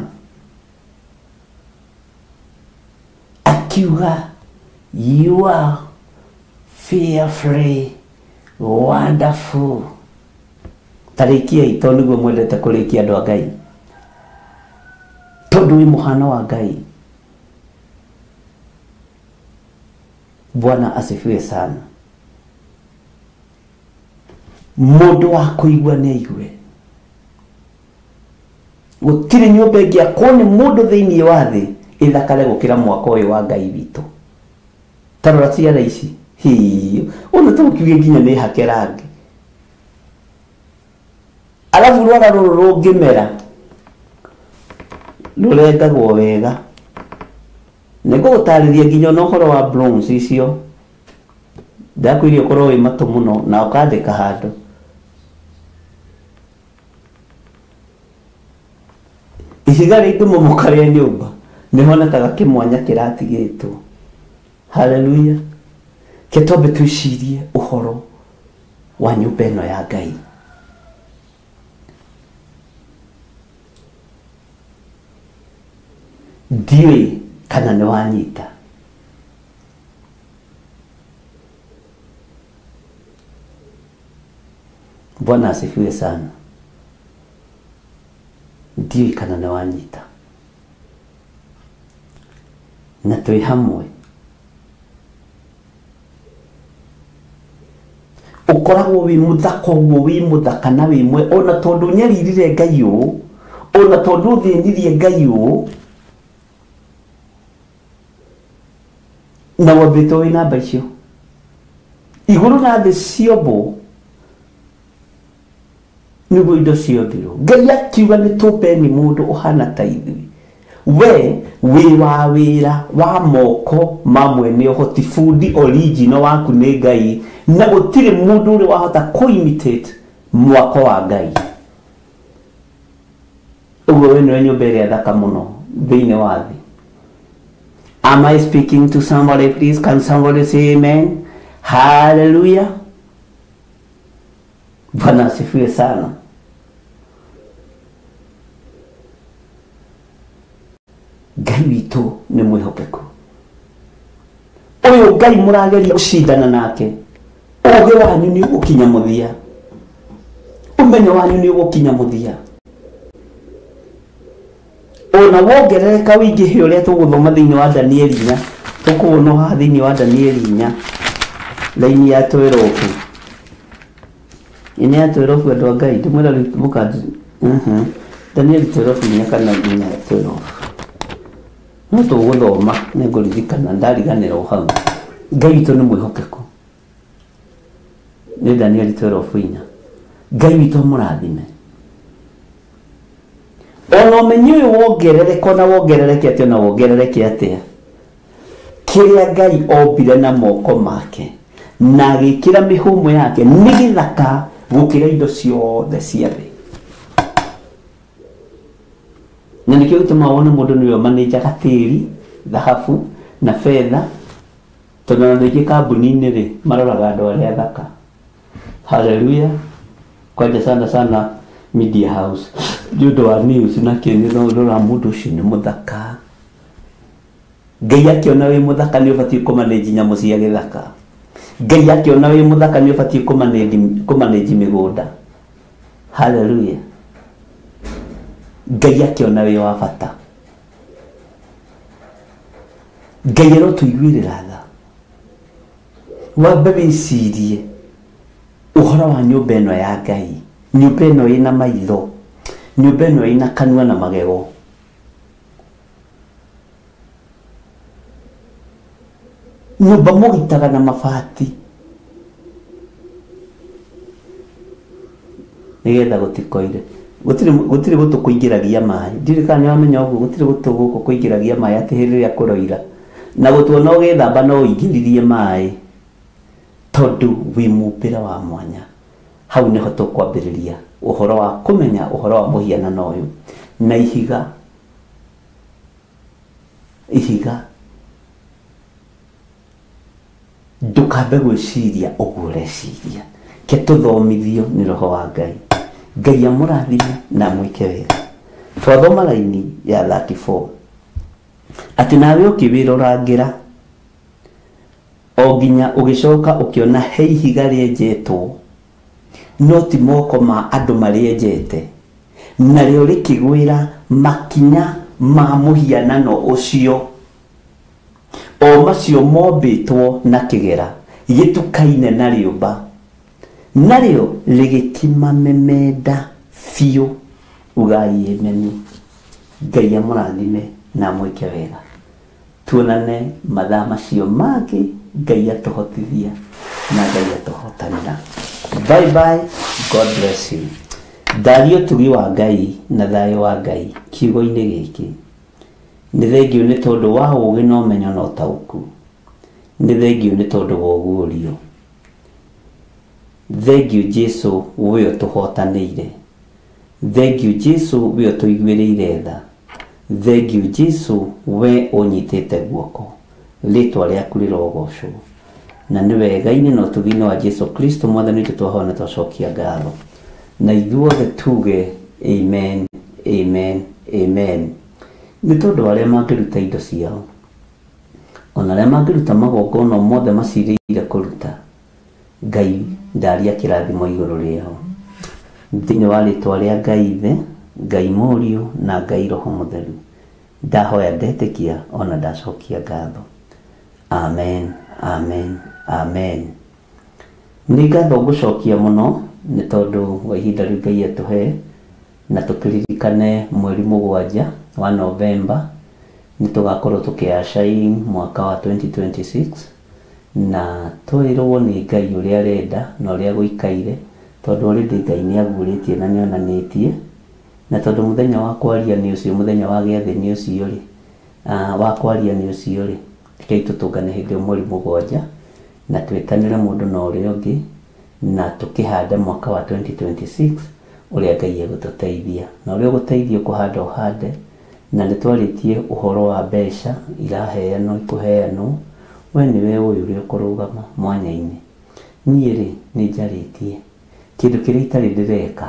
akiuga you are fearfully wonderful. Tarĩkiai tondũ nĩguo mwendete kũrĩkia andũ a Ngai. Tondũ wĩ mũhano wa Ngai. Bwana asifiwe sana. Mũndũ wa kũigua nĩ aigue. Gũtirĩ nyũmba ĩngĩakwo nĩ mũndũ thĩinĩ wa thĩ ĩthakare gũkĩra mwaka ũyũ wa Ngai witũ. Ta rora ciara ici. Hii, ũyũ tũkiuge nginya nĩ hake rangi. Alafu rwara rũrũ rũngĩmera Rũrengagwo wega. Nĩngũgũtarĩria nginya ona ũhoro wa bronze icio. Ndakwĩrire ũkorwo wĩ matũ mũno na ũkandĩka handũ. Ihiga rĩngĩmomoka rĩa nyũmba nĩhonekaga kĩmwanya kĩratigĩtwo. Haleluya. Ke twambe twĩcirie ũhoro wa nyũmba ĩno ya Ngai. Ndiũĩ kana nĩ wanyita. Bwana asifiwe sana. Ndiũĩ kana nĩ wanyita. Na twĩ hamwe. Ũkoragwo wĩ mũthaka ũguo, wĩ mũthaka na wĩ mwe, ona tondũ ũnyaririre Ngai ũũ, ona tondũ ũthĩnirie Ngai ũũ, na wambĩtwo wĩ namba icio. Igũrũ na thĩ ciombwo nĩguo indo ciombirwo. Ngai akiuga nĩ tũmbeni mũndũ ũhana ta ithuĩ. We wĩ wa wĩra wa moko ma mwene ũhoti, bundi original waku nĩ Ngai, na gũtirĩ mũndũ ũrĩ wahota kũ-imitate mwako wa Ngai. Ũguo we nĩwe nyũmba ĩrĩa thaka mũno thĩinĩ wa thĩ. Am I speaking to somebody, please? Can somebody say amen? Hallelujah. Bwana asifiwe sana. Ngai witũ nĩ mwĩhokeku. Ũyũ Ngai mũrageria gũcindana nake, ũũgĩ wanyu nĩ ũgũkinya mũthia, ũmenyo wanyu nĩ ũgũkinya mũthia. Ona wongerereka wĩingĩhe ũrĩa tũgũthoma thĩinĩ wa Danieli 4, tũkũwona haha thĩinĩ wa Danieli 4 raini ya 12. Ĩno ya 12 andũ a Ngai ndĩmwĩra rĩu mũkanji. Danieli 12 4 kana 4 12. No tũgũthoma nĩngũririkana ndariganĩrwo hau. Ngai witũ nĩ mwĩhokeku. Nĩ Danieli 12:4. Ngai witũ amũrathime. Ona ũmenyo ũyũ wongerereka ona wongerereke atĩa ona wongerereke atĩa, kĩrĩa Ngai ombire na moko make na agĩkĩra mĩhũmũ yake nĩ gĩthaka gũkĩra indo ciothe cia thĩ. Na nĩkĩo gĩtũmaga wone mũndũ nĩwe ũmanĩnjaga tĩri, thahabu na betha, tondũ ona rĩngĩ kambuni-inĩ rĩ maroraga andũ arĩa athaka. Haleluya. Kwanja sana sana media house nĩ ũndũ wa news na kĩ, nĩ ũrora mũndũ ũcio nĩ mũthaka. Ngai akĩona wĩ mũthaka nĩ ũbatiĩ kũmanĩnji nyamũ cia gĩthaka. Ngai akĩona wĩ mũthaka nĩ ũbatiĩ kũmanĩnji mĩgũnda. Haleluya. Ngai akĩona wĩ wa bata. Ngai arotũiguĩrĩra tha. Wambe wĩcirie ũhoro wa nyũmba ĩno ya Ngai. Nyũmba ĩno ĩna maitho, nyũmba ĩno ĩna kanua na magego. Nyũmba mũgitaga na mabati nĩgetha gũtikoire. Gũtirĩ gũtũ kũingĩragia maĩ. Ndiũĩ kana nĩwamenya ũguo, gũtirĩ gũtũ gũkũ kũingĩragia maĩ atĩ hĩndĩ ĩrĩa kũroira. Na gũtũ ona ũgĩthamba no ũingĩririe maĩ tondũ wĩ mũmbĩre wa mwanya. Hau nĩho tũkwambĩrĩria ũhoro wa kũmenya ũhoro wa mũhianano ũyũ na ihiga. Ihiga ndũkambe gwĩciria ũguo ũreciria. Ke tũthomithio nĩ Roho wa Ngai. Ngai amũrathime na amwĩke wega. Twathoma raini ya 34 atĩ nawe ũkĩwĩrorangĩra o nginya ũgĩcoka ũkĩona he ihiga rĩenjetwo, no ti moko ma andũ marĩenjete, narĩo rĩkĩgwĩra makinya ma mũhianano ũcio, o macio mombĩtwo na kĩgera gĩtukaine na rĩũmba, narĩo rĩgĩkĩmamemenda biũ. Ugai ameni. Ngai amũrathime na amwĩke wega. Tuonane mathaa macio mangĩ. Ngai atũhotithia na Ngai atũhotanĩra. Bye bye. God bless you. Ndaria ũtugi wa Ngai na thayũ wa Ngai kiugo-inĩ gĩkĩ. Nĩ thengiũ nĩ tondũ wa ũũgĩ na ũmenyo na ũtaũku. Nĩ thengiũ nĩ tondũ wa ũguũrio. Thengiũ Jesu we ũtũhotanĩire. Thengiũ Jesu we ũtũiguĩrĩire tha. Thengiũ Jesu we ũnyitĩte guoko. Rĩtwa rĩaku rĩrogocwo. Na nĩ wega-inĩ na ũtugi-inĩ wa Jesu Kristo mwathani witũ twahoya na twacokia ngatho. Na ithuothe tuge amen, amen, amen. Nĩ tondũ arĩa mangĩruta indo ciao, ona arĩa mangĩruta magongona mothe macirĩire kũruta, Ngai ndaria kĩrathimo igũrũ rĩao. Thĩinĩ wa rĩtwa rĩa Ngai Ithe, Ngai Mũriũ na Ngai Roho Mũtheru, ndahoya ndetĩkia ona ndacokia ngatho. Amen, amen, amen. Nĩ ngatho ngũcokia mũno nĩ tondũ wa ihinda rĩu Ngai atũhe, na tũkĩririkane mweri 7 wa Novemba nĩ tũgakorwo tũkĩacain mwaka wa 2026, na twĩrwo nĩ Ngai ũrĩa arenda na ũrĩa gũikaire, tondũ already Ngai nĩ aguũrĩtie na nĩ onanĩtie, na tondũ mũthenya wa kwaria nĩ ũcio, mũthenya wa gĩathĩ nĩ ũcio rĩ, wa kwaria nĩ ũcio rĩ, rekei tũtũngane hĩndĩ ĩyo mweri 7 na twĩtanĩre mũndũ na ũrĩa ũngĩ, na tũkĩhande mwaka wa 2026 ũrĩa Ngai egũtũteithia. Na ũrĩa ũgũteithio kũhanda ũhande, na nĩ twarĩtie ũhoro wa mbeca iraheanwo ikũheanwo, we nĩwe ũyũ ũrĩa ũkũrũgama mwanya-inĩ. Niĩ rĩ nĩ njarĩtie kĩndũ kĩrĩa itarĩ ndĩreka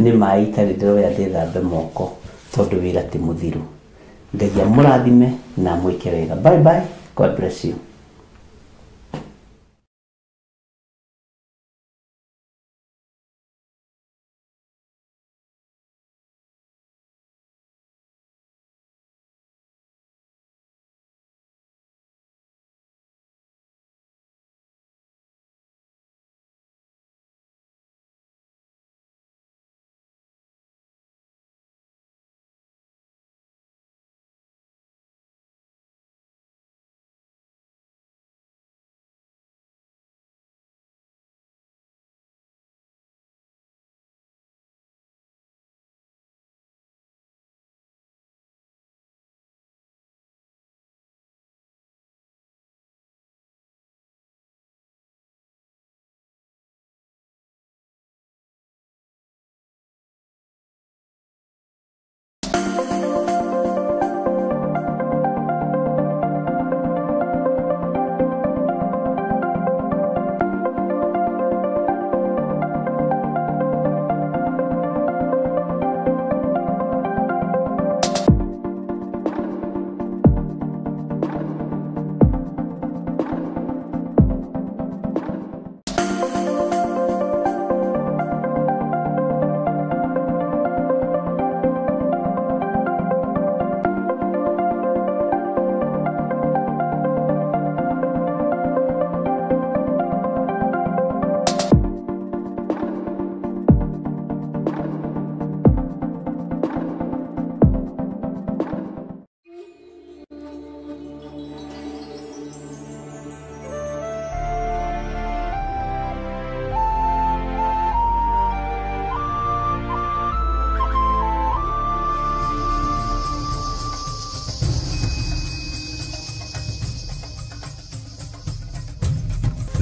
nĩ maĩ itarĩ ndĩroya ndĩthambe moko, tondũ wĩra ti mũthiru. Ngai amũrathime na amwĩke wega. Bye bye, God bless you.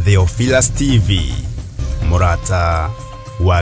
Theophilus TV, Murata